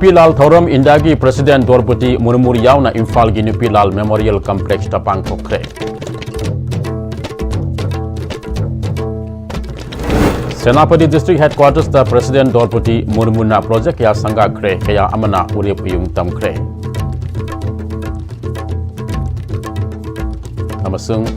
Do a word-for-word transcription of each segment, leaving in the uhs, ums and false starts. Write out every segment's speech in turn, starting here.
ꯅꯨꯄꯤ ꯂꯥꯜ ꯊꯧꯔꯝ ꯏꯟꯗꯤꯌꯥꯒꯤ ꯄ꯭ꯔꯦꯁꯤꯗꯦꯟꯠ ꯗ꯭ꯔꯧꯄꯗꯤ ꯃꯨꯔꯃꯨ ꯌꯥꯎꯅ ꯏꯝꯐꯥꯜꯒꯤ ꯅꯨꯄꯤ ꯂꯥꯜ ꯃꯦꯃꯣꯔꯤꯌꯦꯜ ꯀꯝꯄ꯭ꯂꯦꯛꯁꯇ ꯄꯥꯡꯊꯣꯛꯈ꯭ꯔꯦ꯫ ꯁꯦꯅꯥꯄꯇꯤ ꯗꯤꯁꯇ꯭ꯔꯤꯛ ꯍꯦꯗꯀ꯭ꯋꯥꯇꯔꯁꯇ ꯄ꯭ꯔꯦꯁꯤꯗꯦꯟꯠ ꯗ꯭ꯔꯧꯄꯗꯤ ꯃꯨꯔꯃꯨꯅ ꯄ꯭ꯔꯣꯖꯦꯛ ꯀꯌꯥ ꯁꯪꯒꯥꯈ꯭ꯔꯦ, ꯀꯌꯥ ꯑꯃꯅ ꯎꯔꯦꯞ ꯎꯌꯨꯡ ꯇꯝꯈ꯭ꯔꯦ꯫ ꯑꯃꯁꯨꯡ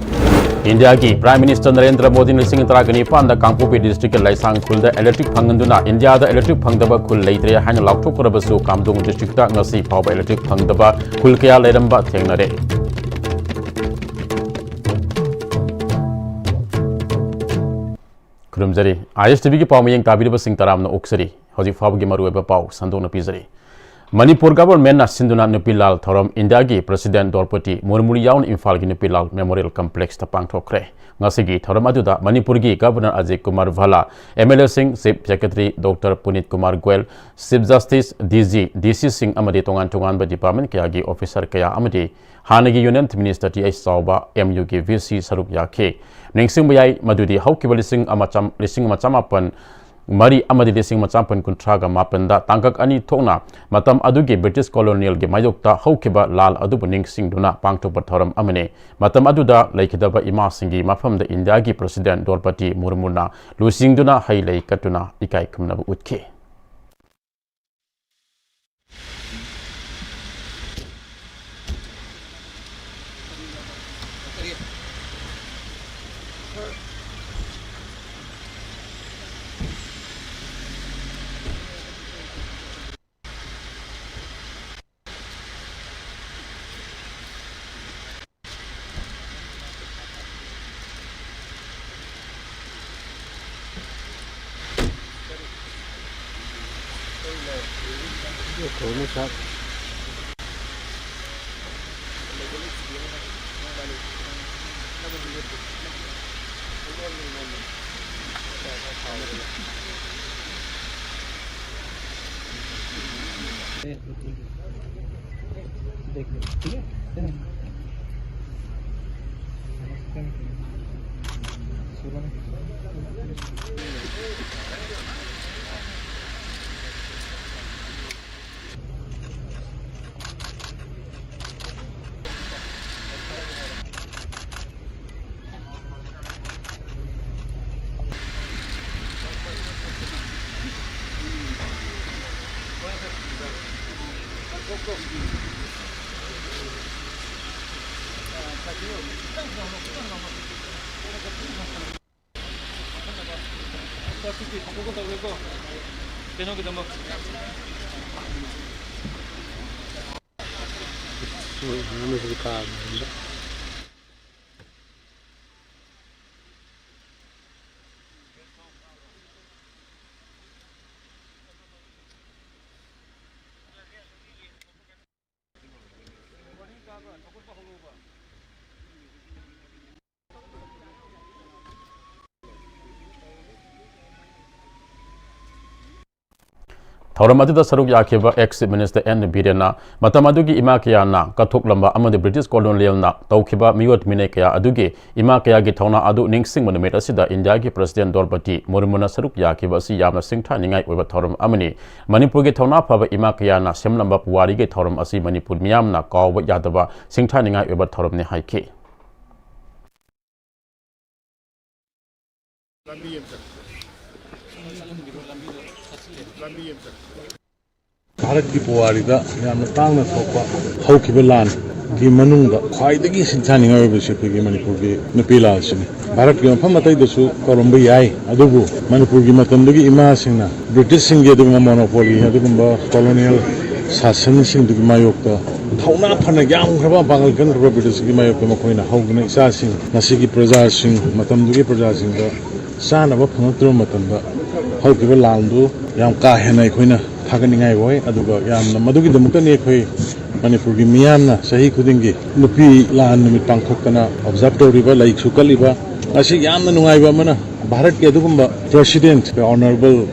ꯏꯟꯗꯤꯌꯥꯒꯤ ꯄ꯭ꯔꯥꯏꯝ ꯃꯤꯅꯤꯁꯇꯔ ꯅꯔꯦꯟꯗ꯭ꯔ ꯃꯣꯗꯤꯅ ꯂꯤꯁꯤꯡ ꯇꯔꯥꯒ ꯅꯤꯄꯥꯟꯗ ꯀꯥꯡꯄꯣꯛꯄꯤ ꯗꯤꯁꯇ꯭ꯔꯤꯛꯀꯤ ꯂꯥꯏꯁꯥꯡ ꯈꯨꯜꯗ ꯏꯂꯦꯛꯇ꯭ꯔꯤꯛ ꯐꯪꯍꯟꯗꯨꯅ ꯏꯟꯗꯤꯌꯥꯗ ꯏꯂꯦꯛꯇ꯭ꯔꯤꯛ ꯐꯪꯗꯕ ꯈꯨꯜ ꯂꯩꯇ꯭ꯔꯦ ꯍꯥꯏꯅ ꯂꯥꯎꯊꯣꯛꯈ꯭ꯔꯕꯁꯨ, ꯀꯥꯝꯗꯣꯡ ꯗꯤꯁꯇ꯭ꯔꯤꯛꯇ ꯉꯁꯤ ꯐꯥꯎꯕ ꯏꯂꯦꯛꯇ꯭ꯔꯤꯛ ꯐꯪꯗꯕ ꯈꯨꯜ ꯀꯌꯥ ꯂꯩꯔꯝꯕ ꯊꯦꯡꯅꯔꯦ꯫ ꯈꯨꯔꯨꯝꯖꯔꯤ꯫ ꯑꯥꯏ ꯑꯦꯁ ꯇꯤ ꯚꯤꯒꯤ ꯄꯥꯎ ꯃꯤꯠꯌꯦꯡ ꯇꯥꯕꯤꯔꯤꯕꯁꯤꯡ ꯇꯔꯥꯝꯅ ꯑꯣꯛꯆꯔꯤ꯫ ꯍꯧꯖꯤꯛ ꯐꯥꯎꯕꯒꯤ ꯃꯔꯨꯑꯣꯏꯕ ꯄꯥꯎ ꯁꯟꯗꯣꯛꯅ ꯄꯤꯖꯔꯤ꯫ ꯃꯅꯤꯄꯨꯔ ꯒꯚꯔꯟꯃꯦꯟꯠꯅ ꯁꯤꯟꯗꯨꯅ ꯅꯨꯄꯤ ꯂꯥꯜ ꯊꯧꯔꯝ ꯏꯟꯗꯤꯌꯥꯒꯤ ꯄ꯭ꯔꯦꯁꯤꯗꯦꯟꯠ ꯗ꯭ꯔꯧꯄꯗꯤ ꯃꯨꯔꯃꯨ ꯌꯥꯎꯅ ꯏꯝꯐꯥꯜꯒꯤ ꯅꯨꯄꯤ ꯂꯥꯜ ꯃꯦꯃꯣꯔꯤꯌꯦꯜ ꯀꯝꯄ꯭ꯂꯦꯛꯁꯇ ꯄꯥꯡꯊꯣꯛꯈ꯭ꯔꯦ꯫ ꯉꯁꯤꯒꯤ ꯊꯧꯔꯝ ꯑꯗꯨꯗ ꯃꯅꯤꯄꯨꯔꯒꯤ governor Ajit Kumar Bhalla, M L ꯑꯦꯁꯤꯡ, chief secretary doctor Punit Kumar Goyal, chief justice, D G, D ꯁꯤꯁꯤꯡ ꯑꯃꯗꯤ ꯇꯣꯉꯥꯟ ꯇꯣꯉꯥꯟꯕ ꯗꯤꯄꯥꯔꯠꯃꯦꯟꯠ ꯀꯌꯥꯒꯤ ꯑꯣꯐꯤꯁꯔ ꯀꯌꯥ ꯑꯃꯗꯤ ꯍꯥꯟꯅꯒꯤ union minister T H Chaoba, M ꯌꯨꯒꯤ ꯚꯤ ꯁꯤ ꯁꯔꯨꯛ ꯌꯥꯈꯤ꯫ ꯅꯤꯡꯁꯤꯡꯕ ꯌꯥꯏ, ꯃꯗꯨꯗꯤ ꯍꯧꯈꯤꯕ ꯂꯤꯁꯤꯡ ꯑꯃ ꯆꯥꯝ-, ꯂꯤꯁꯤꯡ ꯑꯃ ꯆꯥꯃꯥꯄꯟ ꯃꯔꯤ ꯑꯃꯗꯤ ꯂꯤꯁꯤꯡ ꯑꯃ ꯆꯥꯃꯥꯄꯟ ꯀꯨꯟꯊ꯭ꯔꯥꯒ ꯃꯥꯄꯟꯗ ꯇꯥꯡꯀꯛ ꯑꯅꯤ ꯊꯣꯛꯅ ꯃꯇꯝ ꯑꯗꯨꯒꯤ ꯕ꯭ꯔꯤꯇꯤꯁ ꯀꯣꯂꯣꯅꯤꯌꯦꯜꯒꯤ ꯃꯥꯌꯣꯛꯇ ꯍꯧꯈꯤꯕ ꯂꯥꯜ ꯑꯗꯨꯕꯨ ꯅꯤꯡꯁꯤꯡꯗꯨꯅ ꯄꯥꯡꯊꯣꯛꯄ ꯊꯧꯔꯝ ꯑꯃꯅꯤ꯫ ꯃꯇꯝ ꯑꯗꯨꯗ ꯂꯩꯈꯤꯗꯕ ꯏꯃꯥꯁꯤꯡꯒꯤ ꯃꯐꯝꯗ ꯏꯟꯗꯤꯌꯥꯒꯤ ꯄ꯭ꯔꯦꯁꯤꯗꯦꯟꯠ ꯗ꯭ꯔꯧꯄꯗꯤ ꯃꯨꯔꯃꯨꯅ ꯂꯨꯆꯤꯡꯗꯨꯅ ꯍꯩ ꯂꯩ ꯀꯠꯇꯨꯅ ꯏꯀꯥꯏ ꯈꯨꯝꯅꯕ ꯎꯠꯈꯤ꯫ ꯊꯧꯔꯝ ꯑꯗꯨꯗ ꯁꯔꯨꯛ ꯌꯥꯈꯤꯕ ex Chief Minister ꯑꯦꯟ ꯕꯤꯔꯦꯟꯅ ꯃꯇꯝ ꯑꯗꯨꯒꯤ ꯏꯃꯥ ꯀꯌꯥꯅ ꯀꯠꯊꯣꯛꯂꯝꯕ ꯑꯃꯗꯤ British colonialꯅ ꯇꯧꯈꯤꯕ ꯃꯤꯑꯣꯠ ꯃꯤꯅꯩ ꯀꯌꯥ ꯑꯗꯨꯒꯤ ꯏꯃꯥ ꯀꯌꯥꯒꯤ ꯊꯧꯅꯥ ꯑꯗꯨ ꯅꯤꯡꯁꯤꯡꯕ ꯅꯨꯃꯤꯠ ꯑꯁꯤꯗ ꯏꯟꯗꯤꯌꯥꯒꯤ President ꯗ꯭ꯔꯧꯄꯗꯤ ꯃꯨꯔꯃꯨꯅ ꯁꯔꯨꯛ ꯌꯥꯈꯤꯕ ꯑꯁꯤ ꯌꯥꯝꯅ ꯁꯤꯡꯊꯥꯅꯤꯡꯉꯥꯏ ꯑꯣꯏꯕ ꯊꯧꯔꯝ ꯑꯃꯅꯤ꯫ ꯃꯅꯤꯄꯨꯔꯒꯤ ꯊꯧꯅꯥ ꯐꯕ ꯏꯃꯥ ꯀꯌꯥꯅ ꯁꯦꯝꯂꯝꯕ ꯄꯨꯋꯥꯔꯤꯒꯤ ꯊꯧꯔꯝ ꯑꯁꯤ ꯃꯅꯤꯄꯨꯔ ꯃꯤꯌꯥꯝꯅ ꯀꯥꯎꯕ ꯌꯥꯗꯕ ꯁꯤꯡꯊꯥꯅꯤꯡꯉꯥꯏ ꯑꯣꯏꯕ ꯊꯧꯔꯝꯅꯤ ꯍꯥꯏꯈꯤ꯫ ꯚꯥꯔꯠꯀꯤ ꯄꯨꯋꯥꯔꯤꯗ ꯌꯥꯝꯅ ꯇꯥꯡꯅ ꯊꯣꯛꯄ ꯍꯧꯈꯤꯕ ꯂꯥꯟꯒꯤ ꯃꯅꯨꯡꯗ ꯈ꯭ꯋꯥꯏꯗꯒꯤ ꯁꯤꯡꯊꯥꯅꯤꯡꯉꯥꯏ ꯑꯣꯏꯕꯁꯤ ꯑꯩꯈꯣꯏꯒꯤ ꯃꯅꯤꯄꯨꯔꯒꯤ ꯅꯨꯄꯤ ꯂꯥꯜꯁꯤꯅꯤ꯫ ꯚꯥꯔꯠꯀꯤ ꯃꯐꯝ ꯑꯇꯩꯗꯁꯨ ꯇꯧꯔꯝꯕ ꯌꯥꯏ, ꯑꯗꯨꯕꯨ ꯃꯅꯤꯄꯨꯔꯒꯤ ꯃꯇꯝꯗꯨꯒꯤ ꯏꯃꯥꯁꯤꯡꯅ ꯕ꯭ꯔꯤꯇꯤꯁꯁꯤꯡꯒꯤ ꯑꯗꯨꯒꯨꯝꯕ monopoly, ꯑꯗꯨꯒꯨꯝꯕ colonial ꯁꯥꯁꯟꯁꯤꯡꯗꯨꯒꯤ ꯃꯥꯌꯣꯛꯇ ꯊꯧꯅꯥ ꯐꯅ ꯌꯥꯝꯈ꯭ꯔꯕ, ꯄꯥꯡꯒꯜ ꯀꯟꯈ꯭ꯔꯕ ꯕ꯭ꯔꯤꯇꯤꯁꯀꯤ ꯃꯥꯌꯣꯛꯇ ꯃꯈꯣꯏꯅ ꯍꯧꯗꯨꯅ ꯏꯆꯥꯁꯤꯡ, ꯉꯁꯤꯒꯤ ꯄ꯭ꯔꯖꯥꯁꯤꯡ, ꯃꯇꯝꯗꯨꯒꯤ ꯄ꯭ꯔꯖꯥꯁꯤꯡꯗ ꯆꯥꯅꯕ ꯐꯪꯉꯛꯇ꯭ꯔꯕ ꯃꯇꯝꯗ ꯍꯧꯈꯤꯕ ꯂꯥꯟꯗꯨ ꯌꯥꯝ ꯀꯥ ꯍꯦꯟꯅ ꯑꯩꯈꯣꯏꯅ ꯊꯥꯒꯠꯅꯤꯡꯉꯥꯏ ꯑꯣꯏ꯫ ꯑꯗꯨꯒ ꯌꯥꯝꯅ ꯃꯗꯨꯒꯤꯗꯃꯛꯇꯅꯤ ꯑꯩꯈꯣꯏ ꯃꯅꯤꯄꯨꯔꯒꯤ ꯃꯤꯌꯥꯝꯅ ꯆꯍꯤ ꯈꯨꯗꯤꯡꯒꯤ ꯅꯨꯄꯤ ꯂꯥꯟ ꯅꯨꯃꯤꯠ ꯄꯥꯡꯊꯣꯛꯇꯅ observe ꯇꯧꯔꯤꯕ, ꯂꯩꯁꯨ ꯀꯠꯂꯤꯕ꯫ ꯑꯁꯤ ꯌꯥꯝꯅ ꯅꯨꯡꯉꯥꯏꯕ ꯑꯃꯅ, ꯚꯥꯔꯠꯀꯤ ꯑꯗꯨꯒꯨꯝꯕ President Honorable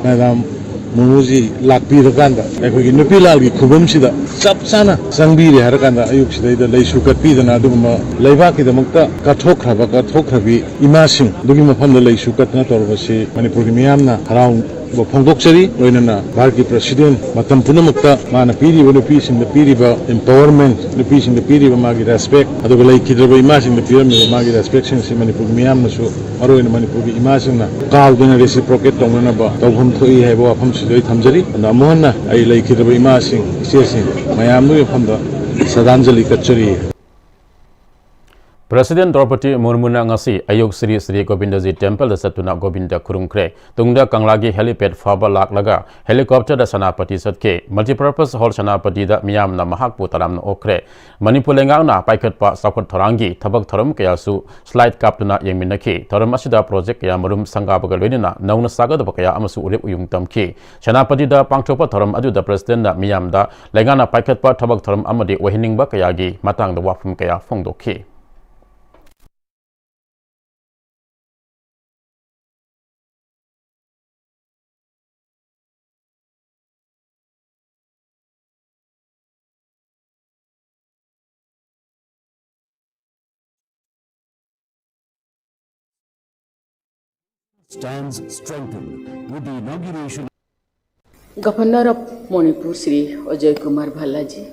Madam ꯃꯨꯔꯃꯨꯖꯤ ꯂꯥꯛꯄꯤꯔꯀꯥꯟꯗ ꯑꯩꯈꯣꯏꯒꯤ ꯅꯨꯄꯤ ꯂꯥꯜꯒꯤ ꯈꯨꯕꯝꯁꯤꯗ ꯆꯞ ꯆꯥꯅ ꯆꯪꯕꯤꯔꯦ ꯍꯥꯏꯔꯀꯥꯟꯗ, ꯑꯌꯨꯛꯁꯤꯗꯩꯗ ꯂꯩꯁꯨ ꯀꯠꯄꯤꯗꯅ ꯑꯗꯨꯒꯨꯝꯕ ꯂꯩꯕꯥꯛꯀꯤꯗꯃꯛꯇ ꯀꯠꯊꯣꯛꯈ꯭ꯔꯕ, ꯀꯠꯊꯣꯛꯈ꯭ꯔꯕꯤ ꯏꯃꯥꯁꯤꯡ ꯑꯗꯨꯒꯤ ꯃꯐꯝꯗ ꯂꯩꯁꯨ ꯀꯠꯇꯅ ꯇꯧꯔꯕꯁꯤ ꯃꯅꯤꯄꯨꯔꯒꯤ ꯃꯤꯌꯥꯝꯅ ꯍꯔꯥꯎ ꯐꯣꯡꯗꯣꯛꯆꯔꯤ꯫ ꯂꯣꯏꯅꯅ ꯚꯥꯔꯠꯀꯤ ꯄ꯭ꯔꯁꯤꯗꯦꯟ ꯃꯇꯝ ꯄꯨꯝꯅꯃꯛꯇ ꯃꯥꯅ ꯄꯤꯔꯤꯕ ꯅꯨꯄꯤꯁꯤꯡꯗ ꯄꯤꯔꯤꯕ empowerment, ꯅꯨꯄꯤꯁꯤꯡꯗ ꯄꯤꯔꯤꯕ ꯃꯥꯒꯤ respect, ꯑꯗꯨꯒ ꯂꯩꯈꯤꯗ꯭ꯔꯕ ꯏꯃꯥꯁꯤꯡꯗ ꯄꯤꯔꯝꯃꯤꯕ ꯃꯥꯒꯤ respectꯁꯤꯡꯁꯤ ꯃꯅꯤꯄꯨꯔꯒꯤ ꯃꯤꯌꯥꯝꯅꯁꯨ, ꯃꯔꯨꯑꯣꯏꯅ ꯃꯅꯤꯄꯨꯔꯒꯤ ꯏꯃꯥꯁꯤꯡꯅ ꯀꯥꯎꯗꯅ reciprocate ꯇꯧꯅꯅꯕ ꯇꯧꯐꯝ ꯊꯣꯛꯏ ꯍꯥꯏꯕ ꯋꯥꯐꯝꯁꯤꯗ ꯑꯩ ꯊꯝꯖꯔꯤ꯫ ꯑꯗꯨꯅ ꯑꯃꯨꯛ ꯍꯟꯅ ꯑꯩ ꯂꯩꯈꯤꯗ꯭ꯔꯕ ꯏꯃꯥꯁꯤꯡ, ꯏꯆꯦꯁꯤꯡ ꯃꯌꯥꯝꯗꯨꯒꯤ ꯃꯐꯝꯗ ꯁ꯭ꯔꯗꯥꯟꯖꯂꯤ ꯀꯠꯆꯔꯤ꯫ ꯄ꯭ꯔꯁꯤꯗꯦꯟ ꯗ꯭ꯔꯧꯄꯗꯤ ꯃꯨꯔꯃꯨꯅ ꯉꯁꯤ ꯑꯌꯨꯛ ꯁ꯭ꯔꯤ ꯁ꯭ꯔꯤ ꯒꯣꯕꯤꯟꯗꯖꯤ ꯇꯦꯝꯄꯜꯗ ꯆꯠꯇꯨꯅ ꯒꯣꯕꯤꯟꯗ ꯈꯨꯔꯨꯝꯈ꯭ꯔꯦ꯫ ꯇꯨꯡꯗ ꯀꯪꯂꯥꯒꯤ helipad ꯐꯥꯎꯕ ꯂꯥꯛꯂꯒ helicopterꯗ ꯁꯦꯅꯥꯄꯇꯤ ꯆꯠꯈꯤ꯫ Multipurpose Hall ꯁꯦꯅꯥꯄꯇꯤꯗ ꯃꯤꯌꯥꯝꯅ ꯃꯍꯥꯛꯄꯨ ꯇꯔꯥꯝꯅ ꯑꯣꯛꯈ꯭ꯔꯦ꯫ ꯃꯅꯤꯄꯨꯔ ꯂꯩꯉꯥꯛꯅ ꯄꯥꯏꯈꯠꯄ ꯆꯥꯎꯈꯠ ꯊꯧꯔꯥꯡꯒꯤ ꯊꯕꯛ ꯊꯧꯔꯝ ꯀꯌꯥꯁꯨ slide ꯀꯥꯞꯇꯨꯅ ꯌꯦꯡꯃꯤꯟꯅꯈꯤ꯫ ꯊꯧꯔꯝ ꯑꯁꯤꯗ project ꯀꯌꯥꯃꯔꯨꯝ ꯁꯪꯒꯥꯕꯒ ꯂꯣꯏꯅꯅ ꯅꯧꯅ ꯁꯥꯒꯗꯕ ꯀꯌꯥ ꯑꯃꯁꯨ ꯎꯔꯤꯠ ꯎꯌꯨꯡ ꯇꯝꯈꯤ꯫ ꯁꯦꯅꯥꯄꯇꯤꯗ ꯄꯥꯡꯊꯣꯛꯄ ꯊꯧꯔꯝ ꯑꯗꯨꯗ ꯄ꯭ꯔꯁꯤꯗꯦꯟꯅ ꯃꯤꯌꯥꯝꯗ ꯂꯩꯉꯥꯛꯅ ꯄꯥꯏꯈꯠꯄ ꯊꯕꯛ ꯊꯧꯔꯝ ꯑꯃꯗꯤ ꯑꯣꯏꯍꯟꯅꯤꯡꯕ ꯀꯌꯥꯒꯤ ꯃꯇꯥꯡꯗ ꯋꯥꯐꯝ ꯀꯌꯥ ꯐꯣꯡꯗꯣꯛꯈꯤ꯫ Stands strengthened with the inauguration. Governor of Manipur Shri Ajoy Kumar Bhallaji,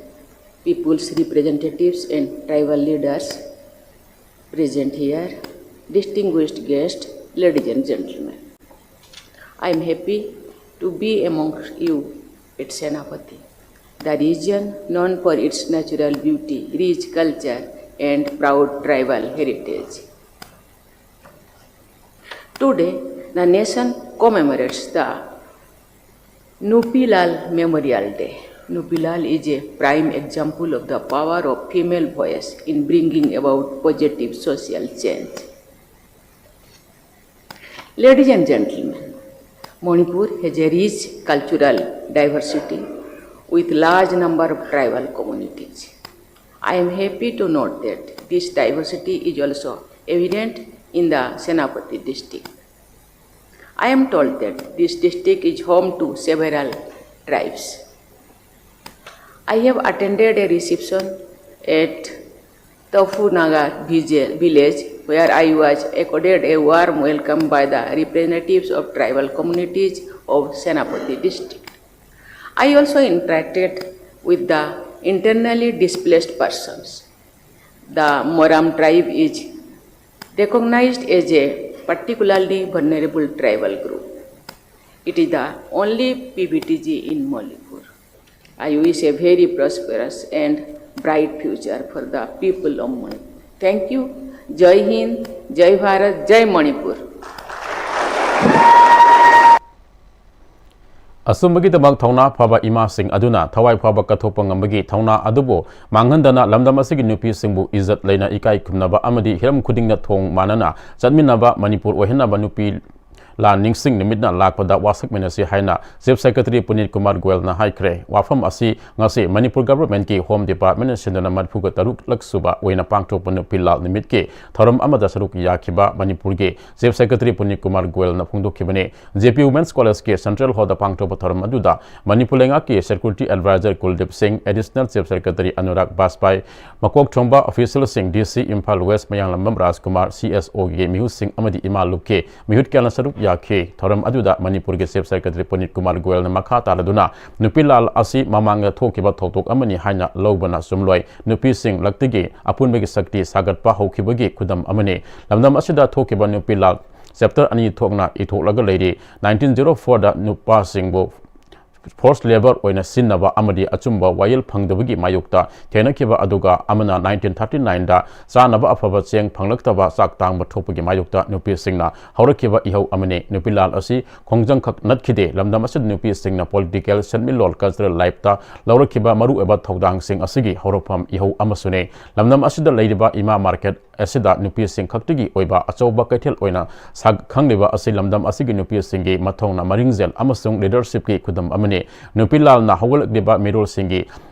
people's representatives and tribal leaders present here, distinguished guests, ladies and gentlemen. I am happy to be amongst you at Senapati, the region known for its natural beauty, rich culture, and proud tribal heritage. Today, the nation commemorates the Nupilal Memorial Day. Nupilal is a prime example of the power of female voice in bringing about positive social change. Ladies and gentlemen, Manipur has a rich cultural diversity with large number of tribal communities. I am happy to note that this diversity is also evident in the Senapati district. I am told that this district is home to several tribes. I have attended a reception at Tofu Naga village, where I was accorded a warm welcome by the representatives of tribal communities of Senapati district. I also interacted with the internally displaced persons. The Moram tribe is recognized as a particularly vulnerable tribal group. It is the only P V T G in Manipur. I wish a very prosperous and bright future for the people of Manipur. Thank you. Jai Hind, Jai Bharat, Jai Manipur. ꯑꯆꯨꯝꯕꯒꯤꯗꯃꯛ ꯊꯧꯅꯥ ꯐꯕ ꯏꯃꯥꯁꯤꯡ ꯑꯗꯨꯅ ꯊꯋꯥꯏ ꯐꯥꯎꯕ ꯀꯠꯊꯣꯛꯄ ꯉꯝꯕꯒꯤ ꯊꯧꯅꯥ ꯑꯗꯨꯕꯨ ꯃꯥꯡꯍꯟꯗꯅ ꯂꯝꯗꯝ ꯑꯁꯤꯒꯤ ꯅꯨꯄꯤꯁꯤꯡꯕꯨ ꯏꯖꯠ ꯂꯩꯅ ꯏꯀꯥꯏ ꯈꯨꯝꯅꯕ ꯑꯃꯗꯤ ꯍꯤꯔꯝ ꯈꯨꯗꯤꯡꯗ ꯊꯣꯡ ꯃꯥꯟꯅꯅ ꯆꯠꯃꯤꯟꯅꯕ ꯃꯅꯤꯄꯨꯔ ꯑꯣꯏꯍꯟꯅꯕ ꯅꯨꯄꯤ ꯂꯥꯟ ꯅꯤꯡꯁꯤꯡ ꯅꯨꯃꯤꯠꯅ ꯂꯥꯛꯄꯗ ꯋꯥꯁꯛꯃꯤꯟꯅꯁꯤ ꯍꯥꯏꯅ Chief Secretary ꯄꯨꯅꯤꯠ ꯀꯨꯃꯥꯔ ꯒꯣꯌꯜꯅ ꯍꯥꯏꯈ꯭ꯔꯦ꯫ ꯋꯥꯐꯝ ꯑꯁꯤ ꯉꯁꯤ ꯃꯅꯤꯄꯨꯔ governmentꯀꯤ Home Departmentꯅ ꯁꯤꯟꯗꯨꯅ ꯃꯔꯤꯐꯨꯒ ꯇꯔꯨꯛꯂꯛ ꯁꯨꯕ ꯑꯣꯏꯅ ꯄꯥꯡꯊꯣꯛꯄ ꯅꯨꯄꯤ ꯂꯥꯜ ꯅꯨꯃꯤꯠꯀꯤ ꯊꯧꯔꯝ ꯑꯃꯗ ꯁꯔꯨꯛ ꯌꯥꯈꯤꯕ ꯃꯅꯤꯄꯨꯔꯒꯤ Chief Secretary ꯄꯨꯅꯤꯠ Kumar ꯒꯣꯌꯜꯅ ꯐꯣꯡꯗꯣꯛꯈꯤꯕꯅꯤ꯫ J P Women's Collegeꯀꯤ Central Hallꯗ ꯄꯥꯡꯊꯣꯛꯄ ꯊꯧꯔꯝ ꯑꯗꯨꯗ ꯃꯅꯤꯄꯨꯔ ꯂꯩꯉꯥꯛꯀꯤ Security Advisor ꯀꯨꯜꯗꯤꯞ ꯁꯤꯡ, Additional Chief Secretary ꯑꯅꯨꯔꯥꯒ ꯕꯥꯖꯄꯥꯏ, ꯃꯀꯣꯛ ꯊꯣꯡꯕ officialꯁꯤꯡ, D C ꯏꯝꯐꯥꯜ West ꯃꯌꯥꯡꯂꯝꯕꯝ ꯔꯥꯖꯀꯨꯃꯥꯔ, C S Oꯒꯤ ꯃꯤꯍꯨꯠꯁꯤꯡ ꯑꯃꯗꯤ ꯏꯃꯥ ꯂꯨꯞꯀꯤ ꯃꯤꯍꯨꯠ ꯀꯌꯥꯅ ꯁꯔꯨꯛ ꯌꯥꯈꯤ꯫ ꯊꯧꯔꯝ ꯑꯗꯨꯗ ꯃꯅꯤꯄꯨꯔꯒꯤ Chief Secretary ꯄꯨꯅꯤꯠ ꯀꯨꯃꯥꯔ ꯒꯣꯌꯜꯅ ꯃꯈꯥ ꯇꯥꯔꯗꯨꯅ ꯅꯨꯄꯤ ꯂꯥꯜ ꯑꯁꯤ ꯃꯃꯥꯡꯗ ꯊꯣꯛꯈꯤꯕ ꯊꯧꯗꯣꯛ ꯑꯃꯅꯤ ꯍꯥꯏꯅ ꯂꯧꯕꯅ ꯆꯨꯝꯂꯣꯏ꯫ ꯅꯨꯄꯤꯁꯤꯡ ꯂꯛꯇꯒꯤ ꯑꯄꯨꯟꯕꯒꯤ ꯁꯛꯇꯤ ꯁꯥꯒꯠꯄ ꯍꯧꯈꯤꯕꯒꯤ ꯈꯨꯗꯝ ꯑꯃꯅꯤ꯫ ꯂꯝꯗꯝ ꯑꯁꯤꯗ ꯊꯣꯛꯈꯤꯕ ꯅꯨꯄꯤ ꯂꯥꯜ chapter ꯑꯅꯤ ꯊꯣꯛꯅ ꯏꯊꯣꯛꯂꯒ ꯂꯩꯔꯤ꯫ Nineteen zero fourꯗ ꯅꯨꯄꯥꯁꯤꯡꯕꯨ forced labour ꯑꯣꯏꯅ ꯁꯤꯖꯤꯟꯅꯕ ꯑꯃꯗꯤ ꯑꯆꯨꯝꯕ ꯋꯥꯌꯦꯜ ꯐꯪꯗꯕꯒꯤ ꯃꯥꯌꯣꯛꯇ ꯊꯦꯡꯅꯈꯤꯕ, ꯑꯗꯨꯒ ꯑꯃꯅ nineteen thirty nineꯗ ꯆꯥꯅꯕ ꯑꯐꯕ ꯆꯦꯡ ꯐꯪꯂꯛꯇꯕ ꯆꯥꯛ ꯇꯥꯡꯕ ꯊꯣꯛꯄꯒꯤ ꯃꯥꯌꯣꯛꯇ ꯅꯨꯄꯤꯁꯤꯡꯅ ꯍꯧꯔꯛꯈꯤꯕ ꯏꯍꯧ ꯑꯃꯅꯤ꯫ ꯅꯨꯄꯤ ꯂꯥꯜ ꯑꯁꯤ ꯈꯣꯡꯖꯪꯈꯛ ꯅꯠꯈꯤꯗꯦ, ꯂꯝꯗꯝ ꯑꯁꯤꯗ ꯅꯨꯄꯤꯁꯤꯡꯅ political, ꯁꯦꯟꯃꯤꯠꯂꯣꯟ, cultural lifeꯇ ꯂꯧꯔꯛꯈꯤꯕ ꯃꯔꯨꯑꯣꯏꯕ ꯊꯧꯗꯥꯡꯁꯤꯡ ꯑꯁꯤꯒꯤ ꯍꯧꯔꯛꯐꯝ ꯏꯍꯧ ꯑꯃꯁꯨꯅꯤ꯫ ꯂꯝꯗꯝ ꯑꯁꯤꯗ ꯂꯩꯔꯤꯕ ꯏꯃꯥ market ꯑꯁꯤꯗ ꯅꯨꯄꯤꯁꯤꯡ ꯈꯛꯇꯒꯤ ꯑꯣꯏꯕ ꯑꯆꯧꯕ ꯀꯩꯊꯦꯜ ꯑꯣꯏꯅ ꯁꯛ ꯈꯪꯂꯤꯕ ꯑꯁꯤ ꯂꯝꯗꯝ ꯑꯁꯤꯒꯤ ꯅꯨꯄꯤꯁꯤꯡꯒꯤ ꯃꯊꯧꯅ ꯃꯔꯤꯡꯖꯦꯜ ꯑꯃꯁꯨꯡ leadershipꯀꯤ ꯈꯨꯗꯝ ꯑꯃꯅꯤ꯫ ꯅꯨꯄꯤ ꯂꯥꯜꯅ ꯍꯧꯒꯠꯂꯛꯂꯤꯕ ꯃꯤꯔꯣꯜꯁꯤꯡꯒꯤ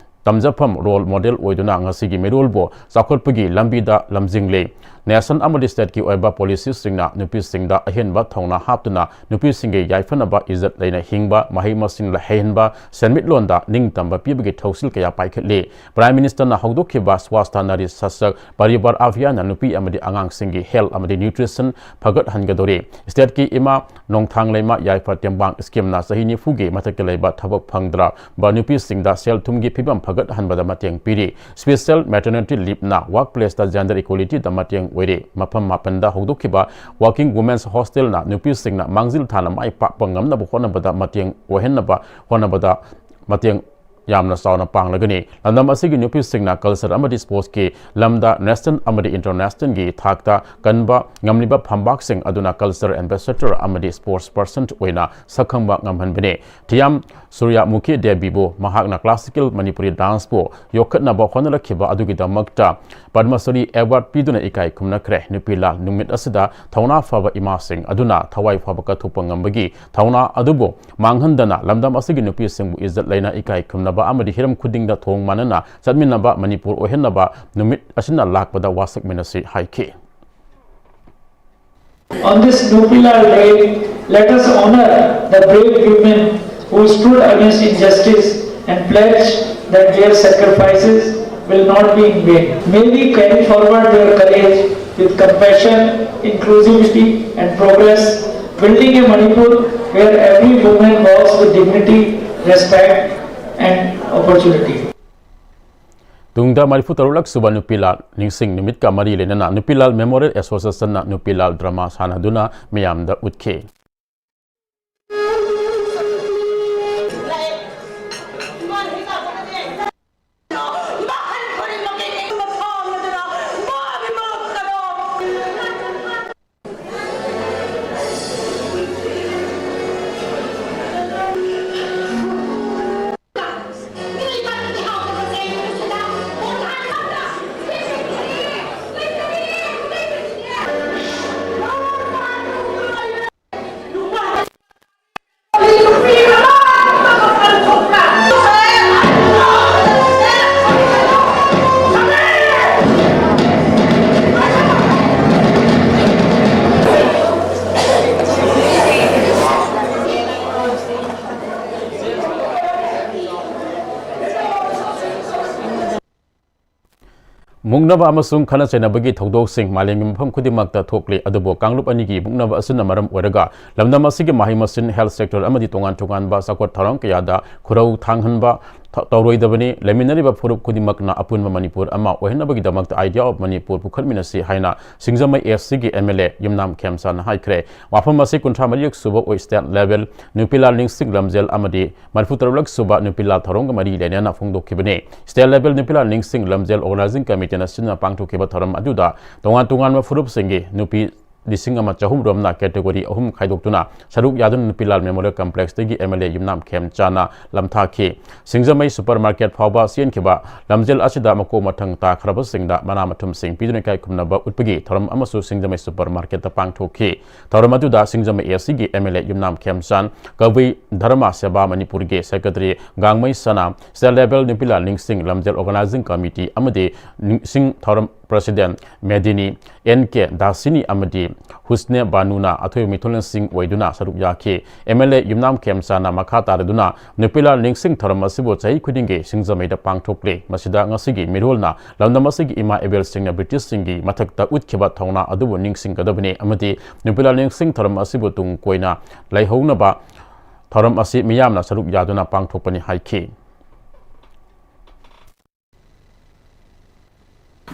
ꯇꯝꯖꯐꯝ, role model ꯑꯣꯏꯗꯨꯅ ꯉꯁꯤꯒꯤ ꯃꯤꯔꯣꯜꯕꯨ ꯆꯥꯎꯈꯠꯄꯒꯤ ꯂꯝꯕꯤꯗ ꯂꯝꯖꯤꯡꯂꯤ꯫ ꯅꯦꯁꯟ ꯑꯃꯗꯤ ꯁ꯭ꯇꯦꯠꯀꯤ ꯑꯣꯏꯕ ꯄꯣꯂꯤꯁꯤꯁꯤꯡꯅ ꯅꯨꯄꯤꯁꯤꯡꯗ ꯑꯍꯦꯟꯕ ꯊꯧꯅꯥ ꯍꯥꯞꯇꯨꯅ ꯅꯨꯄꯤꯁꯤꯡꯒꯤ ꯌꯥꯏꯐꯅꯕ, ꯏꯖꯠ ꯂꯩꯅ ꯍꯤꯡꯕ, ꯃꯍꯩ ꯃꯁꯤꯡ ꯍꯩꯍꯟꯕ, ꯁꯦꯟꯃꯤꯠꯂꯣꯟꯗ ꯅꯤꯡꯇꯝꯕ ꯄꯤꯕꯒꯤ ꯊꯧꯁꯤꯜ ꯀꯌꯥ ꯄꯥꯏꯈꯠꯂꯤ꯫ ꯄ꯭ꯔꯥꯏꯝ ꯃꯤꯅꯤꯁꯇꯔꯅ ꯍꯧꯗꯣꯛꯈꯤꯕ ꯁ꯭ꯋꯥꯁꯊ ꯅꯥꯔꯤ ꯁꯁꯛ ꯄꯔꯤꯕꯥꯔ ꯑꯚꯤꯌꯥꯟꯅ ꯅꯨꯄꯤ ꯑꯃꯗꯤ ꯑꯉꯥꯡꯁꯤꯡꯒꯤ ꯍꯦꯜꯊ ꯑꯃꯗꯤ ꯅ꯭ꯌꯨꯇ꯭ꯔꯤꯁꯟ ꯐꯒꯠꯍꯟꯒꯗꯧꯔꯤ꯫ ꯁ꯭ꯇꯦꯠꯀꯤ ꯏꯃꯥ ꯅꯣꯡꯊꯥꯡ ꯂꯩꯃ ꯌꯥꯏꯐ ꯇꯦꯡꯕꯥꯡ ꯁ꯭ꯀꯤꯝꯅ ꯆꯍꯤ ꯅꯤꯐꯨꯒꯤ ꯃꯊꯛꯇ ꯂꯩꯕ ꯊꯕꯛ ꯐꯪꯗ꯭ꯔꯕ ꯅꯨꯄꯤꯁꯤꯡꯗ ꯁꯦꯜ ꯊꯨꯝꯒꯤ ꯐꯤꯕꯝ ꯐꯒꯠꯍꯟꯕꯗ ꯃꯇꯦꯡ ꯄꯤꯔꯤ꯫ ꯁ꯭ꯄꯦꯁꯦꯜ ꯃꯦꯇꯔꯅꯤꯇꯤ ꯂꯤꯞꯅ ꯋꯥꯔꯛ ꯄ꯭ꯂꯦꯁꯇ ꯖꯦꯟꯗꯔ ꯏꯀ꯭ꯋꯦꯂꯤꯇꯤꯗ ꯃꯇꯦꯡ ꯑꯣꯏꯔꯤ꯫ ꯃꯐꯝ ꯃꯥꯄꯟꯗ ꯍꯧꯗꯣꯛꯈꯤꯕ ꯋꯥꯔꯀꯤꯡ ꯋꯨꯃꯦꯟꯁ ꯍꯣꯁꯇꯦꯜꯅ ꯅꯨꯄꯤꯁꯤꯡꯅ ꯃꯥꯡꯖꯤꯜ ꯊꯥꯅ ꯃꯥꯏ ꯄꯥꯛꯄ ꯉꯝꯅꯕ ꯍꯣꯠꯅꯕꯗ ꯃꯇꯦꯡ ꯑꯣꯏꯍꯟꯅꯕ ꯍꯣꯠꯅꯕꯗ ꯃꯇꯦꯡ ꯌꯥꯝꯅ ꯆꯥꯎꯅ ꯄꯥꯡꯂꯒꯅꯤ꯫ ꯂꯝꯗꯝ ꯑꯁꯤꯒꯤ ꯅꯨꯄꯤꯁꯤꯡꯅ ꯀꯜꯆꯔ ꯑꯃꯗꯤ ꯁ꯭ꯄꯣꯔꯠꯁꯀꯤ ꯂꯝꯗ ꯅꯦꯁꯅꯦꯜ ꯑꯃꯗꯤ ꯏꯟꯇꯔꯅꯦꯁꯅꯦꯜꯒꯤ ꯊꯥꯛꯇ ꯀꯟꯕ ꯉꯝꯂꯤꯕ ꯐꯝꯕꯥꯛꯁꯤꯡ ꯑꯗꯨꯅ ꯀꯜꯆꯔ ꯑꯦꯝꯕꯦꯁꯦꯗꯔ ꯑꯃꯗꯤ ꯁ꯭ꯄꯣꯔꯠꯁ ꯄꯔꯁꯟ ꯑꯣꯏꯅ ꯁꯛꯈꯪꯕ ꯉꯝꯍꯟꯕꯅꯤ꯫ ꯊꯤꯌꯥꯝ ꯁꯨꯔꯌꯥꯃꯨꯈꯤ ꯗꯦꯕꯤꯕꯨ ꯃꯍꯥꯛꯅ ꯀ꯭ꯂꯥꯁꯤꯀꯦꯜ ꯃꯅꯤꯄꯨꯔꯤ ꯗꯥꯟꯁꯄꯨ ꯌꯣꯛꯈꯠꯅꯕ ꯍꯣꯠꯅꯔꯛꯈꯤꯕ ꯑꯗꯨꯒꯤꯗꯃꯛꯇ ꯄꯗꯃꯁ꯭ꯔꯤ ꯑꯦꯋꯥꯔꯗ ꯄꯤꯗꯨꯅ ꯏꯀꯥꯏ ꯈꯨꯝꯅꯈ꯭ꯔꯦ꯫ ꯅꯨꯄꯤ ꯂꯥꯜ ꯅꯨꯃꯤꯠ ꯑꯁꯤꯗ ꯊꯧꯅꯥ ꯐꯕ ꯏꯃꯥꯁꯤꯡ ꯑꯗꯨꯅ ꯊꯋꯥꯏ ꯐꯕ ꯀꯠꯊꯣꯛꯄ ꯉꯝꯕꯒꯤ ꯊꯧꯅꯥ ꯑꯗꯨꯕꯨ ꯃꯥꯡꯍꯟꯗꯅ ꯂꯝꯗꯝ ꯑꯁꯤꯒꯤ ꯅꯨꯄꯤꯁꯤꯡꯕꯨ ꯏꯖꯠ ꯂꯩꯅ ꯏꯀꯥꯏ ꯈꯨꯝꯅꯕ ꯑꯃꯗꯤ ꯍꯤꯔꯝ ꯈꯨꯗꯤꯡꯗ ꯊꯣꯡ ꯃꯥꯟꯅꯅ ꯆꯠꯃꯤꯟꯅꯕ ꯃꯅꯤꯄꯨꯔ ꯑꯣꯏꯍꯟꯅꯕ ꯅꯨꯃꯤꯠ ꯑꯁꯤꯅ ꯂꯥꯛꯄꯗ ꯋꯥꯁꯛꯃꯤꯟꯅꯁꯤ ꯍꯥꯏꯈꯤ꯫ On this Nupilal Day, let us honor the brave women who stood against injustice and pledge that their sacrifices will not be in vain. May we carry forward their courage with compassion, inclusivity, and progress, building a Manipur where every woman walks with dignity, respect, and opportunity. ꯇꯨꯡꯗ ꯃꯔꯤꯐꯨ ꯇꯔꯨꯛꯂꯛ ꯁꯨꯕ ꯅꯨꯄꯤ ꯂꯥꯜ ꯅꯤꯡꯁꯤꯡ ꯅꯨꯃꯤꯠꯀ ꯃꯔꯤ ꯂꯩꯅꯅ ꯅꯨꯄꯤ Lal memorial ꯑꯦꯁꯣꯁꯤꯌꯦꯁꯟꯅ ꯅꯨꯄꯤ ꯂꯥꯜ drama ꯁꯥꯟꯅꯗꯨꯅ ꯃꯤꯌꯥꯝꯗ ꯎꯠꯈꯤ꯫ ꯃꯨꯛꯅꯕ ꯑꯃꯁꯨꯡ ꯈꯠꯅ ꯆꯩꯅꯕꯒꯤ ꯊꯧꯗꯣꯛꯁꯤꯡ ꯃꯥꯂꯦꯝꯒꯤ ꯃꯐꯝ ꯈꯨꯗꯤꯡꯃꯛꯇ ꯊꯣꯛꯂꯤ, ꯑꯗꯨꯕꯨ ꯀꯥꯡꯂꯨꯞ ꯑꯅꯤꯒꯤ ꯃꯨꯛꯅꯕ ꯑꯁꯤꯅ ꯃꯔꯝ ꯑꯣꯏꯔꯒ ꯂꯝꯗꯝ ꯑꯁꯤꯒꯤ ꯃꯍꯩ ꯃꯁꯤꯡ, health sector ꯑꯃꯗꯤ ꯇꯣꯉꯥꯟ ꯇꯣꯉꯥꯟꯕ ꯆꯥꯎꯈꯠ ꯊꯧꯔꯥꯡ ꯀꯌꯥꯗ ꯈꯨꯔꯧ ꯊꯥꯡꯍꯟꯕ ꯊ-, ꯇꯧꯔꯣꯏꯗꯕꯅꯤ꯫ ꯂꯩꯃꯤꯟꯅꯔꯤꯕ ꯐꯨꯔꯨꯞ ꯈꯨꯗꯤꯡꯃꯛꯅ ꯑꯄꯨꯟꯕ ꯃꯅꯤꯄꯨꯔ ꯑꯃ ꯑꯣꯏꯍꯟꯅꯕꯒꯤꯗꯃꯛꯇ Idea of Manipur ꯄꯨꯈꯠꯃꯤꯟꯅꯁꯤ ꯍꯥꯏꯅ ꯁꯤꯡꯖꯃꯩ AC ꯒꯤ MLA ꯌꯨꯝꯅꯥꯝ ꯈꯦꯝꯆꯥꯟꯅ ꯍꯥꯏꯈ꯭ꯔꯦ꯫ ꯋꯥꯐꯝ ꯑꯁꯤ ꯀꯨꯟꯊ꯭ꯔꯥ ꯃꯔꯤꯔꯛ ꯁꯨꯕ state level ꯅꯨꯄꯤꯂꯥꯜ ꯅꯤꯡꯁꯤꯡ ꯂꯝꯖꯦꯜ ꯑꯃꯗꯤ ꯃꯔꯤꯐꯨ ꯇꯔꯨꯛꯂꯛ ꯁꯨꯕ ꯅꯨꯄꯤꯂꯥꯜ ꯊꯧꯔꯝꯒ ꯃꯔꯤ ꯂꯩꯅꯅ ꯐꯣꯡꯗꯣꯛꯈꯤꯕꯅꯤ꯫ State level ꯅꯨꯄꯤꯂꯥꯜ ꯅꯤꯡꯁꯤꯡ ꯂꯝꯖꯦꯜ organizing committee ꯅ ꯁꯤꯟꯅ ꯄꯥꯡꯊꯣꯛꯈꯤꯕ ꯊꯧꯔꯝ ꯑꯗꯨꯗ ꯇꯣꯉꯥꯟ ꯇꯣꯉꯥꯟꯕ ꯐꯨꯔꯨꯞꯁꯤꯡꯒꯤ ꯅꯨꯄꯤ ꯂꯤꯁꯤꯡ ꯑꯃ ꯆꯍꯨꯝ ꯔꯣꯝꯅ category ꯑꯍꯨꯝ ꯈꯥꯏꯗꯣꯛꯇꯨꯅ ꯁꯔꯨꯛ ꯌꯥꯗꯨꯅ ꯅꯨꯄꯤꯂꯥꯜ Memorial Complex ꯇꯒꯤ MLA ꯌꯨꯝꯅꯥꯝ ꯈꯦꯝꯆꯥꯟꯅ ꯂꯝꯊꯥꯈꯤ꯫ ꯁꯤꯡꯖꯃꯩ supermarket ꯐꯥꯎꯕ ꯆꯦꯟꯈꯤꯕ ꯂꯝꯖꯦꯜ ꯑꯁꯤꯗ ꯃꯀꯣꯛ ꯃꯊꯪ ꯇꯥꯈ꯭ꯔꯕꯁꯤꯡꯗ ꯃꯅꯥ ꯃꯊꯨꯝꯁꯤꯡ ꯄꯤꯗꯨꯅ ꯏꯀꯥꯏ ꯈꯨꯝꯅꯕ ꯎꯠꯄꯒꯤ ꯊꯧꯔꯝ ꯑꯃꯁꯨ ꯁꯤꯡꯖꯃꯩ supermarket ꯇ ꯄꯥꯡꯊꯣꯛꯈꯤ꯫ ꯊꯧꯔꯝ ꯑꯗꯨꯗ ꯁꯤꯡꯖꯃꯩ AC ꯒꯤ MLA ꯌꯨꯝꯅꯥꯝ ꯈꯦꯝꯆꯥꯟ, ꯀꯕꯨꯏ ꯙꯔꯃ ꯁꯦꯕꯥ ꯃꯅꯤꯄꯨꯔꯒꯤ secretary ꯒꯥꯡꯃꯩ ꯁꯅꯥ, state level ꯅꯨꯄꯤꯂꯥꯜ ꯅꯤꯡꯁꯤꯡ ꯂꯝꯖꯦꯜ organizing committee ꯑꯃꯗꯤ ꯅꯤꯡꯁꯤꯡ ꯊꯧꯔꯝ president ꯃꯦꯗꯤꯅꯤ, N K ꯗꯥꯁꯤꯅꯤ ꯑꯃꯗꯤ ꯍꯨꯁꯅꯦ ꯕꯥꯅꯨꯅ ꯑꯊꯣꯏꯕ ꯃꯤꯊꯨꯡꯂꯦꯟꯁꯤꯡ ꯑꯣꯏꯗꯨꯅ ꯁꯔꯨꯛ ꯌꯥꯈꯤ꯫ MLA ꯌꯨꯝꯅꯥꯝ ꯈꯦꯝꯆꯥꯟꯅ ꯃꯈꯥ ꯇꯥꯔꯗꯨꯅ ꯅꯨꯄꯤꯂꯥꯜ ꯅꯤꯡꯁꯤꯡ ꯊꯧꯔꯝ ꯑꯁꯤꯕꯨ ꯆꯍꯤ ꯈꯨꯗꯤꯡꯒꯤ ꯁꯤꯡꯖꯃꯩꯗ ꯄꯥꯡꯊꯣꯛꯂꯤ꯫ ꯃꯁꯤꯗ ꯉꯁꯤꯒꯤ ꯃꯤꯔꯣꯜꯅ ꯂꯝꯗꯝ ꯑꯁꯤꯒꯤ ꯏꯃꯥ ꯏꯕꯦꯜꯁꯤꯡꯅ ꯕ꯭ꯔꯤꯇꯤꯁꯁꯤꯡꯒꯤ ꯃꯊꯛꯇ ꯎꯠꯈꯤꯕ ꯊꯧꯅꯥ ꯑꯗꯨꯕꯨ ꯅꯤꯡꯁꯤꯡꯒꯗꯕꯅꯤ ꯑꯃꯗꯤ ꯅꯨꯄꯤꯂꯥꯜ ꯅꯤꯡꯁꯤꯡ ꯊꯧꯔꯝ ꯑꯁꯤꯕꯨ ꯇꯨꯡ ꯀꯣꯏꯅ ꯂꯩꯍꯧꯅꯕ ꯊꯧꯔꯝ ꯑꯁꯤ ꯃꯤꯌꯥꯝꯅ ꯁꯔꯨꯛ ꯌꯥꯗꯨꯅ ꯄꯥꯡꯊꯣꯛꯄꯅꯤ ꯍꯥꯏꯈꯤ꯫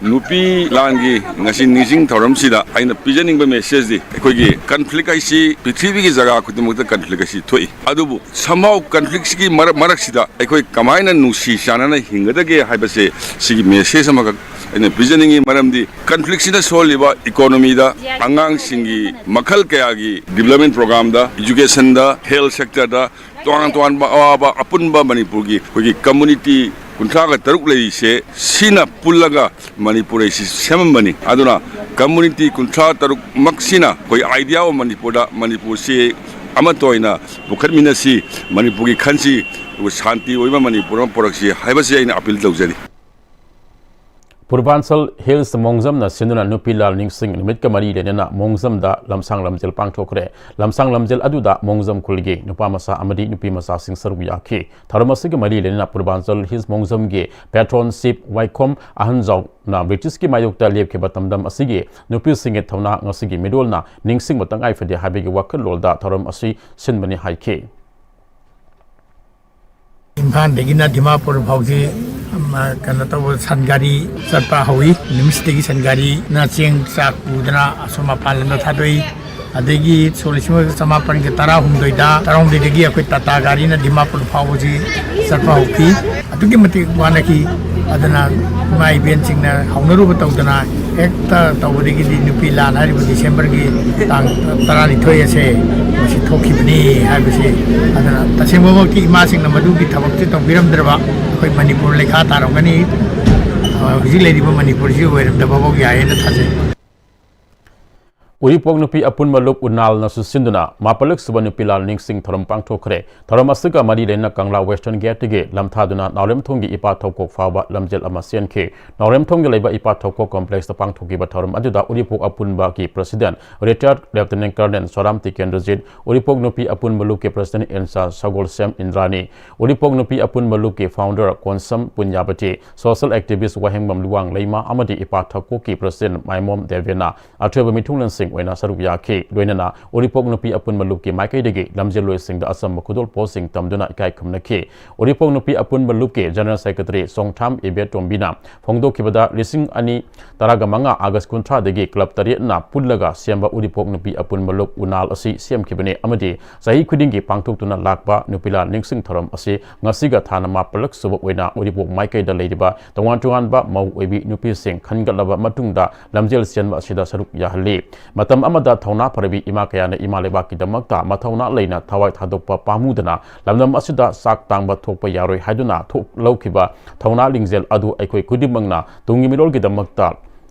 ꯅꯨꯄꯤ ꯂꯥꯟꯒꯤ ꯉꯁꯤ ꯅꯤꯡꯁꯤꯡ ꯊꯧꯔꯝꯁꯤꯗ ꯑꯩꯅ ꯄꯤꯖꯅꯤꯡꯕ message ꯗꯤ, ꯑꯩꯈꯣꯏꯒꯤ conflict ꯍꯥꯏꯁꯤ ꯄ꯭ꯔꯤꯊꯤꯕꯤꯒꯤ ꯖꯒꯥ ꯈꯨꯗꯤꯡꯃꯛꯇ conflict ꯍꯥꯏꯁꯤ ꯊꯣꯛꯏ, ꯑꯗꯨꯕꯨ somehow conflict ꯁꯤꯒꯤ ꯃꯔꯛ-, ꯃꯔꯛꯁꯤꯗ ꯑꯩꯈꯣꯏ ꯀꯃꯥꯏꯅ ꯅꯨꯡꯁꯤ ꯆꯥꯟꯅꯅ ꯍꯤꯡꯒꯗꯒꯦ ꯍꯥꯏꯕꯁꯦ ꯁꯤꯒꯤ message ꯑꯃꯈꯛ ꯑꯩꯅ ꯄꯤꯖꯅꯤꯡꯉꯤ꯫ ꯃꯔꯝꯗꯤ conflict ꯁꯤꯅ ꯁꯣꯛꯍꯜꯂꯤꯕ economy ꯗ, ꯑꯉꯥꯡꯁꯤꯡꯒꯤ ꯃꯈꯜ ꯀꯌꯥꯒꯤ development program ꯗ, education ꯗ, health sector ꯗ, ꯇꯣꯉꯥꯟ ꯇꯣꯉꯥꯟꯕ ꯑꯋꯥꯕ ꯑꯄꯨꯟꯕ ꯃꯅꯤꯄꯨꯔꯒꯤ ꯑꯩꯈꯣꯏꯒꯤ community ꯀꯨꯟꯊ꯭ꯔꯥꯒ ꯇꯔꯨꯛ ꯂꯩꯔꯤꯁꯦ, ꯁꯤꯅ ꯄꯨꯜꯂꯒ ꯃꯅꯤꯄꯨꯔ ꯑꯁꯤ ꯁꯦꯝꯃꯝꯕꯅꯤ꯫ ꯑꯗꯨꯅ community ꯀꯨꯟꯊ꯭ꯔꯥ ꯇꯔꯨꯛꯃꯛꯁꯤꯅ ꯑꯩꯈꯣꯏ Idea of Manipur ꯗ ꯃꯅꯤꯄꯨꯔꯁꯤ ꯑꯃꯠꯇ ꯑꯣꯏꯅ ꯄꯨꯈꯠꯃꯤꯟꯅꯁꯤ, ꯃꯅꯤꯄꯨꯔꯒꯤ ꯈꯟꯁꯤ, ꯑꯗꯨꯒ ꯁꯥꯟꯇꯤ ꯑꯣꯏꯕ ꯃꯅꯤꯄꯨꯔ ꯑꯃ ꯄꯨꯔꯛꯁꯤ ꯍꯥꯏꯕꯁꯤ ꯑꯩꯅ appeal ꯇꯧꯖꯔꯤ꯫ ꯄꯨꯔꯕꯥꯟꯆꯜ ꯍꯤꯜꯁ ꯃꯣꯡꯖꯝꯅ ꯁꯤꯟꯗꯨꯅ ꯅꯨꯄꯤ ꯂꯥꯜ ꯅꯤꯡꯁꯤꯡ ꯅꯨꯃꯤꯠꯀ ꯃꯔꯤ ꯂꯩꯅꯅ ꯃꯣꯡꯖꯝꯗ ꯂꯝꯁꯥꯡ ꯂꯝꯖꯦꯜ ꯄꯥꯡꯊꯣꯛꯈ꯭ꯔꯦ꯫ ꯂꯝꯁꯥꯡ ꯂꯝꯖꯦꯜ ꯑꯗꯨꯗ ꯃꯣꯡꯖꯝ ꯈꯨꯜꯒꯤ ꯅꯨꯄꯥ ꯃꯆꯥ ꯑꯃꯗꯤ ꯅꯨꯄꯤ ꯃꯆꯥꯁꯤꯡ ꯁꯔꯨꯛ ꯌꯥꯈꯤ꯫ ꯊꯧꯔꯝ ꯑꯁꯤꯒ ꯃꯔꯤ ꯂꯩꯅꯅ ꯄꯨꯔꯕꯥꯟꯆꯜ ꯍꯤꯜꯁ ꯃꯣꯡꯖꯝꯒꯤ ꯄꯦꯇ꯭ꯔꯣꯟ ꯆꯤꯐ ꯋꯥꯏꯈꯣꯝ ꯑꯍꯟꯖꯥꯎꯅ ꯕ꯭ꯔꯤꯇꯤꯁꯀꯤ ꯃꯥꯌꯣꯛꯇ ꯂꯦꯞꯈꯤꯕ ꯇꯝꯗꯝ ꯑꯁꯤꯒꯤ ꯅꯨꯄꯤꯁꯤꯡꯒꯤ ꯊꯧꯅꯥ ꯉꯁꯤꯒꯤ ꯃꯤꯔꯣꯜꯅ ꯅꯤꯡꯁꯤꯡꯕꯇ ꯉꯥꯏꯐꯗꯦ ꯍꯥꯏꯕꯒꯤ ꯋꯥꯈꯜꯂꯣꯟꯗ ꯊꯧꯔꯝ ꯑꯁꯤ ꯁꯤꯟꯕꯅꯤ ꯍꯥꯏꯈꯤ꯫ ꯏꯝꯐꯥꯜꯗꯒꯤꯅ ꯗꯤꯃꯥꯄꯨꯔ ꯐꯥꯎꯁꯤ, ꯑꯃ, ꯀꯩꯅꯣ ꯇꯧꯕ, ꯁꯟ ꯒꯥꯔꯤ ꯆꯠꯄ ꯍꯧꯏ꯫ ꯅꯨꯃꯤꯠꯁꯤꯗꯒꯤ ꯁꯟ ꯒꯥꯔꯤꯅ ꯆꯦꯡ ꯆꯥꯛ ꯄꯨꯗꯅ ꯑꯁꯣꯝ ꯃꯄꯥꯟ ꯂꯝꯗ ꯊꯥꯗꯣꯛꯏ꯫ ꯑꯗꯒꯤ ꯁꯣꯛ ꯂꯤꯁꯤꯡ ꯑꯃꯒ ꯆꯃꯥꯄꯟꯒ ꯇꯔꯥꯍꯨꯝꯗꯣꯏꯗ, ꯇꯔꯥꯍꯨꯝꯗꯣꯏꯗꯒꯤ ꯑꯩꯈꯣꯏ ꯇꯥꯇꯥ ꯒꯥꯔꯤꯅ ꯗꯤꯃꯥꯄꯨꯔ ꯐꯥꯎꯕꯁꯤ ꯆꯠꯄ ꯍꯧꯈꯤ꯫ ꯑꯗꯨꯛꯀꯤ ꯃꯇꯤꯛ ꯋꯥꯅꯈꯤ꯫ ꯑꯗꯨꯅ ꯏꯃꯥ ꯏꯕꯦꯟꯁꯤꯡꯅ ꯍꯧꯅꯔꯨꯕ ꯇꯧꯗꯅ ꯍꯦꯛꯇ ꯇꯧꯕꯗꯒꯤꯗꯤ ꯅꯨꯄꯤ ꯂꯥꯟ ꯍꯥꯏꯔꯤꯕ ꯗꯤꯁꯦꯝꯕꯔꯒꯤ ꯇꯥꯡ ꯇꯔꯥꯅꯤꯊꯣꯏ ꯑꯁꯦ ꯃꯁꯤ ꯊꯣꯛꯈꯤꯕꯅꯤ ꯍꯥꯏꯕꯁꯤ꯫ ꯑꯗꯨꯅ ꯇꯁꯦꯡꯕꯃꯛꯇꯤ ꯏꯃꯥꯁꯤꯡꯅ ꯃꯗꯨꯒꯤ ꯊꯕꯛꯁꯦ ꯇꯧꯕꯤꯔꯝꯗ꯭ꯔꯕ ꯑꯩꯈꯣꯏ ꯃꯅꯤꯄꯨꯔ ꯂꯩꯈꯥ ꯇꯥꯔꯝꯒꯅꯤ꯫ ꯍꯧꯖꯤꯛ ꯂꯩꯔꯤꯕ ꯃꯅꯤꯄꯨꯔꯁꯤ ꯑꯣꯏꯔꯝꯗꯕꯐꯥꯎ ꯌꯥꯏꯌꯦꯅ ꯊꯥꯖꯩ꯫ ꯎꯔꯤꯄꯣꯛ ꯅꯨꯄꯤ ꯑꯄꯨꯟꯕ ꯂꯨꯞ ꯎꯅꯥꯜꯅꯁꯨ ꯁꯤꯟꯗꯨꯅ ꯃꯥꯄꯜꯂꯛ ꯁꯨꯕ ꯅꯨꯄꯤ ꯂꯥꯜ ꯅꯤꯡꯁꯤꯡ ꯊꯧꯔꯝ ꯄꯥꯡꯊꯣꯛꯈ꯭ꯔꯦ꯫ ꯊꯧꯔꯝ ꯑꯁꯤꯒ ꯃꯔꯤ ꯂꯩꯅ ꯀꯪꯂꯥ ꯋꯦꯁꯇꯔꯟ ꯒꯦꯠꯇꯒꯤ ꯂꯝꯊꯥꯗꯨꯅ ꯅꯥꯎꯔꯦꯝꯊꯣꯡꯒꯤ ꯏꯄꯥ ꯊꯧꯀꯣꯛ ꯐꯥꯎꯕ ꯂꯝꯖꯦꯜ ꯑꯃ ꯆꯦꯟꯈꯤ꯫ ꯅꯥꯎꯔꯦꯝꯊꯣꯡꯗ ꯂꯩꯕ ꯏꯄꯥ ꯊꯧꯀꯣꯛ ꯀꯣꯝꯄ꯭ꯂꯦꯛꯁꯇ ꯄꯥꯡꯊꯣꯛꯈꯤꯕ ꯊꯧꯔꯝ ꯑꯗꯨꯗ ꯎꯔꯤꯄꯣꯛ ꯑꯄꯨꯟꯕꯒꯤ ꯄ꯭ꯔꯁꯤꯗꯦꯟꯠ ꯔꯤꯇꯥꯌꯔꯗ ꯂꯦꯐꯇꯤꯅꯦꯟꯠ ꯀꯔꯅꯦꯜ ꯁꯣꯔꯥꯝ ꯇꯤꯀꯦꯟꯗ꯭ꯔꯖꯤꯠ, ꯎꯔꯤꯄꯣꯛ ꯅꯨꯄꯤ ꯑꯄꯨꯟꯕ ꯂꯨꯞꯀꯤ ꯄ꯭ꯔꯁꯤꯗꯦꯟꯠ ꯏꯟꯆꯥꯔꯖ ꯁꯒꯣꯜꯁꯦꯝ ꯏꯟꯗ꯭ꯔꯥꯅꯤ, ꯎꯔꯤꯄꯣꯛ ꯅꯨꯄꯤ ꯑꯄꯨꯟꯕ ꯂꯨꯞꯀꯤ founder Konsam Punyabati, social activist ꯋꯥꯍꯦꯡꯕꯝ ꯂꯨꯋꯥꯡ ꯂꯩꯃꯥ ꯑꯃꯗꯤ ꯏꯄꯥ ꯊꯧꯀꯣꯛꯀꯤ ꯄ꯭ꯔꯁꯤꯗꯦꯟꯠ ꯃꯥꯏꯃꯣꯝ ꯗꯦꯕꯦꯅ ꯑꯊꯣꯏꯕ ꯃꯤꯊꯨꯡꯂꯦꯟꯁꯤꯡ ꯑꯣꯏꯅ ꯁꯔꯨꯛ ꯌꯥꯈꯤ꯫ ꯂꯣꯏꯅꯅ ꯎꯔꯤꯄꯣꯛ ꯅꯨꯄꯤ ꯑꯄꯨꯟꯕ ꯂꯨꯞꯀꯤ ꯃꯥꯏꯀꯩꯗꯒꯤ ꯂꯝꯖꯦꯜꯂꯣꯏꯁꯤꯡꯗ ꯑꯆꯝꯕ ꯈꯨꯗꯣꯜꯄꯣꯠꯁꯤꯡ ꯇꯝꯗꯨꯅ ꯏꯀꯥꯏ ꯈꯨꯝꯅꯈꯤ꯫ ꯎꯔꯤꯄꯣꯛ ꯅꯨꯄꯤ ꯑꯄꯨꯟꯕ ꯂꯨꯞꯀꯤ ꯖꯦꯅꯔꯦꯜ ꯁꯦꯀ꯭ꯔꯦꯇꯔꯤ ꯆꯣꯡꯊꯥꯝ ꯏꯕꯦꯇꯣꯝꯕꯤꯅ ꯐꯣꯡꯗꯣꯛꯈꯤꯕꯗ, ꯂꯤꯁꯤꯡ ꯑꯅꯤ ꯇꯔꯥꯃꯉꯥ ꯑꯥꯒꯁ꯭ꯠ ꯀꯨꯟꯊ꯭ꯔꯥꯗꯒꯤ ꯀ꯭ꯂꯕ ꯇꯔꯦꯠꯅ ꯄꯨꯜꯂꯒ ꯁꯦꯝꯕ ꯎꯔꯤꯄꯣꯛ ꯅꯨꯄꯤ ꯑꯄꯨꯟꯕ ꯂꯨꯞ ꯎꯅꯥꯜ ꯑꯁꯤ ꯁꯦꯝꯈꯤꯕꯅꯤ ꯑꯃꯗꯤ ꯆꯍꯤ ꯈꯨꯗꯤꯡꯒꯤ ꯄꯥꯡꯊꯣꯛꯇꯨꯅ ꯂꯥꯛꯄ ꯅꯨꯄꯤ ꯂꯥꯜ ꯅꯤꯡꯁꯤꯡ ꯊꯧꯔꯝ ꯑꯁꯤ ꯉꯁꯤꯒ ꯊꯥꯅ ꯃꯥꯄꯜꯂꯛ ꯁꯨꯕ ꯑꯣꯏꯅ ꯎꯔꯤꯄꯣꯛ ꯃꯥꯏꯀꯩꯗ ꯂꯩꯔꯤꯕ ꯇꯣꯉꯥꯟ ꯇꯣꯉꯥꯟꯕ ꯃꯧ ꯑꯣꯏꯕꯤ ꯅꯨꯄꯤꯁꯤꯡ ꯈꯟꯒꯠꯂꯕ ꯃꯇꯨꯡꯗ ꯂꯝꯖꯦꯜ ꯆꯦꯟꯕ ꯑꯁꯤꯗ ꯁꯔꯨꯛ ꯌꯥꯍꯜꯂꯤ꯫ ꯃꯇꯝ ꯑꯃꯗ ꯊꯧꯅꯥ ꯐꯔꯕꯤ ꯏꯃꯥ ꯀꯌꯥꯅ ꯏꯃꯥ ꯂꯩꯕꯥꯛꯀꯤꯗꯃꯛꯇ ꯃꯊꯧꯅꯥ ꯂꯩꯅ ꯊꯋꯥꯏ ꯊꯥꯗꯣꯛꯄ ꯄꯥꯝꯃꯨꯗꯅ ꯂꯝꯗꯝ ꯑꯁꯤꯗ ꯆꯥꯛ ꯇꯥꯡꯕ ꯊꯣꯛꯄ ꯌꯥꯔꯣꯏ ꯍꯥꯏꯗꯨꯅ ꯊꯣꯛ-, ꯂꯧꯈꯤꯕ ꯊꯧꯅꯥ ꯂꯤꯡꯖꯦꯜ ꯑꯗꯨ ꯑꯩꯈꯣꯏ ꯈꯨꯗꯤꯡꯃꯛꯅ ꯇꯨꯡꯒꯤ ꯃꯤꯔꯣꯜꯒꯤꯗꯃꯛꯇ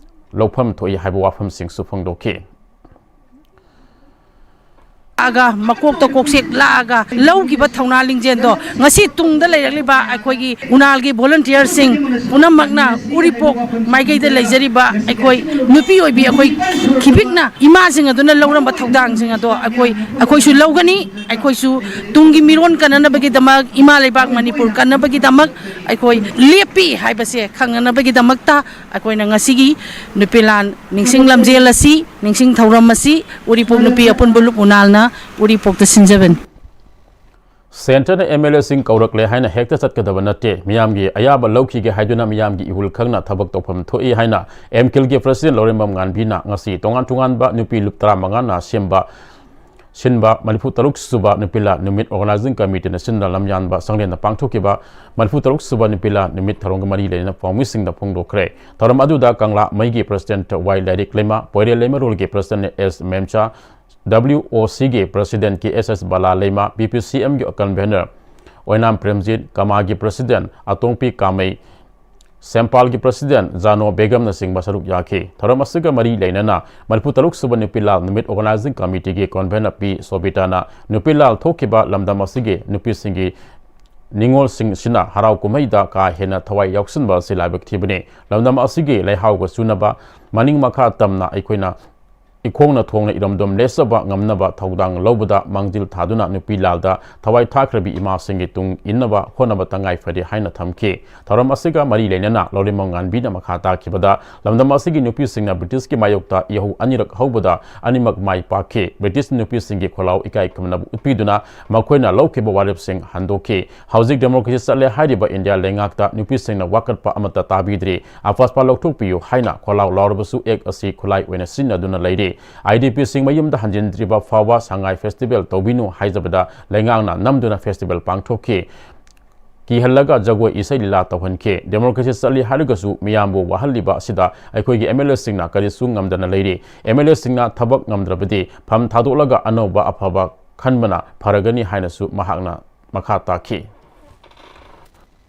ꯂꯧꯐꯝ ꯊꯣꯛꯏ ꯍꯥꯏꯕ ꯋꯥꯐꯝꯁꯤꯡꯁꯨ ꯐꯣꯡꯗꯣꯛꯈꯤ꯫ ꯂꯥꯛꯑꯒ, ꯃꯀꯣꯛꯇ ꯀꯣꯛꯁꯦꯛ ꯂꯥꯛꯑꯒ ꯂꯧꯈꯤꯕ ꯊꯧꯅꯥ ꯂꯤꯡꯖꯦꯜꯗꯣ ꯉꯁꯤ ꯇꯨꯡꯗ ꯂꯩꯔꯛꯂꯤꯕ ꯑꯩꯈꯣꯏꯒꯤ ꯎꯅꯥꯜꯒꯤ volunteerꯁꯤꯡ ꯄꯨꯝꯅꯃꯛꯅ ꯎꯔꯤꯄꯣꯛ ꯃꯥꯏꯀꯩꯗ ꯂꯩꯖꯔꯤꯕ ꯑꯩꯈꯣꯏ ꯅꯨꯄꯤ ꯑꯣꯏꯕꯤ ꯑꯩꯈꯣꯏ ꯈꯤꯕꯤꯛꯅ ꯏꯃꯥꯁꯤꯡ ꯑꯗꯨꯅ ꯂꯧꯔꯝꯕ ꯊꯧꯗꯥꯡꯁꯤꯡ ꯑꯗꯣ ꯑꯩꯈꯣꯏ, ꯑꯩꯈꯣꯏꯁꯨ ꯂꯧꯒꯅꯤ꯫ ꯑꯩꯈꯣꯏꯁꯨ ꯇꯨꯡꯒꯤ ꯃꯤꯔꯣꯟ ꯀꯟꯅꯅꯕꯒꯤꯗꯃꯛ, ꯏꯃꯥ ꯂꯩꯕꯥꯛ ꯃꯅꯤꯄꯨꯔ ꯀꯟꯅꯕꯒꯤꯗꯃꯛ ꯑꯩꯈꯣꯏ ꯂꯦꯞꯄꯤ ꯍꯥꯏꯕꯁꯦ ꯈꯪꯅꯅꯕꯒꯤꯗꯃꯛꯇ ꯑꯩꯈꯣꯏꯅ ꯉꯁꯤꯒꯤ ꯅꯨꯄꯤ ꯂꯥꯟ ꯅꯤꯡꯁꯤꯡ ꯂꯝꯖꯦꯜ ꯑꯁꯤ, ꯅꯤꯡꯁꯤꯡ ꯊꯧꯔꯝ ꯑꯁꯤ ꯎꯔꯤꯄꯣꯛ ꯅꯨꯄꯤ ꯑꯄꯨꯟꯕ ꯂꯨꯞ ꯎꯅꯥꯜꯅ ꯎꯔꯤꯄꯣꯛꯇ ꯁꯤꯟꯖꯕꯅꯤ꯫ ꯁꯦꯟꯇꯔꯅ ꯑꯦꯝ ꯑꯦꯜ ꯑꯦꯁꯤꯡ ꯀꯧꯔꯛꯂꯦ ꯍꯥꯏꯅ ꯍꯦꯛꯇ ꯆꯠꯀꯗꯕ ꯅꯠꯇꯦ꯫ ꯃꯤꯌꯥꯝꯒꯤ ꯑꯌꯥꯕ ꯂꯧꯈꯤꯒꯦ ꯍꯥꯏꯗꯨꯅ ꯃꯤꯌꯥꯝꯒꯤ ꯏꯍꯨꯜ ꯈꯪꯅ ꯊꯕꯛ ꯇꯧꯐꯝ ꯊꯣꯛꯏ ꯍꯥꯏꯅ ꯑꯦꯝ ꯀꯤꯜꯒꯤ president ꯂꯧꯔꯦꯝꯕꯝ ꯉꯥꯟꯕꯤꯅ ꯉꯁꯤ ꯇꯣꯉꯥꯟ ꯇꯣꯉꯥꯟꯕ ꯅꯨꯄꯤ ꯂꯨꯞ ꯇꯔꯥꯃꯉꯥꯅ ꯁꯦꯝꯕ ꯁꯤꯟꯕ ꯃꯔꯤꯐꯨ ꯇꯔꯨꯛ ꯁꯨꯕ ꯅꯨꯄꯤ ꯂꯥꯟ ꯅꯨꯃꯤꯠ organizing committeeꯅ ꯁꯤꯟꯅ ꯂꯝꯌꯥꯟꯕ ꯁꯪꯂꯦꯟꯗ ꯄꯥꯡꯊꯣꯛꯈꯤꯕ ꯃꯔꯤꯐꯨ ꯇꯔꯨꯛ ꯁꯨꯕ ꯅꯨꯄꯤ ꯂꯥꯟ ꯅꯨꯃꯤꯠ ꯊꯧꯔꯝꯒ ꯃꯔꯤ ꯂꯩꯅꯅ ꯄꯥꯎꯃꯤꯁꯤꯡꯗ ꯐꯣꯡꯗꯣꯛꯈ꯭ꯔꯦ꯫ ꯊꯧꯔꯝ ꯑꯗꯨꯗ ꯀꯪꯂꯥ ꯃꯩꯒꯤ president ꯋꯥꯏ ꯂꯥꯏꯔꯤꯛ ꯂꯩꯃ, ꯄꯣꯏꯔꯦꯜ ꯂꯩꯃꯔꯣꯜꯒꯤ president ꯑꯦꯁ ꯃꯦꯝꯆꯥ, W O Cꯒꯤ president ꯀꯦ ꯑꯦꯁ ꯑꯦꯁ ꯕꯂꯥ ꯂꯩꯃ, ꯕꯤ ꯄꯤ ꯁꯤ ꯑꯦꯝꯒꯤ convener ꯑꯣꯏꯅꯥꯝ ꯄ꯭ꯔꯦꯝꯖꯤꯠ, ꯀꯃꯥꯒꯤ president ꯑꯇꯣꯡꯄꯤ ꯀꯥꯃꯩ, ꯁꯦꯝꯄꯥꯜꯒꯤ president ꯖꯥꯅꯣ ꯕꯦꯒꯝꯅꯆꯤꯡꯕ ꯁꯔꯨꯛ ꯌꯥꯈꯤ꯫ ꯊꯧꯔꯝ ꯑꯁꯤꯒ ꯃꯔꯤ ꯂꯩꯅꯅ ꯃꯔꯤꯐꯨ ꯇꯔꯨꯛ ꯁꯨꯕ ꯅꯨꯄꯤ ꯂꯥꯜ ꯅꯨꯃꯤꯠ organizing committeeꯒꯤ convener ꯄꯤ ꯁꯣꯕꯤꯇꯥꯅ ꯅꯨꯄꯤ ꯂꯥꯜ ꯊꯣꯛꯈꯤꯕ ꯂꯝꯗꯝ ꯑꯁꯤꯒꯤ ꯅꯨꯄꯤꯁꯤꯡꯒꯤ ꯅꯤꯉꯣꯜꯁꯤꯡꯁꯤꯅ ꯍꯔꯥꯎ ꯀꯨꯝꯍꯩꯗ ꯀꯥ ꯍꯦꯟꯅ ꯊꯋꯥꯏ ꯌꯥꯎꯁꯤꯟꯕ ꯑꯁꯤ ꯂꯥꯏꯕꯛ ꯊꯤꯕꯅꯤ꯫ ꯂꯝꯗꯝ ꯑꯁꯤꯒꯤ ꯂꯩꯍꯥꯎꯒ ꯆꯨꯅꯕ ꯃꯅꯤꯡ ꯃꯈꯥ ꯇꯝꯅ ꯑꯩꯈꯣꯏꯅ ꯏꯈꯣꯡꯅ ꯊꯣꯡꯅ ꯏꯔꯝꯗꯝ ꯂꯦꯞꯆꯕ ꯉꯝꯅꯕ ꯊꯧꯗꯥꯡ ꯂꯧꯕꯗ ꯃꯥꯡꯖꯤꯜ ꯊꯥꯗꯨꯅ ꯅꯨꯄꯤ ꯂꯥꯜꯗ ꯊꯋꯥꯏ ꯊꯥꯈ꯭ꯔꯕꯤ ꯏꯃꯥꯁꯤꯡꯒꯤ ꯇꯨꯡ ꯏꯟꯅꯕ ꯍꯣꯠꯅꯕ ꯇꯉꯥꯏ ꯐꯗꯦ ꯍꯥꯏꯅ ꯊꯝꯈꯤ꯫ ꯊꯧꯔꯝ ꯑꯁꯤꯒ ꯃꯔꯤ ꯂꯩꯅꯅ ꯂꯧꯔꯦꯝꯕꯝ ꯉꯥꯟꯕꯤꯅ ꯃꯈꯥ ꯇꯥꯈꯤꯕꯗ, ꯂꯝꯗꯝ ꯑꯁꯤꯒꯤ ꯅꯨꯄꯤꯁꯤꯡꯅ ꯕ꯭ꯔꯤꯇꯤꯁꯀꯤ ꯃꯥꯌꯣꯛꯇ ꯏꯍꯧ ꯑꯅꯤꯔꯛ ꯍꯧꯕꯗ ꯑꯅꯤꯃꯛ ꯃꯥꯏ ꯄꯥꯛꯈꯤ꯫ ꯕ꯭ꯔꯤꯇꯤꯁ ꯅꯨꯄꯤꯁꯤꯡꯒꯤ ꯈꯣꯜꯂꯥꯎ ꯏꯀꯥꯏ ꯈꯨꯝꯅꯕ ꯎꯠꯄꯤꯗꯨꯅ ꯃꯈꯣꯏꯅ ꯂꯧꯈꯤꯕ ꯋꯥꯔꯦꯞꯁꯤꯡ ꯍꯟꯗꯣꯛꯈꯤ꯫ ꯍꯧꯖꯤꯛ democracy ꯆꯠꯂꯦ ꯍꯥꯏꯔꯤꯕ ꯏꯟꯗꯤꯌꯥ ꯂꯩꯉꯥꯛꯇ ꯅꯨꯄꯤꯁꯤꯡꯅ ꯋꯥꯀꯠꯄ ꯑꯃꯠꯇ ꯇꯥꯕꯤꯗ꯭ꯔꯤ꯫ ꯑꯄꯥꯁꯄꯥ ꯂꯧꯊꯣꯛꯄꯤꯌꯨ ꯍꯥꯏꯅ ꯈꯣꯜꯂꯥꯎ ꯂꯥꯎꯔꯕꯁꯨ act ꯑꯁꯤ ꯈꯨꯠꯂꯥꯏ ꯑꯣꯏꯅ ꯁꯤꯖꯤꯟꯅꯗꯨꯅ ꯂꯩꯔꯤ꯫ ꯑꯥꯏ ꯗꯤ ꯄꯤꯁꯤꯡ ꯃꯌꯨꯝꯗ ꯍꯟꯖꯤꯟꯗ꯭ꯔꯤꯕ ꯐꯥꯎꯕ ꯁꯉꯥꯏ festival ꯇꯧꯕꯤꯅꯨ ꯍꯥꯏꯖꯕꯗ ꯂꯩꯉꯥꯛꯅ ꯅꯝꯗꯨꯅ festival ꯄꯥꯡꯊꯣꯛꯈꯤ꯫ ꯀꯤꯍꯜꯂꯒ ꯖꯒꯣꯏ ꯏꯁꯩ ꯂꯤꯂꯥ ꯇꯧꯍꯟꯈꯤ꯫ Democracy ꯆꯠꯂꯤ ꯍꯥꯏꯔꯒꯁꯨ ꯃꯤꯌꯥꯝꯕꯨ ꯋꯥꯍꯜꯂꯤꯕ ꯑꯁꯤꯗ ꯑꯩꯈꯣꯏꯒꯤ ꯑꯦꯝ ꯑꯦꯜ ꯑꯦꯁꯤꯡꯅ ꯀꯔꯤꯁꯨ ꯉꯝꯗꯅ ꯂꯩꯔꯤ꯫ ꯑꯦꯝ ꯑꯦꯜ ꯑꯦꯁꯤꯡꯅ ꯊꯕꯛ ꯉꯝꯗ꯭ꯔꯕꯗꯤ ꯐꯝ ꯊꯥꯗꯣꯛꯂꯒ ꯑꯅꯧꯕ ꯑꯐꯕ ꯈꯟꯕꯅ ꯐꯔꯒꯅꯤ ꯍꯥꯏꯅꯁꯨ ꯃꯍꯥꯛꯅ ꯃꯈꯥ ꯇꯥꯈꯤ꯫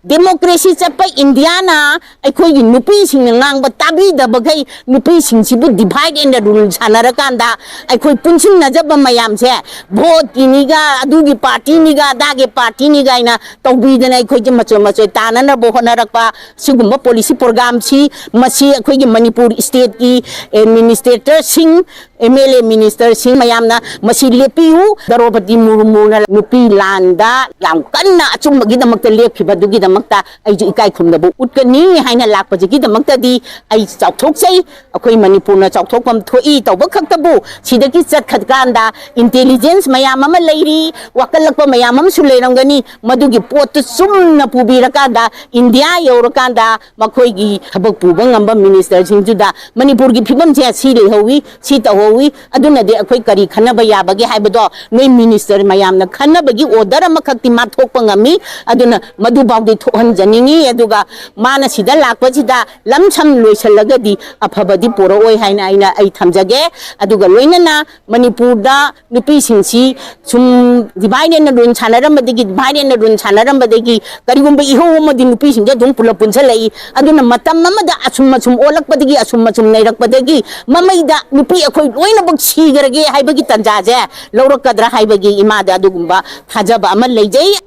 ꯗꯦꯃꯣꯀ꯭ꯔꯦꯁꯤ ꯆꯠꯄ ꯏꯟꯗꯤꯌꯥꯅ ꯑꯩꯈꯣꯏꯒꯤ ꯅꯨꯄꯤꯁꯤꯡꯅ ꯉꯥꯡꯕ ꯇꯥꯕꯤꯗꯕꯈꯩ ꯅꯨꯄꯤꯁꯤꯡꯁꯤꯕꯨ divide and rule ꯁꯥꯟꯅꯔꯀꯥꯟꯗ ꯑꯩꯈꯣꯏ ꯄꯨꯟꯁꯤꯟꯅꯖꯕ ꯃꯌꯥꯝꯁꯦ ꯚꯣꯠꯀꯤꯅꯤꯒ ꯑꯗꯨꯒꯤ ꯄꯥꯔꯇꯤꯅꯤꯒ ꯑꯗꯥꯒꯤ ꯄꯥꯔꯇꯤꯅꯤꯒ ꯍꯥꯏꯅ ꯇꯧꯕꯤꯗꯅ ꯑꯩꯈꯣꯏꯁꯦ ꯃꯆꯣꯏ ꯃꯆꯣꯏ ꯇꯥꯅꯅꯕ ꯍꯣꯠꯅꯔꯛꯄ ꯁꯤꯒꯨꯝꯕ ꯄꯣꯂꯤꯁꯤ ꯄ꯭ꯔꯣꯒ꯭ꯔꯥꯝꯁꯤ ꯃꯁꯤ ꯑꯩꯈꯣꯏꯒꯤ ꯃꯅꯤꯄꯨꯔ ꯁ꯭ꯇꯦꯠꯀꯤ ꯑꯦꯗꯃꯤꯅꯤꯁꯇ꯭ꯔꯦꯇꯔꯁꯤꯡ ꯑꯦꯝ ꯑꯦꯜ ꯑꯦ ꯃꯤꯅꯤꯁꯇꯔꯁꯤꯡ ꯃꯌꯥꯝꯅ ꯃꯁꯤ ꯂꯦꯞꯄꯤꯌꯨ꯫ ꯗ꯭ꯔꯧꯄꯗꯤ ꯃꯨꯔꯃꯨꯅ ꯅꯨꯄꯤ ꯂꯥꯟꯗ ꯌꯥꯝ ꯀꯟꯅ ꯑꯆꯨꯝꯕꯒꯤꯗꯃꯛꯇ ꯂꯦꯞꯈꯤꯕꯗꯨꯒꯤꯗꯃꯛꯇ ꯑꯩꯁꯨ ꯏꯀꯥꯏ ꯈꯨꯝꯅꯕ ꯎꯠꯀꯅꯤ ꯍꯥꯏꯅ ꯂꯥꯛꯄꯁꯤꯒꯤꯗꯃꯛꯇꯗꯤ ꯑꯩ ꯆꯥꯎꯊꯣꯛꯆꯩ꯫ ꯑꯩꯈꯣꯏ ꯃꯅꯤꯄꯨꯔꯅ ꯆꯥꯎꯊꯣꯛꯐꯝ ꯊꯣꯛꯏ ꯇꯧꯕ ꯈꯛꯇꯕꯨ ꯁꯤꯗꯒꯤ ꯆꯠꯈ꯭ꯔꯀꯥꯟꯗ ꯏꯟꯇꯦꯂꯤꯖꯦꯟꯁ ꯃꯌꯥꯝ ꯑꯃ ꯂꯩꯔꯤ, ꯋꯥꯀꯠꯂꯛꯄ ꯃꯌꯥꯝ ꯑꯃꯁꯨ ꯂꯩꯔꯝꯒꯅꯤ꯫ ꯃꯗꯨꯒꯤ ꯄꯣꯠꯇꯨ ꯆꯨꯝꯅ ꯄꯨꯕꯤꯔꯀꯥꯟꯗ ꯏꯟꯗꯤꯌꯥ ꯌꯧꯔꯀꯥꯟꯗ ꯃꯈꯣꯏꯒꯤ ꯊꯕꯛ ꯄꯨꯕ ꯉꯝꯕ ꯃꯤꯅꯤꯁꯇꯔꯁꯤꯡꯗꯨꯗ ꯃꯅꯤꯄꯨꯔꯒꯤ ꯐꯤꯕꯝꯁꯦ ꯁꯤ ꯂꯩꯍꯧꯋꯤ, ꯁꯤ ꯇꯧꯍꯧꯋꯤ, ꯑꯗꯨꯅꯗꯤ ꯑꯩꯈꯣꯏ ꯀꯔꯤ ꯈꯟꯅꯕ ꯌꯥꯕꯒꯦ ꯍꯥꯏꯕꯗꯣ ꯅꯣꯏ ꯃꯤꯅꯤꯁꯇꯔ ꯃꯌꯥꯝꯅ ꯈꯟꯅꯕꯒꯤ ꯑꯣꯔꯗꯔ ꯑꯃꯈꯛꯇꯤ ꯃꯥ ꯊꯣꯛꯄ ꯉꯝꯃꯤ꯫ ꯑꯗꯨꯅ ꯃꯗꯨꯐꯥꯎꯗꯤ ꯊꯣꯛꯍꯟꯖꯅꯤꯡꯉꯤ꯫ ꯑꯗꯨꯒ ꯃꯥꯅ ꯁꯤꯗ ꯂꯥꯛꯄꯁꯤꯗ ꯂꯝꯁꯝ ꯂꯣꯏꯁꯤꯜꯂꯒꯗꯤ ꯑꯐꯕꯗꯤ ꯄꯨꯔꯛꯑꯣꯏ ꯍꯥꯏꯅ ꯑꯩꯅ ꯑꯩ ꯊꯝꯖꯒꯦ꯫ ꯑꯗꯨꯒ ꯂꯣꯏꯅꯅ ꯃꯅꯤꯄꯨꯔꯗ ꯅꯨꯄꯤꯁꯤꯡꯁꯤ ꯁꯨꯝ divide and rule ꯁꯥꯟꯅꯔꯝꯕꯗꯒꯤ divide and rule ꯁꯥꯟꯅꯔꯝꯕꯗꯒꯤ ꯀꯔꯤꯒꯨꯝꯕ ꯏꯍꯧ ꯑꯃꯗꯤ ꯅꯨꯄꯤꯁꯤꯡꯁꯦ ꯑꯗꯨꯝ ꯄꯨꯂꯞ ꯄꯨꯟꯁꯤꯜꯂꯛꯏ꯫ ꯑꯗꯨꯅ ꯃꯇꯝ ꯑꯃꯗ ꯑꯁꯨꯝ ꯑꯁꯨꯝ ꯑꯣꯜꯂꯛꯄꯗꯒꯤ ꯑꯁꯨꯝ ꯑꯁꯨꯝ ꯅꯩꯔꯛꯄꯗꯒꯤ ꯃꯃꯩꯗ ꯅꯨꯄꯤ ꯑꯩꯈꯣꯏ ꯂꯣꯏꯅꯃꯛ ꯁꯤꯈ꯭ꯔꯒꯦ ꯍꯥꯏꯕꯒꯤ ꯇꯥꯟꯖꯥꯁꯦ ꯂꯧꯔꯛꯀꯗ꯭ꯔꯥ ꯍꯥꯏꯕꯒꯤ ꯏꯃꯥꯗ ꯑꯗꯨꯒꯨꯝꯕ ꯊꯥꯖꯕ ꯑꯃ ꯂꯩꯖꯩ꯫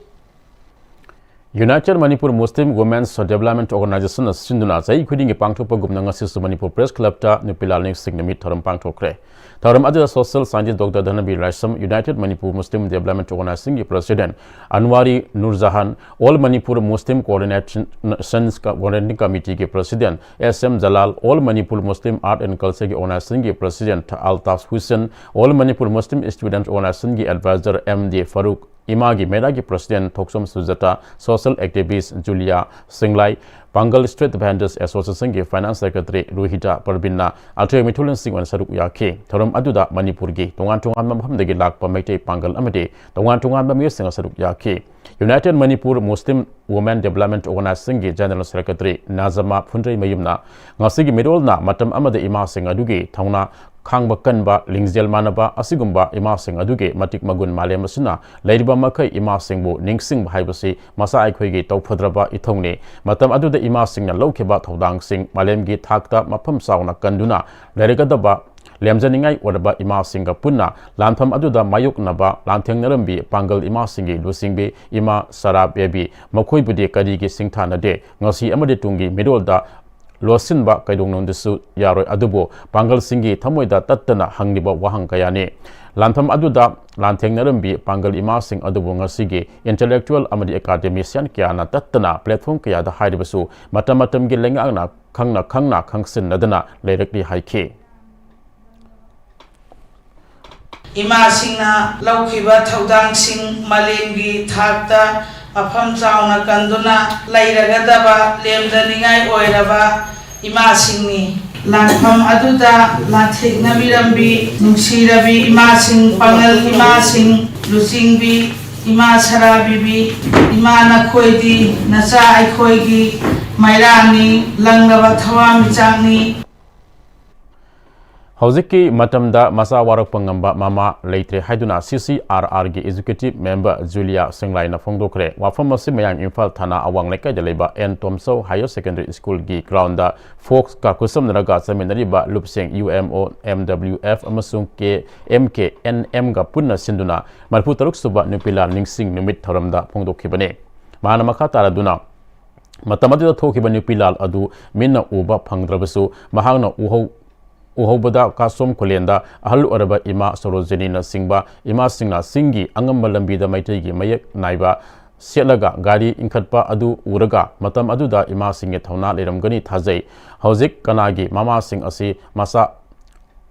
United Manipur Muslim Women's Development Organization ꯅ ꯁꯤꯟꯗꯨꯅ ꯆꯍꯤ ꯈꯨꯗꯤꯡꯒꯤ ꯄꯥꯡꯊꯣꯛꯄꯒꯨꯝꯅ ꯉꯁꯤꯁꯨ ꯃꯅꯤꯄꯨꯔ ꯄ꯭ꯔꯦꯁ ꯀ꯭ꯂꯕꯇ ꯅꯨꯄꯤ ꯂꯥꯜꯅꯤꯡꯁꯤꯡ ꯅꯨꯃꯤꯠ ꯊꯧꯔꯝ ꯄꯥꯡꯊꯣꯛꯈ꯭ꯔꯦ꯫ ꯊꯧꯔꯝ ꯑꯗꯨꯗ social scientist doctor Dhanabir Laishram, United Manipur Muslim Development Organization ꯒꯤ president Anwari Nurjahan, All Manipur Muslim Coordination Coordinating Committee ꯒꯤ president S M Jalal, All Manipur Muslim Art and Culture ꯒꯤ Organization ꯒꯤ president Altaf Hussain, All Manipur Muslim Student Organization ꯒꯤ adviser M D Faruk, ꯏꯃꯥꯒꯤ ꯃꯦꯔꯥꯒꯤ president ꯊꯣꯛꯆꯣꯝ ꯁꯨꯖꯇꯥ, social ꯑꯦꯛꯇꯤꯚꯤꯁ꯭ꯠ ꯖꯨꯂꯤꯌꯥ ꯁꯤꯡꯂꯥꯏ, ꯄꯥꯡꯒꯜ street vendors ꯑꯦꯁꯣꯁꯤꯌꯦꯁꯟꯒꯤ finance secretary ꯔꯨꯍꯤꯇꯥ ꯄꯔꯕꯤꯟꯅ ꯑꯊꯣꯏ ꯃꯤꯊꯣꯏꯂꯦꯟꯁꯤꯡ ꯑꯣꯏꯅ ꯁꯔꯨꯛ ꯌꯥꯈꯤ꯫ ꯊꯧꯔꯝ ꯑꯗꯨꯗ ꯃꯅꯤꯄꯨꯔꯒꯤ ꯇꯣꯉꯥꯟ ꯇꯣꯉꯥꯟꯕ ꯃꯐꯝꯗꯒꯤ ꯂꯥꯛꯄ ꯃꯩꯇꯩ ꯄꯥꯡꯒꯜ ꯑꯃꯗꯤ ꯇꯣꯉꯥꯟ ꯇꯣꯉꯥꯟꯕ ꯃꯤꯑꯣꯏꯁꯤꯡꯅ ꯁꯔꯨꯛ ꯌꯥꯈꯤ꯫ United Manipur Muslim Women Development Organization ꯒꯤ ꯖꯦꯅꯔꯦꯜ ꯁꯦꯀ꯭ꯔꯦꯇꯔꯤ ꯅꯥꯖꯃꯥ ꯐꯨꯟꯗ꯭ꯔꯩꯃꯌꯨꯝꯅ ꯉꯁꯤꯒꯤ ꯃꯤꯔꯣꯜꯅ ꯃꯇꯝ ꯑꯃꯗ ꯏꯃꯥꯁꯤꯡ ꯑꯗꯨꯒꯤ ꯊꯧꯅꯥ ꯈꯥꯡꯕ ꯀꯟꯕ, ꯂꯤꯡꯖꯦꯜ ꯃꯥꯟꯅꯕ ꯑꯁꯤꯒꯨꯝꯕ ꯏꯃꯥꯁꯤꯡ ꯑꯗꯨꯒꯤ ꯃꯇꯤꯛ ꯃꯒꯨꯟ ꯃꯥꯂꯦꯝ ꯑꯁꯤꯅ ꯂꯩꯔꯤꯕ ꯃꯈꯩ ꯏꯃꯥꯁꯤꯡꯕꯨ ꯅꯤꯡꯁꯤꯡꯕ ꯍꯥꯏꯕꯁꯤ ꯃꯆꯥ ꯑꯩꯈꯣꯏꯒꯤ ꯇꯧꯐꯗ꯭ꯔꯕ ꯏꯊꯧꯅꯤ꯫ ꯃꯇꯝ ꯑꯗꯨꯗ ꯏꯃꯥꯁꯤꯡꯅ ꯂꯧꯈꯤꯕ ꯊꯧꯗꯥꯡꯁꯤꯡ ꯃꯥꯂꯦꯝꯒꯤ ꯊꯥꯛꯇ ꯃꯐꯝ ꯆꯥꯎꯅ ꯀꯟꯗꯨꯅ ꯂꯩꯔꯒꯗꯕ ꯂꯦꯝꯖꯅꯤꯡꯉꯥꯏ ꯑꯣꯏꯔꯕ ꯏꯃꯥꯁꯤꯡꯒ ꯄꯨꯟꯅ ꯂꯥꯟꯐꯝ ꯑꯗꯨꯗ ꯃꯥꯌꯣꯛꯅꯕ ꯂꯥꯟꯊꯦꯡꯅꯔꯝꯕꯤ ꯄꯥꯡꯒꯜ ꯏꯃꯥꯁꯤꯡꯒꯤ ꯂꯨꯆꯤꯡꯕꯤ ꯏꯃꯥ ꯁꯔꯥ ꯕꯦꯕꯤ, ꯃꯈꯣꯏꯕꯨꯗꯤ ꯀꯔꯤꯒꯤ ꯁꯤꯡꯊꯥꯅꯗꯦ? ꯉꯁꯤ ꯑꯃꯗꯤ ꯇꯨꯡꯒꯤ ꯃꯤꯔꯣꯜꯗ ꯂꯣꯠꯁꯤꯟꯕ ꯀꯩꯗꯧꯅꯨꯡꯗꯁꯨ ꯌꯥꯔꯣꯏ꯫ ꯑꯗꯨꯕꯨ ꯄꯥꯡꯒꯜꯁꯤꯡꯒꯤ ꯊꯃꯣꯏꯗ ꯇꯠꯇꯅ ꯍꯪꯂꯤꯕ ꯋꯥꯍꯪ ꯀꯌꯥꯅꯤ꯫ ꯂꯥꯟꯐꯝ ꯑꯗꯨꯗ ꯂꯥꯟꯊꯦꯡꯅꯔꯝꯕꯤ ꯄꯥꯡꯒꯜ ꯏꯃꯥꯁꯤꯡ ꯑꯗꯨꯕꯨ ꯉꯁꯤꯒꯤ intellectual ꯑꯃꯗꯤ academician ꯀꯌꯥꯅ ꯇꯠꯇꯅ platform ꯀꯌꯥꯗ ꯍꯥꯏꯔꯤꯕꯁꯨ ꯃꯇꯝ ꯃꯇꯝꯒꯤ ꯂꯩꯉꯥꯛꯅ ꯈꯪꯅ ꯈꯪꯅ ꯈꯪꯁꯤꯟꯅꯗꯅ ꯂꯩꯔꯛꯂꯤ ꯍꯥꯏꯈꯤ꯫ ꯏꯃꯥꯁꯤꯡꯅ ꯂꯧꯈꯤꯕ ꯊꯧꯗꯥꯡꯁꯤꯡ ꯃꯥꯂꯦꯝꯒꯤ ꯊꯥꯛꯇ ꯃꯐꯝ ꯆꯥꯎꯅ ꯀꯟꯗꯨꯅ ꯂꯩꯔꯒꯗꯕ ꯂꯦꯝꯗꯅꯤꯡꯉꯥꯏ ꯑꯣꯏꯔꯕ ꯏꯃꯥꯁꯤꯡꯅꯤ꯫ ꯂꯥꯟꯐꯝ ꯑꯗꯨꯗ ꯂꯥꯟꯊꯦꯡꯅꯕꯤꯔꯝꯕꯤ ꯅꯨꯡꯁꯤꯔꯕꯤ ꯏꯃꯥꯁꯤꯡ, ꯄꯥꯡꯒꯜ ꯏꯃꯥꯁꯤꯡ, ꯂꯨꯆꯤꯡꯕꯤ ꯏꯃꯥ ꯁꯔꯥꯕꯤꯕꯤ, ꯏꯃꯥ ꯅꯈꯣꯏꯗꯤ ꯅꯆꯥ ꯑꯩꯈꯣꯏꯒꯤ ꯃꯩꯔꯥꯅꯤ, ꯂꯪꯂꯕ ꯊꯋꯥꯟꯃꯤꯆꯥꯛꯅꯤ꯫ ꯍꯧꯖꯤꯛꯀꯤ ꯃꯇꯝꯗ ꯃꯆꯥ ꯋꯥꯔꯛꯄ ꯉꯝꯕ ꯃꯃꯥ ꯂꯩꯇ꯭ꯔꯦ ꯍꯥꯏꯗꯨꯅ C C R R ꯒꯤ executive member ꯖꯨꯂꯤꯌꯥ ꯁꯦꯡꯂꯥꯏꯅ ꯐꯣꯡꯗꯣꯛꯈ꯭ꯔꯦ꯫ ꯋꯥꯐꯝ ꯑꯁꯤ ꯃꯌꯥꯡ ꯏꯝꯐꯥꯜ ꯊꯥꯅ ꯑꯋꯥꯡ ꯂꯩꯀꯥꯏꯗ ꯂꯩꯕ ꯑꯦꯟ ꯇꯣꯝꯆꯧ Higher Secondary School ꯒꯤ ground ꯗ ꯐꯣꯛꯁꯀ ꯈꯨꯠꯁꯝꯅꯔꯒ ꯆꯠꯃꯤꯟꯅꯔꯤꯕ ꯂꯨꯞꯁꯦꯡ U M O, M W F ꯑꯃꯁꯨꯡ K M K N M ꯒ ꯄꯨꯟꯅ ꯁꯤꯟꯗꯨꯅ ꯃꯔꯤꯐꯨ ꯇꯔꯨꯛ ꯁꯨꯕ ꯅꯨꯄꯤ ꯂꯥꯟ ꯅꯤꯡꯁꯤꯡ ꯅꯨꯃꯤꯠ ꯊꯧꯔꯝꯗ ꯐꯣꯡꯗꯣꯛꯈꯤꯕꯅꯤ꯫ ꯃꯍꯥꯛꯅ ꯃꯈꯥ ꯇꯥꯔꯗꯨꯅ, ꯃꯇꯝ ꯑꯗꯨꯗ ꯊꯣꯛꯈꯤꯕ ꯅꯨꯄꯤ ꯂꯥꯜ ꯑꯗꯨ ꯃꯤꯠꯅ ꯎꯕ ꯐꯪꯗ꯭ꯔꯕꯁꯨ, ꯃꯍꯥꯛꯅ ꯎꯍꯧ-, ꯎꯍꯧꯕꯗ ꯀꯥꯁꯣꯝ ꯈꯨꯂꯦꯟꯗ ꯑꯍꯜ ꯑꯣꯏꯔꯕ ꯏꯃꯥ ꯁꯣꯔꯣꯖꯤꯅꯤꯅꯆꯤꯡꯕ ꯏꯃꯥꯁꯤꯡꯅ ꯆꯤꯡꯒꯤ ꯑꯉꯝꯕ ꯂꯝꯕꯤꯗ ꯃꯩꯇꯩꯒꯤ ꯃꯌꯦꯛ ꯅꯥꯏꯕ ꯁꯦꯠꯂꯒ ꯒꯥꯔꯤ ꯏꯟꯈꯠꯄ ꯑꯗꯨ ꯎꯔꯒ, ꯃꯇꯝ ꯑꯗꯨꯗ ꯏꯃꯥꯁꯤꯡꯒꯤ ꯊꯧꯅꯥ ꯂꯩꯔꯝꯒꯅꯤ ꯊꯥꯖꯩ꯫ ꯍꯧꯖꯤꯛ ꯀꯅꯥꯒꯤ ꯃꯃꯥꯁꯤꯡ ꯑꯁꯤ ꯃꯆꯥ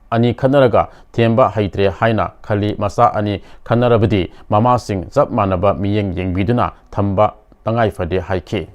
ꯑꯅꯤ ꯈꯠꯅꯔꯒ ꯊꯦꯝꯕ ꯍꯩꯇ꯭ꯔꯦ ꯍꯥꯏꯅ ꯈꯜꯂꯤ꯫ ꯃꯆꯥ ꯑꯅꯤ ꯈꯠꯅꯔꯕꯗꯤ ꯃꯃꯥꯁꯤꯡ ꯆꯞ ꯃꯥꯟꯅꯕ ꯃꯤꯠꯌꯦꯡ ꯌꯦꯡꯕꯤꯗꯨꯅ ꯊꯝꯕ ꯇꯉꯥꯏ ꯐꯗꯦ ꯍꯥꯏꯈꯤ꯫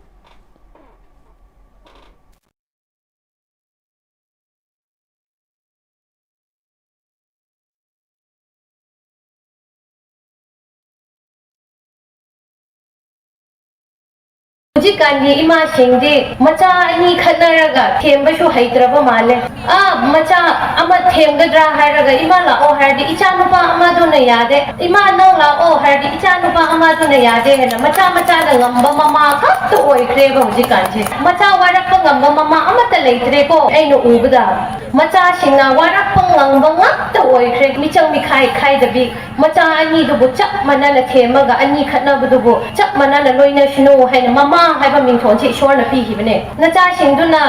ꯍꯧꯖꯤꯛꯀꯥꯟꯒꯤ ꯏꯃꯥꯁꯤꯡꯗꯤ ꯃꯆꯥ ꯑꯅꯤ ꯈꯠꯅꯔꯒ ꯊꯦꯝꯕꯁꯨ ꯍꯩꯇ꯭ꯔꯕ ꯃꯥꯜꯂꯦ꯫ ꯑꯥ, ꯃꯆꯥ ꯑꯃ ꯊꯦꯝꯒꯗ꯭ꯔꯥ ꯍꯥꯏꯔꯒ, "ꯏꯃꯥ ꯂꯥꯛꯑꯣ" ꯍꯥꯏꯔꯗꯤ, "ꯏꯆꯥ ꯅꯨꯄꯥ ꯑꯃꯗꯨꯅ ꯌꯥꯗꯦ"꯫ "ꯏꯃꯥ ꯅꯪ ꯂꯥꯛꯑꯣ" ꯍꯥꯏꯔꯗꯤ, "ꯏꯆꯥ ꯅꯨꯄꯥ ꯑꯃꯗꯨꯅ ꯌꯥꯗꯦ" ꯍꯥꯏꯅ ꯃꯆꯥ ꯃꯆꯥꯅ ꯉꯝꯕ ꯃꯃꯥ ꯈꯛꯇ ꯑꯣꯏꯈ꯭ꯔꯦꯕ ꯍꯧꯖꯤꯛꯀꯥꯟꯁꯦ꯫ ꯃꯆꯥ ꯋꯥꯔꯛꯄ ꯉꯝꯕ ꯃꯃꯥ ꯑꯃꯠꯇ ꯂꯩꯇ꯭ꯔꯦꯀꯣ ꯑꯩꯅ ꯎꯕꯗ꯫ ꯃꯆꯥꯁꯤꯡꯅ ꯋꯥꯔꯛꯄ ꯉꯝꯕ ꯉꯥꯛꯇ ꯑꯣꯏꯈ꯭ꯔꯦ, ꯃꯤꯆꯪ ꯃꯤꯈꯥꯏ ꯈꯥꯏꯗꯕꯤ꯫ ꯃꯆꯥ ꯑꯅꯤꯗꯨꯕꯨ ꯆꯞ ꯃꯥꯟꯅꯅ ꯊꯦꯝꯃꯒ, ꯑꯅꯤ ꯈꯠꯅꯕꯗꯨꯕꯨ ꯆꯞ ꯃꯥꯟꯅꯅ ꯂꯣꯏꯅꯁꯅꯨ ꯍꯥꯏꯅ ꯃꯃꯥ ꯍꯥꯏꯕ ꯃꯤꯡꯊꯣꯟꯁꯤ ꯏꯁꯣꯔꯅ ꯄꯤꯈꯤꯕꯅꯦ꯫ ꯅꯆꯥꯁꯤꯡꯗꯨꯅ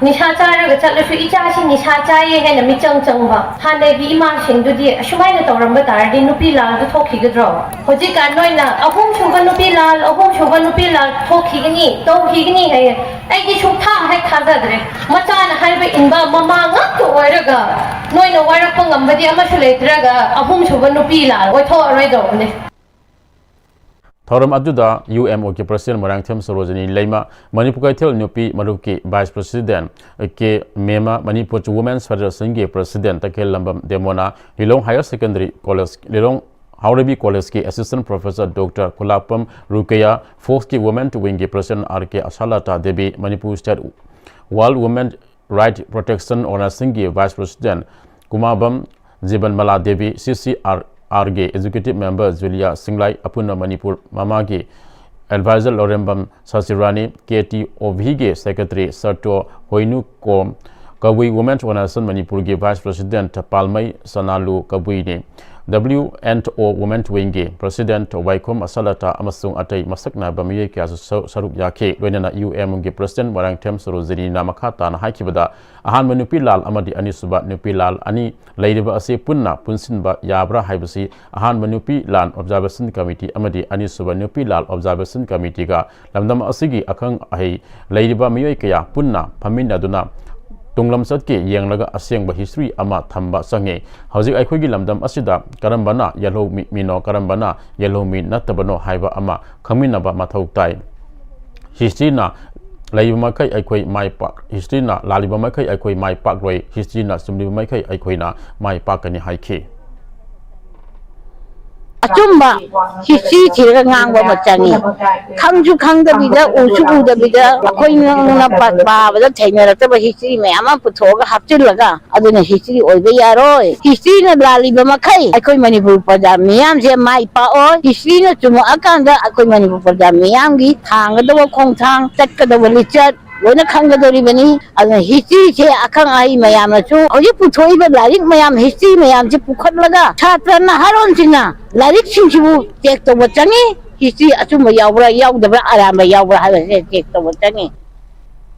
ꯅꯤꯁꯥ ꯆꯥꯔꯒ ꯆꯠꯂꯁꯨ, "ꯏꯆꯥꯁꯤ ꯅꯤꯁꯥ ꯆꯥꯏꯌꯦ" ꯍꯥꯏꯅ ꯃꯤꯆꯪ ꯆꯪꯕ ꯍꯥꯟꯅꯒꯤ ꯏꯃꯥꯁꯤꯡꯗꯨꯗꯤ ꯑꯁꯨꯃꯥꯏꯅ ꯇꯧꯔꯝꯕ ꯇꯥꯔꯗꯤ ꯅꯨꯄꯤ ꯂꯥꯜꯗꯨ ꯊꯣꯛꯈꯤꯒꯗ꯭ꯔꯣ? ꯍꯧꯖꯤꯛꯀꯥꯟ ꯅꯣꯏꯅ "ꯑꯍꯨꯝꯁꯨꯕ ꯅꯨꯄꯤ ꯂꯥꯜ, ꯑꯍꯨꯝꯁꯨꯕ ꯅꯨꯄꯤ ꯂꯥꯜ ꯊꯣꯛꯈꯤꯒꯅꯤ, ꯇꯧꯈꯤꯒꯅꯤ" ꯍꯥꯏꯌꯦ꯫ ꯑꯩꯗꯤ ꯁꯨꯡꯊꯥ ꯍꯦꯛ ꯊꯥꯖꯗ꯭ꯔꯦ꯫ ꯃꯆꯥꯅ ꯍꯥꯏꯕ ꯏꯟꯕ ꯃꯃꯥ ꯉꯥꯛꯇ ꯑꯣꯏꯔꯒ, ꯅꯣꯏꯅ ꯋꯥꯔꯛꯄ ꯉꯝꯕꯗꯤ ꯑꯃꯁꯨ ꯂꯩꯇ꯭ꯔꯒ, "ꯑꯍꯨꯝꯁꯨꯕ ꯅꯨꯄꯤ ꯂꯥꯜ ꯑꯣꯏꯊꯣꯛꯑꯔꯣꯏꯗꯧꯕꯅꯦ꯫ ꯊꯧꯔꯝ ꯑꯗꯨꯗ ꯌꯨ ꯑꯦꯝ ꯑꯣꯒꯤ ꯄ꯭ꯔꯁꯤꯗꯦꯟ ꯃꯣꯏꯔꯥꯡꯊꯦꯝ ꯁꯣꯔꯣꯖꯤꯅꯤ ꯂꯩꯃ, ꯃꯅꯤꯄꯨꯔ ꯀꯩꯊꯦꯜ ꯅꯨꯄꯤ ꯃꯔꯨꯞꯀꯤ vice president K Memma, Manipur women's ꯐꯦꯗꯔꯦꯁꯟꯒꯤ ꯄ꯭ꯔꯁꯤꯗꯦꯟ ꯇꯈꯦꯜꯂꯝꯕꯝ ꯗꯦꯃꯣꯅ, Lilong higher secondary college, Lilong Haoreibi ꯀꯣꯂꯦꯖꯀꯤ assistant professor doctor Khulakpam Rukeya, ꯐꯣꯛꯁꯀꯤ ꯋꯨꯃꯦꯟ ꯋꯤꯡꯒꯤ president R K Asalata Devi, Manipur state world women right protection ꯑꯣꯔꯒꯅꯥꯏꯖꯦꯁꯟꯒꯤ vice president Kumabam Jibonmala Devi, C C R ꯑꯥꯔꯒꯤ ꯑꯦꯛꯖꯤꯀ꯭ꯌꯨꯇꯤꯚ ꯃꯦꯝꯕꯔ ꯖꯨꯂꯤꯌꯥ ꯁꯤꯡꯂꯥꯏ, ꯑꯄꯨꯟꯕ ꯃꯅꯤꯄꯨꯔ ꯃꯃꯥꯒꯤ ꯑꯦꯗꯚꯥꯏꯖꯔ ꯂꯣꯔꯦꯝꯕꯝ ꯁꯁꯤꯔꯥꯅꯤ, ꯀꯦ ꯇꯤ ꯑꯣ ꯚꯤꯒꯤ ꯁꯦꯀ꯭ꯔꯦꯇꯔꯤ ꯁꯇꯣ ꯍꯣꯏꯅꯨꯀꯣꯝ, ꯀꯕꯨꯏ ꯋꯨꯃꯦꯟꯁ ꯑꯣꯔꯒꯅꯥꯏꯖꯦꯁꯟ ꯃꯅꯤꯄꯨꯔꯒꯤ vice president ꯄꯥꯜꯃꯩ ꯁꯅꯥꯂꯨ ꯀꯕꯨꯏꯅꯤ꯫ ꯗꯕ꯭ꯂꯤꯌꯨ N O women ꯋꯤꯡꯒꯤ president ꯋꯥꯏꯈꯣꯝ ꯑꯁꯥꯂꯇꯥ ꯑꯃꯁꯨꯡ ꯑꯇꯩ ꯃꯁꯛ ꯅꯥꯏꯕ ꯃꯤꯑꯣꯏ ꯀꯌꯥꯁꯨ ꯁꯔꯨ-, ꯁꯔꯨꯛ ꯌꯥꯈꯤ꯫ ꯂꯣꯏꯅꯅ ꯌꯨ ꯑꯦꯝꯒꯤ ꯄ꯭ꯔꯁꯤꯗꯦꯟꯠ ꯃꯣꯏꯔꯥꯡꯊꯦꯝ ꯁꯣꯔꯣꯖꯤꯅꯤꯅ ꯃꯈꯥ ꯇꯥꯅ ꯍꯥꯏꯈꯤꯕꯗ, ꯑꯍꯥꯟꯕ ꯅꯨꯄꯤ ꯂꯥꯜ ꯑꯃꯗꯤ ꯑꯅꯤꯁꯨꯕ ꯅꯨꯄꯤ ꯂꯥꯜ ꯑꯅꯤ ꯂꯩꯔꯤꯕ ꯑꯁꯤ ꯄꯨꯟꯅ ꯄꯨꯟꯁꯤꯟꯕ ꯌꯥꯕ꯭ꯔꯥ ꯍꯥꯏꯕꯁꯤ ꯑꯍꯥꯟꯕ ꯅꯨꯄꯤ ꯂꯥꯜ ꯑꯣꯕꯖꯥꯔꯕꯦꯁꯟ ꯀꯃꯤꯇꯤ ꯑꯃꯗꯤ ꯑꯅꯤꯁꯨꯕ ꯅꯨꯄꯤ ꯂꯥꯜ ꯑꯣꯕꯖꯥꯔꯕꯦꯁꯟ ꯀꯃꯤꯇꯤꯒ ꯂꯝꯗꯝ ꯑꯁꯤꯒꯤ ꯑꯈꯪ ꯑꯍꯩ ꯂꯩꯔꯤꯕ ꯃꯤꯑꯣꯏ ꯀꯌꯥ ꯄꯨꯟꯅ ꯐꯝꯃꯤꯟꯅꯗꯨꯅ ꯇꯨꯡꯂꯝꯆꯠꯀꯤ ꯌꯦꯡꯂꯒ ꯑꯁꯦꯡꯕ ꯍꯤꯁꯇ꯭ꯔꯤ ꯑꯃ ꯊꯝꯕ ꯆꯪꯉꯤ꯫ ꯍꯧꯖꯤꯛ ꯑꯩꯈꯣꯏꯒꯤ ꯂꯝꯗꯝ ꯑꯁꯤꯗ ꯀꯔꯝꯕꯅ ꯌꯦꯜꯍꯧꯃꯤ-, ꯃꯤꯅꯣ, ꯀꯔꯝꯕꯅ ꯌꯦꯜꯍꯧꯃꯤ ꯅꯠꯇꯕꯅꯣ ꯍꯥꯏꯕ ꯑꯃ ꯈꯪꯃꯤꯟꯅꯕ ꯃꯊꯧ ꯇꯥꯏ꯫ ꯍꯤꯁꯇ꯭ꯔꯤꯅ ꯂꯩꯕ ꯃꯈꯩ ꯑꯩꯈꯣꯏ ꯃꯥꯏ ꯄꯥꯛ-, ꯍꯤꯁꯇ꯭ꯔꯤꯅ ꯂꯥꯜꯂꯤꯕ ꯃꯈꯩ ꯑꯩꯈꯣꯏ ꯃꯥꯏ ꯄꯥꯛꯂꯣꯏ, ꯍꯤꯁꯇ꯭ꯔꯤꯅ ꯆꯨꯝꯂꯤꯕ ꯃꯈꯩ ꯑꯩꯈꯣꯏꯅ ꯃꯥꯏ ꯄꯥꯛꯀꯅꯤ ꯍꯥꯏꯈꯤ꯫ ꯑꯆꯨꯝꯕ ꯍꯤꯁꯇ꯭ꯔꯤ ꯊꯤꯔꯒ ꯉꯥꯡꯕ ꯑꯃ ꯆꯪꯉꯤ꯫ ꯈꯪꯁꯨ ꯈꯪꯗꯕꯤꯗ, ꯎꯁꯨ ꯎꯗꯕꯤꯗ, ꯑꯩꯈꯣꯏꯅ ꯄꯥꯕꯗ ꯊꯦꯡꯅꯔꯛꯇꯕ ꯍꯤꯁꯇ꯭ꯔꯤ ꯃꯌꯥꯝ ꯑꯃ ꯄꯨꯊꯣꯛꯑꯒ ꯍꯥꯞꯆꯤꯜꯂꯒ, ꯑꯗꯨꯅ ꯍꯤꯁꯇ꯭ꯔꯤ ꯑꯣꯏꯕ ꯌꯥꯔꯣꯏ꯫ ꯍꯤꯁꯇ꯭ꯔꯤꯅ ꯂꯥꯜꯂꯤꯕ ꯃꯈꯩ ꯑꯩꯈꯣꯏ ꯃꯅꯤꯄꯨꯔ ꯄ꯭ꯔꯖꯥ ꯃꯤꯌꯥꯝꯁꯦ ꯃꯥꯏ ꯄꯥꯛꯑꯣꯏ꯫ ꯍꯤꯁꯇ꯭ꯔꯤꯅ ꯆꯨꯝꯃꯛꯑꯀꯥꯟꯗ ꯑꯩꯈꯣꯏ ꯃꯅꯤꯄꯨꯔ ꯄ꯭ꯔꯖꯥ ꯃꯤꯌꯥꯝꯒꯤ ꯊꯥꯡꯒꯗꯕ ꯈꯣꯡꯊꯥꯡ, ꯆꯠꯀꯗꯕ ꯂꯤꯆꯠ ꯂꯣꯏꯅ ꯈꯪꯒꯗꯧꯔꯤꯕꯅꯤ꯫ ꯑꯗꯨꯅ ꯍꯤꯁꯇ꯭ꯔꯤꯁꯦ ꯑꯈꯪ ꯑꯍꯩ ꯃꯌꯥꯝꯅꯁꯨ ꯍꯧꯖꯤꯛ ꯄꯨꯊꯣꯛꯏꯕ ꯂꯥꯏꯔꯤꯛ ꯃꯌꯥꯝ, ꯍꯤꯁꯇ꯭ꯔꯤ ꯃꯌꯥꯝꯁꯦ ꯄꯨꯈꯠꯂꯒ ꯁꯥꯇ꯭ꯔ ꯅꯍꯥꯔꯣꯟꯁꯤꯡꯅ ꯂꯥꯏꯔꯤꯛꯁꯤꯡꯁꯤꯕꯨ ꯆꯦꯛ ꯇꯧꯕ ꯆꯪꯉꯤ꯫ ꯍꯤꯁꯇ꯭ꯔꯤ ꯑꯆꯨꯝꯕ ꯌꯥꯎꯕ꯭ꯔꯥ, ꯌꯥꯎꯗꯕ꯭ꯔꯥ, ꯑꯔꯥꯟꯕ ꯌꯥꯎꯕ꯭ꯔꯥ ꯍꯥꯏꯕꯁꯦ ꯆꯦꯛ ꯇꯧꯕ ꯆꯪꯉꯤ꯫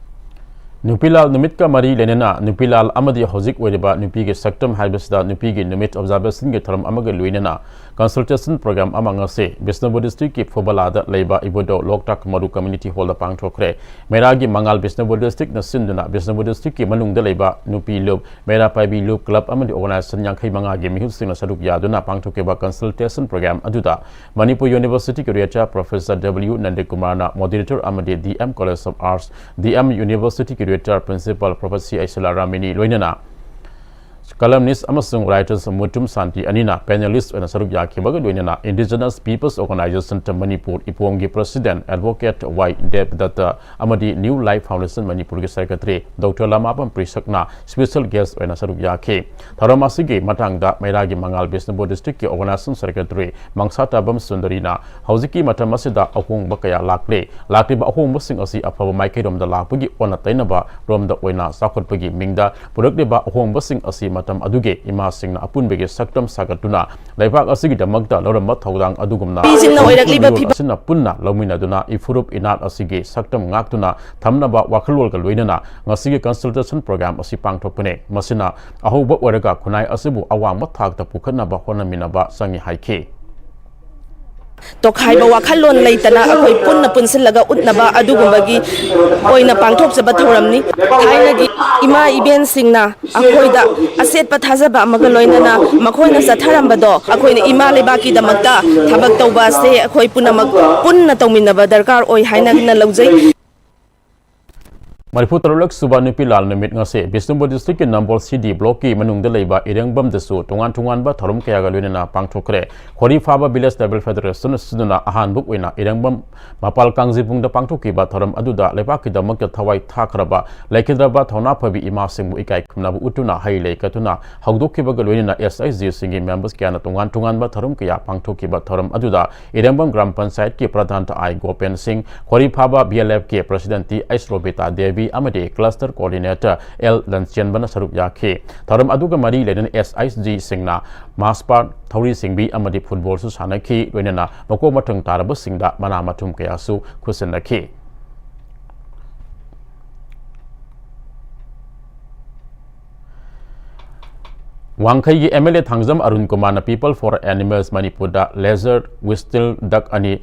ꯅꯨꯄꯤꯂꯥꯜ ꯅꯨꯃꯤꯠꯀ ꯃꯔꯤ ꯂꯩꯅꯅ ꯅꯨꯄꯤꯂꯥꯜ ꯑꯃꯗꯤ ꯍꯧꯖꯤꯛ ꯑꯣꯏꯔꯤꯕ ꯅꯨꯄꯤꯒꯤ ꯁꯛꯇꯝ ꯍꯥꯏꯕꯁꯤꯗ ꯅꯨꯄꯤꯒꯤ ꯅꯨꯃꯤꯠ ꯑꯣꯕꯖꯥꯔꯕꯦꯁꯟꯒꯤ ꯊꯧꯔꯝ ꯑꯃꯒ ꯂꯣꯏꯅꯅ ꯀꯟꯁꯜꯇꯦꯁꯟ ꯄ꯭ꯔꯣꯒ꯭ꯔꯥꯝ ꯑꯃ ꯉꯁꯤ ꯕꯤꯁꯅꯨꯄꯨꯔ ꯗꯤꯁꯇ꯭ꯔꯤꯛꯀꯤ ꯐꯨꯕꯂꯥꯗ ꯂꯩꯕ ꯏꯕꯣꯗꯧ ꯂꯣꯛꯇꯥꯛ ꯃꯔꯨ ꯀꯝꯃ꯭ꯌꯨꯅꯤꯇꯤ ꯍꯣꯜꯗ ꯄꯥꯡꯊꯣꯛꯈ꯭ꯔꯦ꯫ ꯃꯦꯔꯥꯒꯤ ꯃꯉꯥꯜ ꯕꯤꯁꯅꯨꯄꯨꯔ ꯗꯤꯁꯇ꯭ꯔꯤꯛꯅ ꯁꯤꯟꯗꯨꯅ ꯕꯤꯁꯅꯨꯄꯨꯔ ꯗꯤꯁꯇ꯭ꯔꯤꯛꯀꯤ ꯃꯅꯨꯡꯗ ꯂꯩꯕ ꯅꯨꯄꯤ ꯂꯨꯞ, ꯃꯦꯔꯥ ꯄꯥꯏꯕꯤ ꯂꯨꯞ ꯀ꯭ꯂꯕ ꯑꯃꯗꯤ ꯑꯣꯔꯒꯅꯥꯏꯖꯦꯁꯟ ꯌꯥꯡꯈꯩ ꯃꯉꯥꯒꯤ ꯃꯤꯍꯨꯠꯁꯤꯡꯅ ꯁꯔꯨꯛ ꯌꯥꯗꯨꯅ ꯄꯥꯡꯊꯣꯛꯈꯤꯕ ꯀꯟꯁꯜꯇꯦꯁꯟ ꯄ꯭ꯔꯣꯒ꯭ꯔꯥꯝ ꯑꯗꯨꯗ ꯃꯅꯤꯄꯨꯔ ꯌꯨꯅꯤꯚꯔꯁꯤꯇꯤꯒꯤ ꯔꯦꯇꯔ ꯄ꯭ꯔꯣꯐꯦꯁꯔ ꯗꯕ꯭ꯂꯤꯌꯨ ꯅꯟꯗꯀꯨꯃꯥꯔꯅ ꯃꯣꯗꯦꯔꯦꯇꯔ ꯑꯃꯗꯤ D M college of arts, D M ꯌꯨꯅꯤꯚꯔꯁꯤꯇꯤꯒꯤ ꯔꯦꯇꯔ ꯄ꯭ꯔꯤꯟꯁꯤꯄꯥꯜ ꯄ꯭ꯔꯣꯐꯦꯁꯔ ꯁꯤ ꯑꯥꯏꯁꯤꯂꯥ ꯔꯥꯃꯤꯅꯤ ꯂꯣꯏꯅꯅ ꯀꯂꯝꯅꯤꯁ ꯑꯃꯁꯨꯡ ꯔꯥꯏꯇꯔꯁ ꯃꯨꯇꯨꯝ ꯁꯥꯟꯇꯤ ꯑꯅꯤꯅ ꯄꯦꯅꯦꯂꯤꯁ ꯑꯣꯏꯅ ꯁꯔꯨꯛ ꯌꯥꯈꯤꯕꯒ ꯂꯣꯏꯅꯅ Indigenous Peoples Organisation ꯃꯅꯤꯄꯨꯔ, ꯏꯄꯣꯝꯒꯤ ꯄ꯭ꯔꯁꯤꯗꯦꯟꯠ ꯑꯦꯗꯚꯣꯀꯦꯠ ꯋꯥꯏ ꯗꯦꯕꯗꯠꯇ ꯑꯃꯗꯤ ꯅ꯭ꯌꯨ ꯂꯥꯏꯐ ꯐꯥꯎꯟꯗꯦꯁꯟ ꯃꯅꯤꯄꯨꯔꯒꯤ ꯁꯦꯀ꯭ꯔꯦꯇꯔꯤ ꯗꯣꯛꯇꯔ ꯂꯃꯥꯕꯝ ꯄ꯭ꯔꯤꯁꯛꯅ ꯁ꯭ꯄꯦꯁꯦꯜ ꯒꯦꯁ꯭ꯠ ꯑꯣꯏꯅ ꯁꯔꯨꯛ ꯌꯥꯈꯤ꯫ ꯊꯧꯔꯝ ꯑꯁꯤꯒꯤ ꯃꯇꯥꯡꯗ ꯃꯩꯔꯥꯒꯤ ꯃꯉꯥꯜ ꯕꯤꯁꯅꯨꯄꯨꯔ ꯗꯤꯁꯇ꯭ꯔꯤꯛꯀꯤ ꯑꯣꯔꯒꯅꯥꯏꯖꯦꯁꯟ ꯁꯦꯀ꯭ꯔꯦꯇꯔꯤ ꯃꯪꯁꯥꯇꯥꯕꯝ ꯁꯨꯟꯗꯔꯤꯅ ꯍꯧꯖꯤꯛꯀꯤ ꯃꯇꯝ ꯑꯁꯤꯗ ꯑꯍꯣꯡꯕ ꯀꯌꯥ ꯂꯥꯛꯂꯦ꯫ ꯂꯥꯛꯂꯤꯕ ꯑꯍꯣꯡꯕꯁꯤꯡ ꯑꯁꯤ ꯑꯐꯕ ꯃꯥꯏꯀꯩꯔꯣꯝꯗ ꯂꯥꯛꯄꯒꯤ ꯑꯣꯟꯅ ꯇꯩꯅꯕ ꯔꯣꯝꯗ ꯑꯣꯏꯅ ꯆꯥꯎꯈꯠꯄꯒꯤ ꯃꯤꯡꯗ ꯄꯨꯔꯛꯂꯤꯕ ꯑꯍꯣꯡꯕꯁꯤꯡ ꯑꯁꯤ ꯃꯇꯝ ꯑꯗꯨꯒꯤ ꯏꯃꯥꯁꯤꯡꯅ ꯑꯄꯨꯟꯕꯒꯤ ꯁꯛꯇꯝ ꯁꯥꯒꯠꯇꯨꯅ ꯂꯩꯕꯥꯛ ꯑꯁꯤꯒꯤꯗꯗꯃꯛꯇ ꯂꯧꯔꯝꯕ ꯊꯧꯗꯥꯡ ꯑꯗꯨꯒꯨꯝꯅ ꯅꯨꯄꯤꯁꯤꯡꯅ ꯑꯣꯏꯔꯛꯂꯤꯕ ꯃꯤꯑꯣꯏ ꯐꯤꯕꯝ ꯑꯁꯤꯅ ꯄꯨꯟꯅ ꯂꯧꯃꯤꯟꯅꯗꯨꯅ ꯏꯐꯨꯔꯨꯞ ꯏꯅꯥꯠ ꯑꯁꯤꯒꯤ ꯁꯛꯇꯝ ꯉꯥꯛꯇꯨꯅ ꯊꯝꯅꯕ ꯋꯥꯈꯜꯂꯣꯟꯒ ꯂꯣꯏꯅꯅ ꯉꯁꯤꯒꯤ ꯀꯟꯁꯜꯇꯦꯁꯟ ꯄ꯭ꯔꯣꯒ꯭ꯔꯥꯝ ꯑꯁꯤ ꯄꯥꯡꯊꯣꯛꯄꯅꯦ꯫ ꯃꯁꯤꯅ ꯑꯍꯧꯕ ꯑꯣꯏꯔꯒ ꯈꯨꯟꯅꯥꯏ ꯑꯁꯤꯕꯨ ꯑꯋꯥꯡꯕ ꯊꯥꯛꯇ ꯄꯨꯈꯠꯅꯕ ꯍꯣꯠꯅꯃꯤꯟꯅꯕ ꯆꯪꯏ ꯍꯥꯏꯈꯤ꯫ ꯇꯣꯈꯥꯏꯕ ꯋꯥꯈꯜꯂꯣꯟ ꯂꯩꯇꯅ ꯑꯩꯈꯣꯏ ꯄꯨꯟꯅ ꯄꯨꯟꯁꯤꯜꯂꯒ ꯎꯠꯅꯕ ꯑꯗꯨꯒꯨꯝꯕꯒꯤ ꯑꯣꯏꯅ ꯄꯥꯡꯊꯣꯛꯆꯕ ꯊꯧꯔꯝꯅꯤ꯫ ꯊꯥꯏꯅꯒꯤ ꯏꯃꯥ ꯏꯕꯦꯟꯁꯤꯡꯅ ꯑꯩꯈꯣꯏꯗ ꯑꯆꯦꯠꯄ ꯊꯥꯖꯕ ꯑꯃꯒ ꯂꯣꯏꯅꯅ ꯃꯈꯣꯏꯅ ꯆꯠꯊꯔꯝꯕꯗꯣ ꯑꯩꯈꯣꯏꯅ ꯏꯃꯥ ꯂꯩꯕꯥꯛꯀꯤꯗꯃꯛꯇ ꯊꯕꯛ ꯇꯧꯕ ꯑꯁꯦ ꯑꯩꯈꯣꯏ ꯄꯨꯝꯅꯃꯛ ꯄꯨꯟꯅ ꯇꯧꯃꯤꯟꯅꯕ ꯗꯔꯀꯥꯔ ꯑꯣꯏ ꯍꯥꯏꯅ ꯂꯧꯖꯩ꯫ ꯃꯔꯤꯐꯨ ꯇꯔꯨꯛ ꯁꯨꯕ ꯅꯨꯄꯤ ꯂꯥꯜ ꯅꯨꯃꯤꯠ ꯉꯁꯤ ꯕꯤꯁꯅꯨꯄꯨꯔ district ꯀꯤ ꯅꯝꯕꯣꯜ C D block ꯀꯤ ꯃꯅꯨꯡꯗ ꯂꯩꯕ ꯏꯔꯦꯡꯕꯝꯗꯁꯨ ꯇꯣꯉꯥꯟ ꯇꯣꯉꯥꯟꯕ ꯊꯧꯔꯝ ꯀꯌꯥꯒ ꯂꯣꯏꯅꯅ ꯄꯥꯡꯊꯣꯛꯈ꯭ꯔꯦ꯫ ꯈꯣꯔꯤ ꯐꯥꯕ village tribal federation ꯑꯁꯤꯅ ꯑꯍꯥꯟꯕ ꯑꯣꯏꯅ ꯏꯔꯦꯡꯕꯝ ꯃꯄꯥꯜ ꯀꯥꯡꯖꯩꯕꯨꯡꯗ ꯄꯥꯡꯊꯣꯛꯈꯤꯕ ꯊꯧꯔꯝ ꯑꯗꯨꯗ ꯂꯩꯕꯥꯛꯀꯤꯗꯃꯛꯇ ꯊꯋꯥꯏ ꯊꯥꯈ꯭ꯔꯕ ꯂꯩꯈꯤꯗ꯭ꯔꯕ ꯊꯧꯅꯥ ꯐꯕꯤ ꯏꯃꯥꯁꯤꯡꯕꯨ ꯏꯀꯥꯏ ꯈꯨꯝꯅꯕ ꯎꯠꯇꯨꯅ ꯍꯩ ꯂꯩ ꯀꯠꯇꯨꯅ ꯍꯧꯗꯣꯛꯈꯤꯕꯒ ꯂꯣꯏꯅꯅ S H G ꯁꯤꯡꯒꯤ members ꯀꯌꯥꯅ ꯇꯣꯉꯥꯟ ꯇꯣꯉꯥꯟꯕ ꯊꯧꯔꯝ ꯀꯌꯥ ꯄꯥꯡꯊꯣꯛꯈꯤꯕ ꯊꯧꯔꯝ ꯑꯗꯨꯗ ꯏꯔꯦꯡꯕꯝ ꯒ꯭ꯔꯥꯝ ꯄꯟꯆꯥꯌꯠꯀꯤ ꯄ꯭ꯔꯙꯥꯟ ꯑꯥꯏ ꯒꯣꯄꯦꯟ ꯁꯤꯡ, ꯈꯣꯔꯤ ꯐꯥꯕ B L F ꯀꯤ president H ꯔꯣꯕꯤꯇꯥ ꯗꯦꯕꯤ ꯑꯃꯗꯤ cluster coordinator L ꯂꯟꯆꯦꯟꯕꯅ ꯁꯔꯨꯛ ꯌꯥꯈꯤ꯫ ꯊꯧꯔꯝ ꯑꯗꯨꯒ ꯃꯔꯤ ꯂꯩꯅꯅ S H G ꯁꯤꯡꯅ mass part, ꯊꯧꯔꯤ ꯆꯤꯡꯕꯤ ꯑꯃꯗꯤ football ꯁꯨ ꯁꯥꯟꯅꯈꯤ꯫ ꯂꯣꯏꯅꯅ ꯃꯀꯣꯛ ꯃꯊꯪ ꯇꯥꯔꯕꯁꯤꯡꯗ ꯃꯅꯥ ꯃꯊꯨꯝ ꯀꯌꯥꯁꯨ ꯈꯨꯠꯁꯤꯟꯅꯈꯤ꯫ ꯋꯥꯡꯈꯩꯒꯤ M L A Thangjam Arun ꯀꯨꯃꯥꯔꯅ People for Animals ꯃꯅꯤꯄꯨꯔꯗ lizard, whistle, duck ꯑꯅꯤ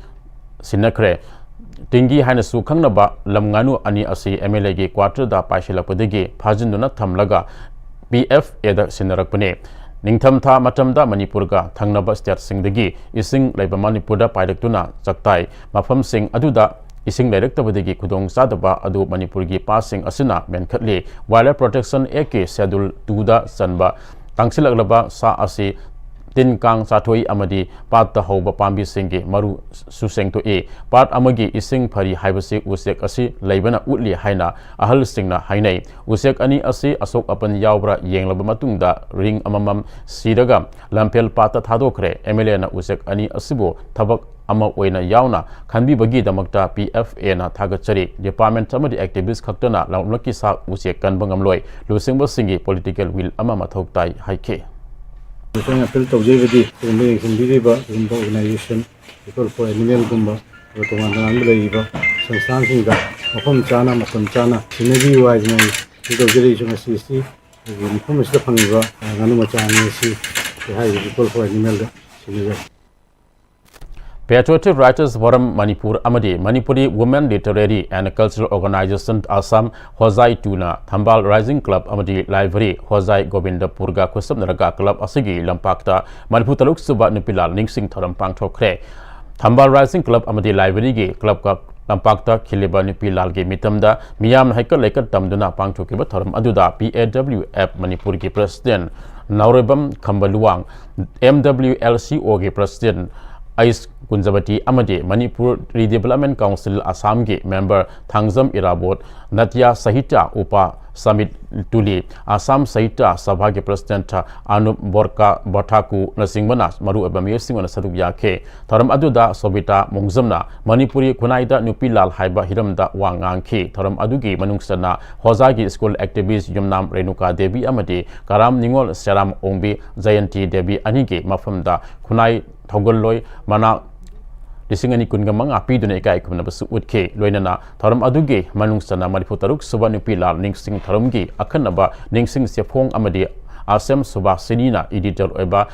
ꯁꯤꯟꯅꯈ꯭ꯔꯦ꯫ ꯇꯤꯡꯒꯤ ꯍꯥꯏꯅꯁꯨ ꯈꯪꯅꯕ ꯂꯝ ꯉꯥꯅꯨ ꯑꯅꯤ ꯑꯁꯤ M L A ꯒꯤ quarter ꯗ ꯄꯥꯏꯁꯤꯜꯂꯛꯄꯗꯒꯤ ꯐꯥꯖꯤꯟꯗꯨꯅ ꯊꯝꯂꯒ P F A ꯗ ꯁꯤꯟꯅꯔꯛꯄꯅꯤ꯫ ꯅꯤꯡꯊꯝꯊꯥ ꯃꯇꯝꯗ ꯃꯅꯤꯄꯨꯔꯒ ꯊꯪꯅꯕ state ꯁꯤꯡꯗꯒꯤ ꯏꯁꯤꯡ ꯂꯩꯕ ꯃꯅꯤꯄꯨꯔꯗ ꯄꯥꯏꯔꯛꯇꯨꯅ ꯆꯥꯛꯇꯥꯏ꯫ ꯃꯐꯝꯁꯤꯡ ꯑꯗꯨꯗ ꯏꯁꯤꯡ ꯂꯩꯔꯛꯇꯕꯗꯒꯤ ꯈꯨꯗꯣꯡꯆꯥꯗꯕ ꯑꯗꯨ ꯃꯅꯤꯄꯨꯔꯒꯤ ꯄꯥꯠꯁꯤꯡ ꯑꯁꯤꯅ ꯃꯦꯟꯈꯠꯂꯤ꯫ Wildlife Protection Act ꯀꯤ schedule two ꯗ ꯆꯟꯕ ꯇꯥꯡꯁꯤꯜꯂꯛꯂꯕ ꯁꯥ ꯑꯁꯤ ꯇꯤꯟ ꯀꯥꯡ ꯆꯥꯊꯣꯛꯏ ꯑꯃꯗꯤ ꯄꯥꯠꯇ ꯍꯧꯕ ꯄꯥꯝꯕꯤꯁꯤꯡꯒꯤ ꯃꯔꯨꯁꯨ ꯁꯦꯡꯗꯣꯛꯏ꯫ ꯄꯥꯠ ꯑꯃꯒꯤ ꯏꯁꯤꯡ ꯐꯔꯤ ꯍꯥꯏꯕꯁꯤ ꯎꯆꯦꯛ ꯑꯁꯤ ꯂꯩꯕꯅ ꯎꯠꯂꯤ ꯍꯥꯏꯅ ꯑꯍꯜꯁꯤꯡꯅ ꯍꯥꯏꯅꯩ꯫ ꯎꯆꯦꯛ ꯑꯅꯤ ꯑꯁꯤ ꯑꯁꯣꯛ ꯑꯄꯟ ꯌꯥꯎꯕ꯭ꯔꯥ ꯌꯦꯡꯂꯕ ꯃꯇꯨꯡꯗ ring ꯑꯃꯃꯝ ꯁꯤꯔꯒ ꯂꯝꯐꯦꯜ ꯄꯥꯠꯇ ꯊꯥꯗꯣꯛꯈ꯭ꯔꯦ꯫ M L A ꯅ ꯎꯆꯦꯛ ꯑꯅꯤ ꯑꯁꯤꯕꯨ ꯊꯕꯛ ꯑꯃ ꯑꯣꯏꯅ ꯌꯥꯎꯅ ꯈꯟꯕꯤꯕꯒꯤꯗꯃꯛꯇ P F A ꯅ ꯊꯥꯒꯠꯆꯔꯤ꯫ Department ꯑꯃꯗꯤ activist ꯈꯛꯇꯅ ꯂꯝꯂꯛꯀꯤ ꯁꯥ ꯎꯆꯦꯛ ꯀꯟꯕ ꯉꯝꯂꯣꯏ꯫ ꯂꯨꯆꯤꯡꯕꯁꯤꯡꯒꯤ political will ꯑꯃ ꯃꯊꯧ ꯇꯥꯏ ꯍꯥꯏꯈꯤ꯫ ꯑꯩꯈꯣꯏꯅ appeal ꯇꯧꯖꯔꯤꯕꯗꯤ ꯁꯤꯒꯨꯝꯕ ꯌꯦꯡꯁꯤꯟꯕꯤꯔꯤꯕ ꯁꯤꯒꯨꯝꯕ organization, People for Animal ꯒꯨꯝꯕ ꯑꯗꯨꯒ ꯇꯣꯉꯥꯟ ꯇꯣꯉꯥꯟꯕ ꯂꯩꯔꯤꯕ ꯁꯪꯁꯊꯥꯟꯁꯤꯡꯗ ꯃꯐꯝ ꯆꯥꯅ ꯃꯇꯝ ꯆꯥꯅ ꯁꯤꯟꯅꯕꯤꯌꯨ ꯍꯥꯏꯗꯅ ꯑꯩ appeal ꯇꯧꯖꯔꯛꯏꯁꯨ ꯉꯁꯤ ꯑꯁꯤ ꯑꯩꯈꯣꯏꯒꯤ ꯃꯐꯝ ꯑꯁꯤꯗ ꯐꯪꯉꯤꯕ ꯉꯥꯅꯨ ꯃꯆꯥ ꯑꯅꯤ ꯑꯁꯤ ꯍꯥꯏꯔꯤꯕ People for Animal the ꯁꯤꯟꯅꯖꯔꯤ꯫ Patriotic Writers Forum Manipur ꯑꯃꯗꯤ Manipuri Women Literary and Cultural Organisation Assam ꯍꯣꯖꯥꯏ ꯇꯨꯅ ꯊꯝꯕꯥꯜ Rising Club ꯑꯃꯗꯤ Library ꯍꯣꯖꯥꯏ ꯒꯣꯕꯤꯟꯗꯄꯨꯔꯒ ꯈꯨꯠꯁꯝꯅꯔꯒ club ꯑꯁꯤꯒꯤ ꯂꯝꯄꯥꯛꯇ ꯃꯔꯤꯐꯨ ꯇꯔꯨꯛ ꯁꯨꯕ ꯅꯨꯄꯤ ꯂꯥꯜ ꯅꯤꯡꯁꯤꯡ ꯊꯧꯔꯝ ꯄꯥꯡꯊꯣꯛꯈ꯭ꯔꯦ꯫ ꯊꯝꯕꯥꯜ Rising Club ꯑꯃꯗꯤ Library ꯒꯤ club ꯀ ꯂꯝꯄꯥꯛꯇ ꯈꯤꯜꯂꯤꯕ ꯅꯨꯄꯤ ꯂꯥꯜꯒꯤ ꯃꯤꯇꯝꯗ ꯃꯤꯌꯥꯝꯅ ꯍꯩꯀꯠ ꯂꯩꯀꯠ ꯇꯝꯗꯨꯅ ꯄꯥꯡꯊꯣꯛꯈꯤꯕ ꯊꯧꯔꯝ ꯑꯗꯨꯗ P A W F ꯃꯅꯤꯄꯨꯔꯒꯤ president ꯅꯥꯎꯔꯦꯝꯕꯝ ꯈꯝꯕꯂꯨꯋꯥꯡ, M W L C O ꯒꯤ president ꯑꯩꯁ ꯀꯨꯟꯖꯕꯇꯤ ꯑꯃꯗꯤ Manipur Redevelopment Council ꯑꯁꯥꯝꯒꯤ member ꯊꯥꯡꯖꯝ ꯏꯔꯥꯕꯣꯠ, ꯅꯥꯇ꯭ꯌ ꯁꯥꯍꯤꯇ꯭ꯌ ꯎꯄꯥ ꯁꯃꯤꯠ ꯇꯨꯂꯤ, ꯑꯁꯥꯝ ꯁꯥꯍꯤꯇ꯭ꯌ ꯁꯚꯥꯒꯤ president ꯑꯅꯨꯞ ꯕꯣꯔꯀꯥ ꯕꯣꯊꯥꯀꯨꯅꯆꯤꯡꯕꯅ ꯃꯔꯨꯑꯣꯏꯕ ꯃꯤꯑꯣꯏꯁꯤꯡ ꯑꯣꯏꯅ ꯁꯔꯨꯛ ꯌꯥꯈꯤ꯫ ꯊꯧꯔꯝ ꯑꯗꯨꯗ ꯁꯣꯕꯤꯇꯥ ꯃꯣꯡꯖꯝꯅ ꯃꯅꯤꯄꯨꯔꯤ ꯈꯨꯟꯅꯥꯏꯗ ꯅꯨꯄꯤ ꯂꯥꯜ ꯍꯥꯏꯕ ꯍꯤꯔꯝꯗ ꯋꯥ ꯉꯥꯡꯈꯤ꯫ ꯊꯧꯔꯝ ꯑꯗꯨꯒꯤ ꯃꯅꯨꯡ ꯆꯟꯅ ꯍꯣꯖꯥꯒꯤ school activist ꯌꯨꯝꯅꯥꯝ ꯔꯦꯅꯨꯀꯥ ꯗꯦꯕꯤ ꯑꯃꯗꯤ ꯀꯔꯥꯝ ꯅꯤꯉꯣꯜ ꯁꯦꯔꯥꯝ ꯑꯣꯡꯕꯤ ꯖꯌꯟꯇꯤ ꯗꯦꯕꯤ ꯑꯅꯤꯒꯤ ꯃꯐꯝꯗ ꯈꯨꯟꯅꯥꯏ ꯊꯧꯒꯜꯂꯣꯏ ꯃꯅꯥ ꯂꯤꯁꯤꯡ ꯑꯅꯤ ꯀꯨꯟꯒ ꯃꯉꯥ ꯄꯤꯗꯨꯅ ꯏꯀꯥꯏ ꯈꯨꯝꯅꯕꯁꯨ ꯎꯠꯈꯤ꯫ ꯂꯣꯏꯅꯅ ꯊꯧꯔꯝ ꯑꯗꯨꯒꯤ ꯃꯅꯨꯡ ꯆꯟꯅ ꯃꯔꯤꯐꯨ ꯇꯔꯨꯛ ꯁꯨꯕ ꯅꯨꯄꯤ ꯂꯥꯜ ꯅꯤꯡꯁꯤꯡ ꯊꯧꯔꯝꯒꯤ ꯑꯈꯟꯅꯕ ꯅꯤꯡꯁꯤꯡ ꯆꯦꯐꯣꯡ ꯑꯃꯗꯤ ꯑꯁꯦꯝ ꯁꯨꯕꯥꯁꯤꯅꯤꯅ editor ꯑꯣꯏꯕ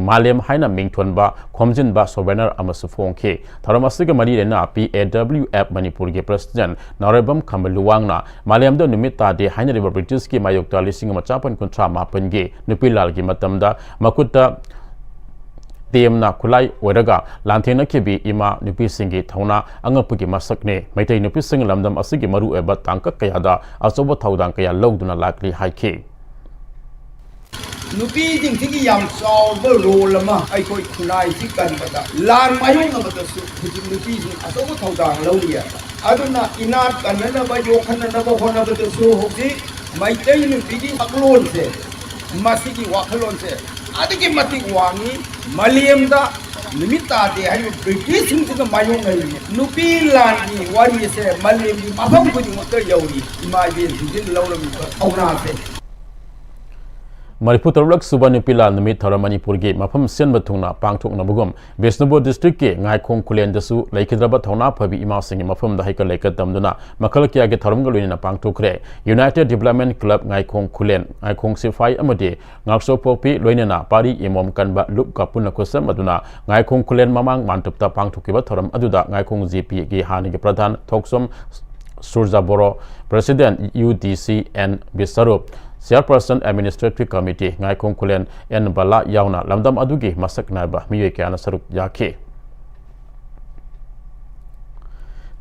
ꯃꯥꯂꯦꯝ ꯍꯥꯏꯅ ꯃꯤꯡꯊꯣꯟꯕ ꯈꯣꯝꯖꯤꯟꯕ souvenir ꯑꯃꯁꯨ ꯐꯣꯡꯈꯤ꯫ ꯊꯧꯔꯝ ꯑꯁꯤꯒ ꯃꯔꯤ ꯂꯩꯅꯅ P A W F ꯃꯅꯤꯄꯨꯔꯒꯤ president ꯅꯥꯎꯔꯦꯝꯕꯝ ꯈꯝꯕ ꯂꯨꯋꯥꯡꯅ ꯃꯥꯂꯦꯝꯗ ꯅꯨꯃꯤꯠ ꯇꯥꯗꯦ ꯍꯥꯏꯅꯔꯤꯕ ꯕ꯭ꯔꯤꯇꯤꯁꯀꯤ ꯃꯥꯌꯣꯛꯇ ꯂꯤꯁꯤꯡ ꯑꯃ ꯆꯥꯄꯟ ꯀꯨꯟꯊ꯭ꯔꯥ ꯃꯥꯄꯟꯒꯤ ꯅꯨꯄꯤ ꯂꯥꯜꯒꯤ ꯃꯇꯝꯗ ꯃꯈꯨꯠꯇ ꯇꯦꯝꯅ ꯈꯨꯠꯂꯥꯏ ꯑꯣꯏꯔꯒ ꯂꯥꯟꯊꯦꯡꯅꯈꯤꯕꯤ ꯏꯃꯥ ꯅꯨꯄꯤꯁꯤꯡꯒꯤ ꯊꯧꯅꯥ ꯑꯉꯛꯄꯒꯤ ꯃꯁꯛꯅꯤ꯫ ꯃꯩꯇꯩ ꯅꯨꯄꯤꯁꯤꯡ ꯂꯝꯗꯝ ꯑꯁꯤꯒꯤ ꯃꯔꯨꯑꯣꯏꯕ ꯇꯥꯡꯀꯛ ꯀꯌꯥꯗ ꯑꯆꯧꯕ ꯊꯧꯗꯥꯡ ꯀꯌꯥ ꯂꯧꯗꯨꯅ ꯂꯥꯛꯂꯤ ꯍꯥꯏꯈꯤ꯫ ꯅꯨꯄꯤꯁꯤꯡꯁꯤꯒꯤ ꯌꯥꯝ ꯆꯥꯎꯕ role ꯑꯃ ꯑꯩꯈꯣꯏ ꯈꯨꯟꯅꯥꯏꯁꯤ ꯀꯟꯕꯗ, ꯂꯥꯟ ꯃꯥꯌꯣꯛꯅꯕꯗꯁꯨ ꯍꯧꯖꯤꯛ ꯅꯨꯄꯤꯁꯤꯡ ꯑꯆꯧꯕ ꯊꯧꯗꯥꯡ ꯂꯧꯔꯤ꯫ ꯑꯗꯨꯅ ꯏꯅꯥꯠ ꯀꯟꯅꯅꯕ, ꯌꯣꯛꯈꯠꯅꯅꯕ ꯍꯣꯠꯅꯕꯗꯁꯨ ꯍꯧꯖꯤꯛ ꯃꯩꯇꯩ ꯅꯨꯄꯤꯒꯤ ꯋꯥꯈꯜꯂꯣꯟꯁꯦ, ꯃꯁꯤꯒꯤ ꯋꯥꯈꯜꯂꯣꯟꯁꯦ ꯑꯗꯨꯛꯀꯤ ꯃꯇꯤꯛ ꯋꯥꯡꯉꯤ꯫ ꯃꯥꯂꯦꯝꯗ ꯅꯨꯃꯤꯠ ꯇꯥꯗꯦ ꯍꯥꯏꯔꯤꯕ ꯕ꯭ꯔꯤꯇꯤꯁꯁꯤꯡꯁꯤꯒ ꯃꯥꯌꯣꯛꯅꯔꯤꯅꯤ꯫ ꯅꯨꯄꯤ ꯂꯥꯟꯒꯤ ꯋꯥꯔꯤ ꯑꯁꯦ ꯃꯥꯂꯦꯝꯒꯤ ꯃꯐꯝ ꯈꯨꯗꯤꯡꯃꯛꯇ ꯌꯧꯔꯤ꯫ ꯏꯃꯥ ꯏꯕꯦꯟꯁꯤꯡꯁꯤꯅ ꯂꯧꯔꯝꯃꯤꯕ ꯊꯧꯅꯥꯁꯦ꯫ ꯃꯔꯤꯐꯨ ꯇꯔꯨꯛꯂꯛ ꯁꯨꯕ ꯅꯨꯄꯤ ꯂꯥꯜ ꯅꯨꯃꯤꯠ ꯊꯧꯔꯝ ꯃꯅꯤꯄꯨꯔꯒꯤ ꯃꯐꯝ ꯁꯤꯟꯕ ꯊꯨꯡꯅ ꯄꯥꯡꯊꯣꯛꯅꯕꯒꯨꯝ ꯕꯤꯁꯅꯨꯄꯨꯔ districtꯀꯤ ꯉꯥꯏꯈꯣꯡ ꯈꯨꯂꯦꯟꯗꯁꯨ ꯂꯩꯈꯤꯗ꯭ꯔꯕ ꯊꯧꯅꯥ ꯐꯕꯤ ꯏꯃꯥꯁꯤꯡꯒꯤ ꯃꯐꯝꯗ ꯍꯩꯀꯠ ꯂꯩꯀꯠ ꯇꯝꯗꯨꯅ ꯃꯈꯜ ꯀꯌꯥꯒꯤ ꯊꯧꯔꯝꯒ ꯂꯣꯏꯅꯅ ꯄꯥꯡꯊꯣꯛꯈ꯭ꯔꯦ꯫ United Development Club ꯉꯥꯏꯈꯣꯡ ꯈꯨꯂꯦꯟ, ꯉꯥꯏꯈꯣꯡ ꯁꯤꯐꯥꯏ ꯑꯃꯗꯤ ꯉꯥꯛꯆꯧꯄꯣꯛꯄꯤ ꯂꯣꯏꯅꯅ ꯄꯥꯔꯤ ꯏꯃꯣꯝ ꯀꯟꯕ ꯂꯨꯞꯀ ꯄꯨꯟꯅ ꯈꯨꯠꯁꯝꯅꯗꯨꯅ ꯉꯥꯏꯈꯣꯡ ꯈꯨꯂꯦꯟ ꯃꯃꯥꯡ ꯃꯥꯟꯇꯨꯞꯇ ꯄꯥꯡꯊꯣꯛꯈꯤꯕ ꯊꯧꯔꯝ ꯑꯗꯨꯗ ꯉꯥꯏꯈꯣꯡ ꯖꯤꯄꯤꯒꯤ ꯍꯥꯟꯅꯒꯤ ꯄ꯭ꯔꯙꯥꯟ ꯊꯣꯛꯆꯣꯝ ꯁꯨꯔꯖꯥ ꯕꯣꯔꯣ, president U D C N ꯕꯤꯁꯔꯨꯞ, chairperson administrative committee ꯉꯥꯏꯈꯣꯡ ꯈꯨꯂꯦꯟ N ꯕꯂꯥ ꯌꯥꯎꯅ ꯂꯝꯗꯝ ꯑꯗꯨꯒꯤ ꯃꯁꯛ ꯅꯥꯏꯕ ꯃꯤꯑꯣꯏ ꯀꯌꯥꯅ ꯁꯔꯨꯛ ꯌꯥꯈꯤ꯫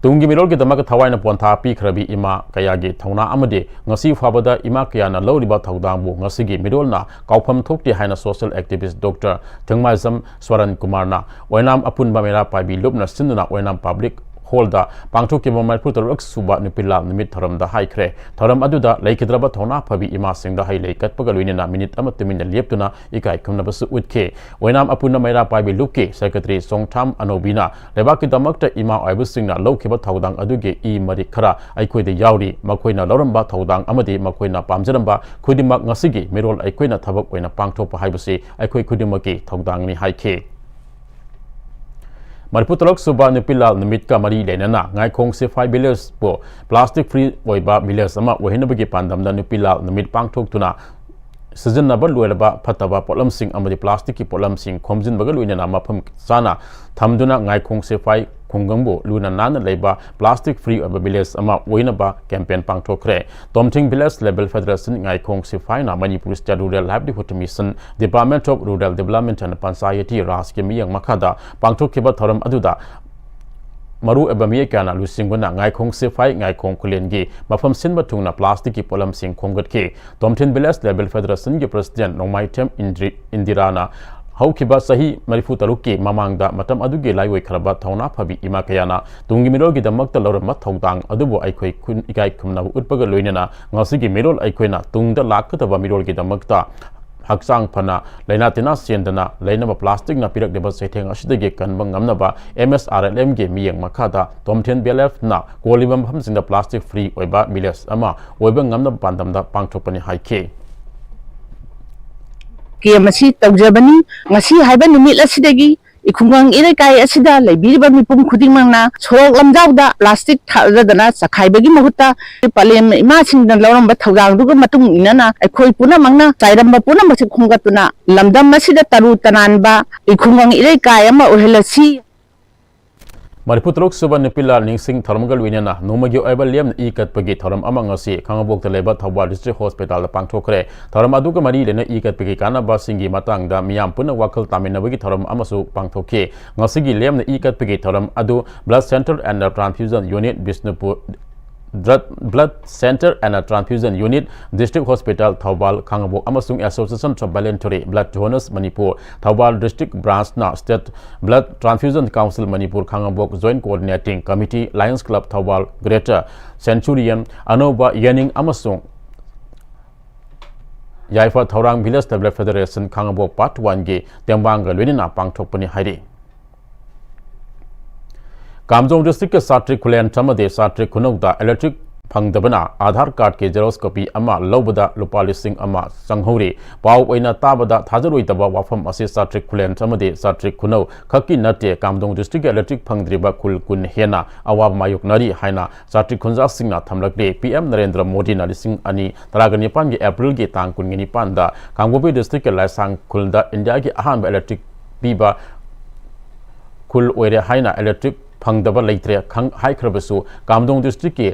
ꯇꯨꯡꯒꯤ ꯃꯤꯔꯣꯜꯒꯤꯗꯃꯛ ꯊꯋꯥꯏꯅ ꯄꯣꯟꯊꯥ ꯄꯤꯈ꯭ꯔꯕꯤ ꯏꯃꯥ ꯀꯌꯥꯒꯤ ꯊꯧꯅꯥ ꯑꯃꯗꯤ ꯉꯁꯤ ꯐꯥꯎꯕꯗ ꯏꯃꯥ ꯀꯌꯥꯅ ꯂꯧꯔꯤꯕ ꯊꯧꯗꯥꯡꯕꯨ ꯉꯁꯤꯒꯤ ꯃꯤꯔꯣꯜꯅ ꯀꯥꯎꯐꯝ ꯊꯣꯛꯇꯦ ꯍꯥꯏꯅ social activist Doctor ꯊꯦꯡꯃꯥꯏꯖꯝ ꯁ꯭ꯋꯔꯟ ꯀꯨꯃꯥꯔꯅ ꯑꯣꯏꯅꯥꯝ ꯑꯄꯨꯟꯕ ꯃꯩꯔꯥ ꯄꯥꯏꯕꯤ ꯂꯨꯞꯅ ꯁꯤꯟꯗꯨꯅ ꯑꯣꯏꯅꯥꯝ public hallꯗ ꯄꯥꯡꯊꯣꯛꯈꯤꯕ ꯃꯔꯤꯐꯨ ꯇꯔꯨꯛ ꯁꯨꯕ ꯅꯨꯄꯤ ꯂꯥꯜ ꯅꯨꯃꯤꯠ ꯊꯧꯔꯝꯗ ꯍꯥꯏꯈ꯭ꯔꯦ꯫ ꯊꯧꯔꯝ ꯑꯗꯨꯗ ꯂꯩꯈꯤꯗ꯭ꯔꯕ ꯊꯧꯅꯥ ꯐꯕꯤ ꯏꯃꯥꯁꯤꯡꯗ ꯍꯩ ꯂꯩ ꯀꯠꯄꯒ ꯂꯣꯏꯅꯅ ꯃꯤꯅꯤꯠ ꯑꯃ ꯇꯨꯃꯤꯟꯅ ꯂꯦꯞꯇꯨꯅ ꯏꯀꯥꯏ ꯈꯨꯝꯅꯕꯁꯨ ꯎꯠꯈꯤ꯫ ꯑꯣꯏꯅꯥꯝ ꯑꯄꯨꯟꯕ ꯃꯩꯔꯥ ꯄꯥꯏꯕꯤ ꯂꯨꯞꯀꯤ secretary ꯆꯣꯡꯊꯥꯝ ꯑꯅꯧꯕꯤꯅ ꯂꯩꯕꯥꯛꯀꯤꯗꯃꯛꯇ ꯏꯃꯥ ꯑꯣꯏꯕꯁꯤꯡꯅ ꯂꯧꯈꯤꯕ ꯊꯧꯗꯥꯡ ꯑꯗꯨꯒꯤ ꯏ ꯃꯔꯤꯛ ꯈꯔ ꯑꯩꯈꯣꯏꯗ ꯌꯥꯎꯔꯤ꯫ ꯃꯈꯣꯏꯅ ꯂꯧꯔꯝꯕ ꯊꯧꯗꯥꯡ ꯑꯃꯗꯤ ꯃꯈꯣꯏꯅ ꯄꯥꯝꯖꯔꯝꯕ ꯈꯨꯗꯤꯡꯃꯛ ꯉꯁꯤꯒꯤ ꯃꯤꯔꯣꯜ ꯑꯩꯈꯣꯏꯅ ꯊꯕꯛ ꯑꯣꯏꯅ ꯄꯥꯡꯊꯣꯛꯄ ꯍꯥꯏꯕꯁꯤ ꯑꯩꯈꯣꯏ ꯈꯨꯗꯤꯡꯃꯛꯀꯤ ꯊꯧꯗꯥꯡꯅꯤ ꯍꯥꯏꯈꯤ꯫ ꯃꯔꯤꯐꯨ ꯇꯔꯨꯛ ꯁꯨꯕ ꯅꯨꯄꯤ ꯂꯥꯜ ꯅꯨꯃꯤꯠꯀ ꯃꯔꯤ ꯂꯩꯅꯅ ꯉꯥꯏꯈꯣꯡ ꯁꯤꯐꯥꯏ villageꯄꯨ plastic free ꯑꯣꯏꯕ village ꯑꯃ ꯑꯣꯏꯍꯟꯅꯕꯒꯤ ꯄꯥꯟꯗꯝꯗ ꯅꯨꯄꯤ ꯂꯥꯜ ꯅꯨꯃꯤꯠ ꯄꯥꯡꯊꯣꯛꯇꯨꯅ ꯁꯤꯖꯤꯟꯅꯕ ꯂꯣꯏꯔꯕ ꯐꯠꯇꯕ ꯄꯣꯠꯂꯝꯁꯤꯡ ꯑꯃꯗꯤ plasticꯀꯤ ꯄꯣꯠꯂꯝꯁꯤꯡ ꯈꯣꯝꯖꯤꯟꯕꯒ ꯂꯣꯏꯅꯅ ꯃꯐꯝ ꯆꯥꯅ ꯊꯝꯗꯨꯅ ꯉꯥꯏꯈꯣꯡ ꯁꯤꯐꯥꯏ ꯈꯨꯡꯒꯪꯕꯨ ꯂꯨꯅ ꯅꯥꯟꯅ ꯂꯩꯕ plastic free ꯑꯣꯏꯕ village ꯑꯃ ꯑꯣꯏꯅꯕ campaign ꯄꯥꯡꯊꯣꯛꯈ꯭ꯔꯦ꯫ ꯇꯣꯝꯊꯤꯡ village level federation ꯉꯥꯏꯈꯣꯡ ꯁꯤꯐꯥꯏꯅ Manipur State Rural Livelihood Mission, Department of Rural Development and Panchayati Rajꯀꯤ ꯃꯤꯠꯌꯦꯡ ꯃꯈꯥꯗ ꯄꯥꯡꯊꯣꯛꯈꯤꯕ ꯊꯧꯔꯝ ꯑꯗꯨꯗ ꯃꯔꯨꯑꯣꯏꯕ ꯃꯤꯑꯣꯏ ꯀꯌꯥꯅ ꯂꯨꯆꯤꯡꯕꯅ ꯉꯥꯏꯈꯣꯡ ꯁꯤꯐꯥꯏ ꯉꯥꯏꯈꯣꯡ ꯈꯨꯂꯦꯟꯒꯤ ꯃꯐꯝ ꯁꯤꯟꯕ ꯊꯨꯡꯅ plasticꯀꯤ ꯄꯣꯠꯂꯝꯁꯤꯡ ꯈꯣꯝꯒꯠꯈꯤ꯫ ꯇꯣꯝꯊꯤꯟ village level federationꯒꯤ president ꯅꯣꯡꯃꯥꯏꯊꯦꯝ ꯏꯟꯗ꯭ꯔꯤ-, ꯏꯟꯗꯤꯔꯥꯅ ꯍꯧꯈꯤꯕ ꯆꯍꯤ ꯃꯔꯤꯐꯨ ꯇꯔꯨꯛꯀꯤ ꯃꯃꯥꯡꯗ ꯃꯇꯝ ꯑꯗꯨꯒꯤ ꯂꯥꯏꯑꯣꯏꯈ꯭ꯔꯕ ꯊꯧꯅꯥ ꯐꯕꯤ ꯏꯃꯥ ꯀꯌꯥꯅ ꯇꯨꯡꯒꯤ ꯃꯤꯔꯣꯜꯒꯤꯗꯃꯛꯇ ꯂꯧꯔꯝꯕ ꯊꯧꯗꯥꯡ ꯑꯗꯨꯕꯨ ꯑꯩꯈꯣꯏ ꯈꯨꯟ ꯏꯀꯥꯏ ꯈꯨꯝꯅꯕ ꯎꯠꯄꯒ ꯂꯣꯏꯅꯅ ꯉꯁꯤꯒꯤ ꯃꯤꯔꯣꯜ ꯑꯩꯈꯣꯏꯅ ꯇꯨꯡꯗ ꯂꯥꯛꯀꯗꯕ ꯃꯤꯔꯣꯜꯒꯤꯗꯃꯛꯇ ꯍꯛꯆꯥꯡ ꯐꯅ, ꯂꯥꯏꯅꯥ ꯇꯤꯟꯅꯥ ꯆꯦꯟꯗꯅ ꯂꯩꯅꯕ plasticꯅ ꯄꯤꯔꯛꯂꯤꯕ ꯆꯩꯊꯦꯡ ꯑꯁꯤꯗꯒꯤ ꯀꯟꯕ ꯉꯝꯅꯕ M S R L Mꯒꯤ ꯃꯤꯠꯌꯦꯡ ꯃꯈꯥꯗ ꯇꯣꯝꯊꯤꯟ B L Fꯅ ꯀꯣꯜꯂꯤꯕ ꯃꯐꯝꯁꯤꯡꯗ plastic free ꯑꯣꯏꯕ village ꯑꯃ ꯑꯣꯏꯕ ꯉꯝꯅꯕ ꯄꯥꯟꯗꯝꯗ ꯄꯥꯡꯊꯣꯛꯄꯅꯤ ꯍꯥꯏꯈꯤ꯫ ꯀꯦꯝ ꯑꯁꯤ ꯇꯧꯖꯕꯅꯤ꯫ ꯉꯁꯤ ꯍꯥꯏꯕ ꯅꯨꯃꯤꯠ ꯑꯁꯤꯗꯒꯤ ꯏꯈꯨꯡꯒꯪ ꯏꯔꯩꯀꯥꯏ ꯑꯁꯤꯗ ꯂꯩꯕꯤꯔꯤꯕ ꯃꯤꯄꯨꯝ ꯈꯨꯗꯤꯡꯃꯛꯅ ꯁꯣꯔꯣꯛ ꯂꯝꯖꯥꯎꯗ plastic ꯊꯥꯗꯗꯅ ꯆꯈꯥꯏꯕꯒꯤ ꯃꯍꯨꯠꯇ ꯄꯂꯦꯝ ꯏꯃꯥꯁꯤꯡꯅ ꯂꯧꯔꯝꯕ ꯊꯧꯗꯥꯡꯗꯨꯒ ꯃꯇꯨꯡ ꯏꯟꯅꯅ ꯑꯩꯈꯣꯏ ꯄꯨꯝꯅꯃꯛꯅ ꯆꯥꯏꯔꯝꯕ ꯄꯨꯝꯅꯃꯛꯁꯦ ꯈꯣꯝꯒꯠꯇꯨꯅ ꯂꯝꯗꯝ ꯑꯁꯤꯗ ꯇꯔꯨ ꯇꯅꯥꯟꯕ ꯏꯈꯨꯡꯒꯪ ꯏꯔꯩꯀꯥꯏ ꯑꯃ ꯑꯣꯏꯍꯜꯂꯁꯤ꯫ ꯃꯔꯤꯐꯨ ꯇꯔꯨꯛ ꯁꯨꯕ ꯅꯨꯄꯤ ꯂꯥꯜ ꯅꯤꯡꯁꯤꯡ ꯊꯧꯔꯝꯒ ꯂꯣꯏꯅꯅ ꯅꯣꯡꯃꯒꯤ ꯑꯣꯏꯕ ꯂꯦꯝꯅ ꯏ ꯀꯠꯄꯒꯤ ꯊꯧꯔꯝ ꯑꯃ ꯉꯁꯤ ꯈꯥꯉꯕꯣꯛꯇ ꯂꯩꯕ ꯊꯧꯕꯥꯜ ꯗꯤꯁꯇ꯭ꯔꯤꯛ ꯍꯣꯁꯄꯤꯇꯥꯜꯗ ꯄꯥꯡꯊꯣꯛꯈ꯭ꯔꯦ꯫ ꯊꯧꯔꯝ ꯑꯗꯨꯒ ꯃꯔꯤ ꯂꯩꯅ ꯏ ꯀꯠꯄꯒꯤ ꯀꯥꯟꯅꯕꯁꯤꯡꯒꯤ ꯃꯇꯥꯡꯗ ꯃꯤꯌꯥꯝ ꯄꯨꯟꯅ ꯋꯥꯈꯜ ꯇꯥꯃꯤꯟꯅꯕꯒꯤ ꯊꯧꯔꯝ ꯑꯃꯁꯨ ꯄꯥꯡꯊꯣꯛꯈꯤ꯫ ꯉꯁꯤꯒꯤ ꯂꯦꯝꯅ ꯏ ꯀꯠꯄꯒꯤ ꯊꯧꯔꯝ ꯑꯗꯨ Blood Center and Transfusion Unit Bishnupur, Blood Center and Transfusion Unit, District Hospital, Thoubal, ꯈꯥꯉꯕꯣꯛ ꯑꯃꯁꯨꯡ Association of Voluntary Blood Donors Manipur, Thoubal District Branch ꯅ State Blood Transfusion Council Manipur, ꯈꯥꯉꯕꯣꯛ Joint Coordinating Committee, Lions Club Thoubal, Greater Centurion, ꯑꯅꯧꯕ ꯌꯦꯅꯤꯡ ꯑꯃꯁꯨꯡ ꯌꯥꯏꯐ ꯊꯧꯔꯥꯡ Village Blood Federation ꯈꯥꯉꯕꯣꯛ Part ꯋꯥꯟꯒꯤ ꯇꯦꯡꯕꯥꯡꯒ ꯂꯣꯏꯅꯅ ꯄꯥꯡꯊꯣꯛꯄꯅꯤ ꯍꯥꯏꯔꯤ꯫ ꯀꯥꯝꯖꯣꯡ ꯗꯤꯁꯇ꯭ꯔꯤꯛꯀꯤ ꯁꯥꯇ꯭ꯔꯤ ꯈꯨꯂꯦꯟ ꯑꯃꯗꯤ ꯁꯥꯇ꯭ꯔꯤ ꯈꯨꯅꯧꯗ ꯏꯂꯦꯛꯇ꯭ꯔꯤꯛ ꯐꯪꯗꯕꯅ ꯑꯥꯙꯥꯔ ꯀꯥꯔꯗꯀꯤ ꯖꯦꯔꯣꯛꯁ ꯀꯣꯄꯤ ꯑꯃ ꯂꯧꯕꯗ ꯂꯨꯄꯥ ꯂꯤꯁꯤꯡ ꯑꯃ ꯆꯪꯍꯧꯔꯤ꯫ ꯄꯥꯎ ꯑꯣꯏꯅ ꯇꯥꯕꯗ ꯊꯥꯖꯔꯣꯏꯗꯕ ꯋꯥꯐꯝ ꯑꯁꯤ ꯁꯥꯇ꯭ꯔꯤ ꯈꯨꯂꯦꯟ ꯑꯃꯗꯤ ꯁꯥꯇ꯭ꯔꯤ ꯈꯨꯅꯧ ꯈꯛꯀꯤ ꯅꯠꯇꯦ꯫ ꯀꯥꯝꯖꯣꯡ ꯗꯤꯁꯇ꯭ꯔꯤꯛꯀꯤ ꯏꯂꯦꯛꯇ꯭ꯔꯤꯛ ꯐꯪꯗ꯭ꯔꯤꯕ ꯈꯨꯜ ꯀꯨꯟ ꯍꯦꯟꯅ ꯑꯋꯥꯕ ꯃꯥꯌꯣꯛꯅꯔꯤ ꯍꯥꯏꯅ ꯁꯥꯇ꯭ꯔꯤ ꯈꯨꯟꯖꯥꯁꯤꯡꯅ ꯊꯝꯂꯛꯂꯤ꯫ ꯄꯤ ꯑꯦꯝ ꯅꯔꯦꯟꯗ꯭ꯔ ꯃꯣꯗꯤꯅ ꯂꯤꯁꯤꯡ ꯑꯅꯤ ꯇꯔꯥꯒ ꯅꯤꯄꯥꯟꯒꯤ ꯑꯦꯄ꯭ꯔꯤꯜꯒꯤ ꯇꯥꯡ ꯀꯨꯟꯒ ꯅꯤꯄꯥꯟꯗ ꯀꯥꯡꯄꯣꯛꯄꯤ ꯗꯤꯁꯇ꯭ꯔꯤꯛꯀꯤ ꯂꯥꯏꯁꯥꯡ ꯈꯨꯜꯗ ꯏꯟꯗꯤꯌꯥꯒꯤ ꯑꯍꯥꯟꯕ ꯏꯂꯦꯛꯇ꯭ꯔꯤꯛ ꯄꯤꯕ ꯈꯨꯜ ꯑꯣꯏꯔꯦ ꯍꯥꯏꯅ ꯏꯂꯦꯛꯇ꯭ꯔꯤꯛ ꯐꯪꯗꯕ ꯂꯩꯇ꯭ꯔꯦ ꯈꯪ-, ꯍꯥꯏꯈ꯭ꯔꯕꯁꯨ, ꯀꯥꯝꯗꯣꯡ ꯗꯤꯁꯇ꯭ꯔꯤꯛꯀꯤ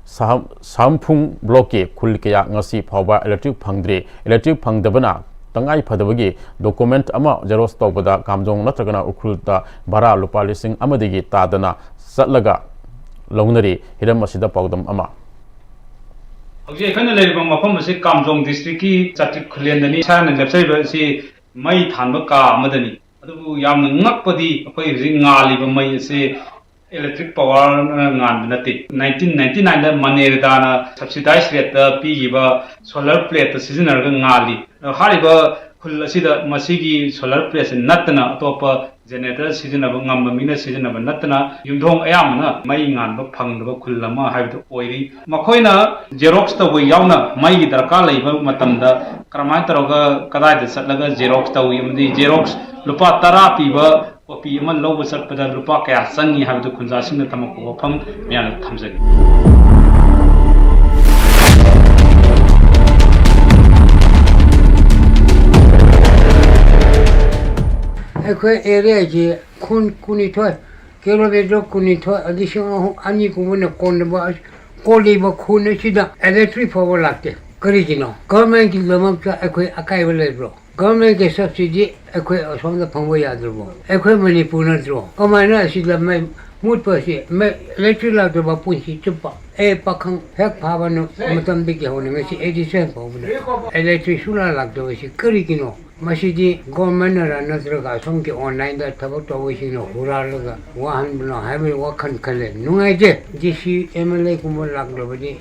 ꯁꯍꯝ-, ꯁꯍꯝꯐꯨꯡ ꯕ꯭ꯂꯣꯛꯀꯤ ꯈꯨꯜ ꯀꯌꯥ ꯉꯁꯤ ꯐꯥꯎꯕ ꯏꯂꯦꯛꯇ꯭ꯔꯤꯛ ꯐꯪꯗ꯭ꯔꯤ꯫ ꯏꯂꯦꯛꯇ꯭ꯔꯤꯛ ꯐꯪꯗꯕꯅ ꯇꯉꯥꯏ ꯐꯗꯕꯒꯤ ꯗꯣꯀꯨꯃꯦꯟꯠ ꯑꯃ ꯖꯦꯔꯣꯛꯁ ꯇꯧꯕꯗ ꯀꯥꯝꯖꯣꯡ ꯅꯠꯇ꯭ꯔꯒꯅ ꯎꯈ꯭ꯔꯨꯜꯗ ꯚꯔꯥ ꯂꯨꯄꯥ ꯂꯤꯁꯤꯡ ꯑꯃꯗꯒꯤ ꯇꯥꯗꯅ ꯆꯠꯂꯒ ꯂꯧꯅꯔꯤ꯫ ꯍꯤꯔꯝ ꯑꯁꯤꯗ ꯄꯥꯎꯗꯝ ꯑꯃ꯫ ꯍꯧꯖꯤꯛ ꯑꯩꯈꯣꯏꯅ ꯂꯩꯔꯤꯕ ꯃꯐꯝ ꯑꯁꯤ ꯀꯥꯝꯖꯣꯡ ꯗꯤꯁꯇ꯭ꯔꯤꯛꯀꯤ ꯆꯥꯇ꯭ꯔꯤꯛ ꯈꯨꯂꯦꯟꯗꯅꯤ꯫ ꯏꯁꯥꯅ ꯂꯦꯞꯆꯔꯤꯕ ꯑꯁꯤ ꯃꯩ ꯊꯥꯟꯕ ꯀꯥ ꯑꯃꯗꯅꯤ꯫ ꯑꯗꯨꯕꯨ ꯌꯥꯝꯅ ꯉꯛꯄꯗꯤ ꯑꯩꯈꯣꯏ ꯍꯧꯖꯤꯛ ꯉꯥꯜꯂꯤꯕ ꯃꯩ ꯑꯁꯤ electric powerꯅ ꯉꯥꯟꯕ ꯅꯠꯇꯦ꯫ Nineteen ninety nineꯗ ꯃꯅꯦꯔꯗꯥꯅ subsidized rateꯇ ꯄꯤꯈꯤꯕ solar plateꯇ ꯁꯤꯖꯤꯟꯅꯔꯒ ꯉꯥꯜꯂꯤ꯫ ꯑꯗꯣ ꯍꯥꯏꯔꯤꯕ ꯈꯨꯜ ꯑꯁꯤꯗ ꯃꯁꯤꯒꯤ solar plateꯁꯤ ꯅꯠꯇꯅ ꯑꯇꯣꯞꯄ generator ꯁꯤꯖꯤꯟꯅꯕ ꯉꯝꯕ ꯃꯤꯅ ꯁꯤꯖꯤꯟꯅꯕ ꯅꯠꯇꯅ ꯌꯨꯝꯊꯣꯡ ꯑꯌꯥꯝꯕꯅ ꯃꯩ ꯉꯥꯟꯕ ꯐꯪꯗꯕ ꯈꯨꯜ ꯑꯃ ꯍꯥꯏꯕꯗꯨ ꯑꯣꯏꯔꯤ꯫ ꯃꯈꯣꯏꯅ ꯖꯦꯔꯣꯛꯁ ꯇꯧꯕ ꯌꯥꯎꯅ ꯃꯩꯒꯤ ꯗꯔꯀꯥꯔ ꯂꯩꯕ ꯃꯇꯝꯗ ꯀꯔꯝꯍꯥꯏꯅ ꯇꯧꯔꯒ ꯀꯗꯥꯏꯗ ꯆꯠꯂꯒ ꯖꯦꯔꯣꯛꯁ ꯇꯧꯏ ꯑꯃꯗꯤ ꯖꯦꯔꯣꯛꯁ ꯂꯨꯄꯥ ꯇꯔꯥ ꯄꯤꯕ ꯀꯣꯄꯤ ꯑꯃ ꯂꯧꯕ ꯆꯠꯄꯗ ꯂꯨꯄꯥ ꯀꯌꯥ ꯆꯪꯏ ꯍꯥꯏꯕꯗꯨ ꯈꯨꯟꯖꯥꯁꯤꯡꯅ ꯊꯝꯃꯛꯄ ꯋꯥꯐꯝ ꯃꯌꯥꯝꯗ ꯊꯝꯖꯒꯦ꯫ ꯑꯩꯈꯣꯏ ꯑꯦꯔꯤꯌꯥꯁꯤ ꯈꯨꯟ ꯀꯨꯟꯅꯤꯊꯣꯏ ꯀꯤꯂꯣꯃꯤꯇꯔ ꯀꯨꯟꯅꯤꯊꯣꯏ, ꯂꯤꯁꯤꯡ ꯑꯍꯨꯝ, ꯑꯅꯤꯒꯨꯝꯕꯅ ꯀꯣꯟꯅꯕ ꯑꯁ-, ꯀꯣꯜꯂꯤꯕ ꯈꯨꯟ ꯑꯁꯤꯗ ꯏꯂꯦꯛꯇ꯭ꯔꯤꯛ ꯐꯥꯎꯕ ꯂꯥꯛꯇꯦ꯫ ꯀꯔꯤꯒꯤꯅꯣ? ꯒꯚꯔꯟꯃꯦꯟꯠꯀꯤꯗꯃꯛꯇ ꯑꯩꯈꯣꯏ ꯑꯀꯥꯏꯕ ꯂꯩꯕ꯭ꯔꯣ? ꯒꯚꯔꯟꯃꯦꯟꯠꯀꯤ ꯁꯕꯁꯤꯗꯤ ꯑꯩꯈꯣꯏ ꯑꯁꯣꯝꯗ ꯐꯪꯕ ꯌꯥꯗ꯭ꯔꯕꯣ? ꯑꯩꯈꯣꯏ ꯃꯅꯤꯄꯨꯔ ꯅꯠꯇ꯭ꯔꯣ? ꯀꯃꯥꯏꯅ ꯑꯁꯤꯗ ꯃꯩ ꯃꯨꯠꯄꯁꯤ, ꯃꯩ, ꯏꯂꯦꯛꯇ꯭ꯔꯤꯛ ꯂꯥꯛꯇꯕ ꯄꯨꯟꯁꯤ ꯆꯨꯞꯄ? ꯑꯦ, ꯄꯥꯈꯪ ꯍꯦꯛ ꯐꯥꯕ ꯅꯨ-, ꯃꯇꯝꯗꯒꯤ ꯍꯧꯅ ꯉꯁꯤ ꯑꯩꯠꯇꯤ ꯁꯚꯦꯟ ꯐꯥꯎꯕꯗ ꯏꯂꯦꯛꯇ꯭ꯔꯤꯛ ꯁꯨꯡꯂꯥꯛ ꯂꯥꯛꯇꯕꯁꯤ ꯀꯔꯤꯒꯤꯅꯣ? ꯃꯁꯤꯗꯤ ꯒꯣꯔꯃꯦꯟꯅꯔ ꯅꯠꯇ꯭ꯔꯒ ꯑꯁꯣꯝꯒꯤ ꯑꯣꯟꯂꯥꯏꯟꯗ ꯊꯕꯛ ꯇꯧꯕꯁꯤꯡꯅ ꯍꯨꯔꯥꯜꯂꯒ ꯋꯥꯍꯟꯕꯅꯣ ꯍꯥꯏꯕꯒꯤ ꯋꯥꯈꯜ ꯈꯜꯂꯦ꯫ ꯅꯨꯡꯉꯥꯏꯇꯦ꯫ ꯗꯤ ꯁꯤ, ꯑꯦꯝ ꯑꯦꯜ ꯑꯦꯒꯨꯝꯕ ꯂꯥꯛꯂꯕꯗꯤ